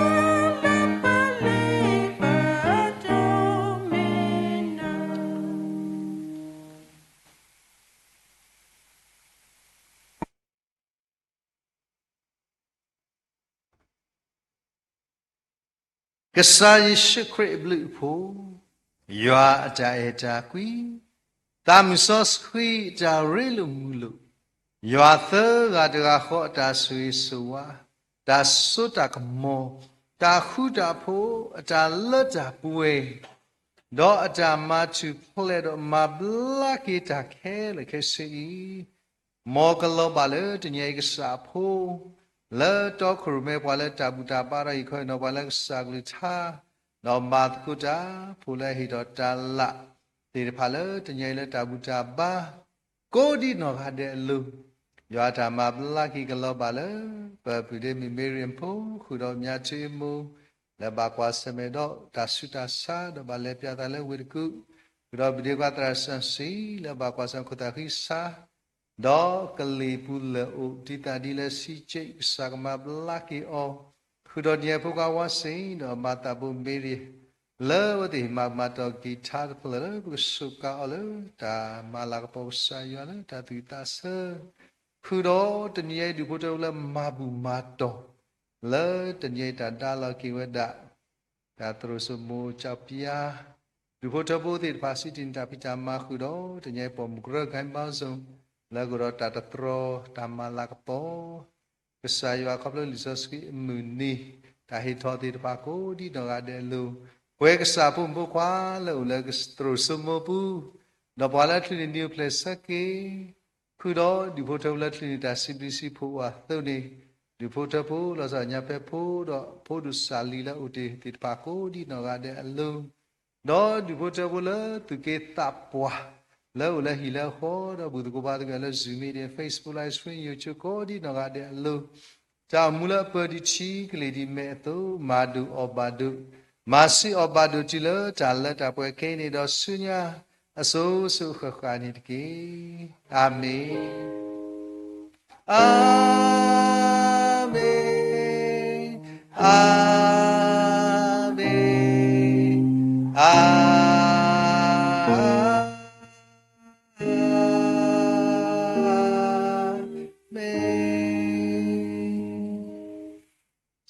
လ့ပဒိးမ့ၢ်နၤ. ကစၢ်ယ့ၣ်ၡူးခရံာ်အဘျုးအဖှိၣ်, ယွၤအတၢ်အဲၣ်တၢ်ကွံ, သးမုၢ်စီဆှံအတၢ်ရ့လိာ်မုာ်လိာ်, ယွၤသၢဂၤတဂၤဃီအတၢ်ဆိၣ်ဂ့ၤဆိၣ်ဝါ, တၢ်စိတၢ်ကမီၤ, တၢ်ဃူတၢ်ဖိး, အတၢ်လၢတၢ်ပှဲၤ ဒီးအတၢ်မၤထူၣ်ဖျဲးဒီးမၤဘျါက့ၤတၢ်ခဲလၢာ်ခဲဆ့အံၤ, မ်ကလီၤဘၣ်လၢတနံၤအံၤကစၢ်အဖိ, လၢတီခိၣ်ရိၣ်မဲပှၤလၢတၢ်ဘူၣ်တၢ်ဘါဒီးဟ့ၣ်ခီဟ့ၣ်နီၤပှၤလၢကစၢ်ကလုၢ်ကထါ, ဒီးမၤသကိးတၢ် ဖိလၢဟ့ၣ်ထီၣ်တၢ်လၢ်သ့ၣ်တဖၣ်လၢတနံၤအံၤလၢတၢ်ဘူၣ်တၢ်ဘါ ကိးဒံးနီၢ်ဂၤဒဲးအလိၤ, ယွၤတၢ်မၤဘျါက့ၤကလီၤဘၣ်လၢ ပပုၢ်ဒ့မုၣ်မ့ရံအဖိ ဃုာ်ဒီးမၠၤထူအမိၢ် လၢဘၣ်ကွၢ်ဆၢၣ်မဲာ်ဒီးတၢ်ဆူးတၢ်ဆါ ဒီးဘၣ်လဲၤပၠးသးလၢဝ့ၢ်တကူၣ်, ဃုာ်ဒီးပဒ့ခွါသရၣ်စီဆှံ လၢဘၣ်ကွၢ်ဆၢၣ်ခိၣ်သးဃံဆါ ဒီးကလံၤပူၤလၢာ်အိၣ် ဒ်သးဒ်လၢဆံးက့ ကစၢ်ကမၤဘျါက့ၤအီၤ, ဃုာ်ဒီးဒ်ယဲဖိခွါဝါစ့ၣ် ဒီးမၤသးဘိမ့ရံ လၢအဝဲသ့ၣ်မၤကမၤတီၢ်က့ၤထါတဖျၢၣ်လၢပကစူးကါအီၤလၢတၢ်မၤလၤကပီၤကစၢ်ယွၤလၢတၢ်သူၣ်ဝံၣ်သးဆၢ, ဃုာ်ဒီးတနံၤအံၤဒုးဖိထၢဖိလၢမၤဘူၣ်မၤတီၢ် လၢတနံၤအံၤတၢ်ဒါလီၤက့ၤဝဲဒၣ် တၢ်သရိာ်စိမိၤကၠီပျါ ဒုးဖိထၢဖိသ့ၣ်တဖၣ် စံးတံၢ်န့ၢ်တၢ်ဖံးတၢ်မၤဃုာ်ဒီး တနံၤအံၤပိာ်မုၣ်ကရၢ ဂိုဏ်းပေါင်းစုံ လၢအအိၣ်ဒီးတၢ်တတြီတၢ်မၤလၤကပီၤ ကစၢ်ယွၤခီဖျိလံာ်စီဆှံအမုၢ်နံၤ တၢ်ဟ့ၣ်ထီၣ်သ့ၣ်တဖၣ်ကိးဒံးနီၢ်ဂၤဒဲးအလိၤ, ပှဲၤကစၢ်ဖိမုၣ်ဖိခွါလၢအိၣ်လၢသရိာ်စိမိၤပူၤ, ဒီးပှၤလၢချုးန့ၢ်နံၤအိၣ်ဖျဲၣ်ဆၢက့ၤ ဃုာ်ဒီးဒုးဖိထၢဖိလၢချုးန့ၢ်တၢ်စံးဘျုးစံးဖှိၣ်အီၤအသိးန့ၣ်, ဒုးဖိထၢဖိလီၤဆီညါဖဲဖိဒီးဖိဒိၣ်စၢ်လံလၢအိၣ်တ့ၢ်သ့ၣ်တဖၣ်ကိးဒံးနီၢ်ဂၤဒဲးအလိၤ, ဒီးဒုးဖိထၢဖိလၢသူၣ်က့သးပှၢ် လၢအိၣ်လၢဟံၣ်လၢဃီ ဒီးဘူၣ်သကိးဘါသကိးလၢ Zoom meeting, Facebook live stream, YouTube ကိးဒံးနီၢ်ဂၤဒဲးအလိၤ, တၢ်အိၣ်မူလၢအပၢၤဒံးထံကလ့ၢ်ဒံးမဲာ်အသိး မၤဒိၣ်အီၣ်ဘၣ်ဒိၣ်, မၤဆူၣ်အီၣ်ဘၣ်ဒိၣ်တုၤလၢတၢ်လၢတၢ်ပှဲၤခဲအံၤန့ၣ် ဒီးဆူညါအစိၤစိၤအဃၣ်ဃၣ်န့ၣ်တက့ၢ်. အၤမ့ၣ်. အၤမ့ၣ်, အၤမ့ၣ်, အၤမ့ၣ်.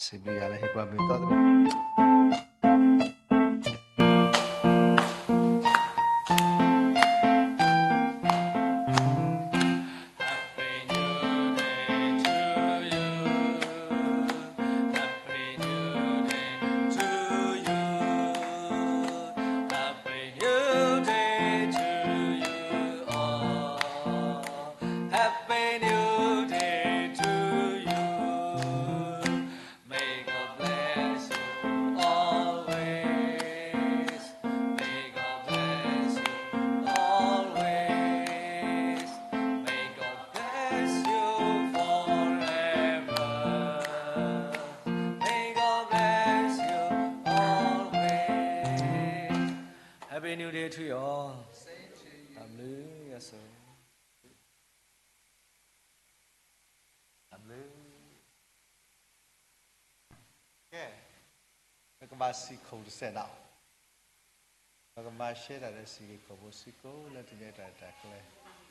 စံးဘျုးယွၤလၢဟ့ၣ်ပှၤမုၢ်သီတနံၤHappy New Day to you all. တၢ်ဘျုး, တၢ်ဘျုး. ကဲ, ပကဘၣ်စံၣ်ခိၣ်တစဲးနီၤ, ပကမၤ share တၢ်ဒီးစံၣ်ခိၣ်ဖိစ့ၢ်ကီးလၢတနံၤအံၤတၢ်ရဲၣ်တၢ်ကျဲၤ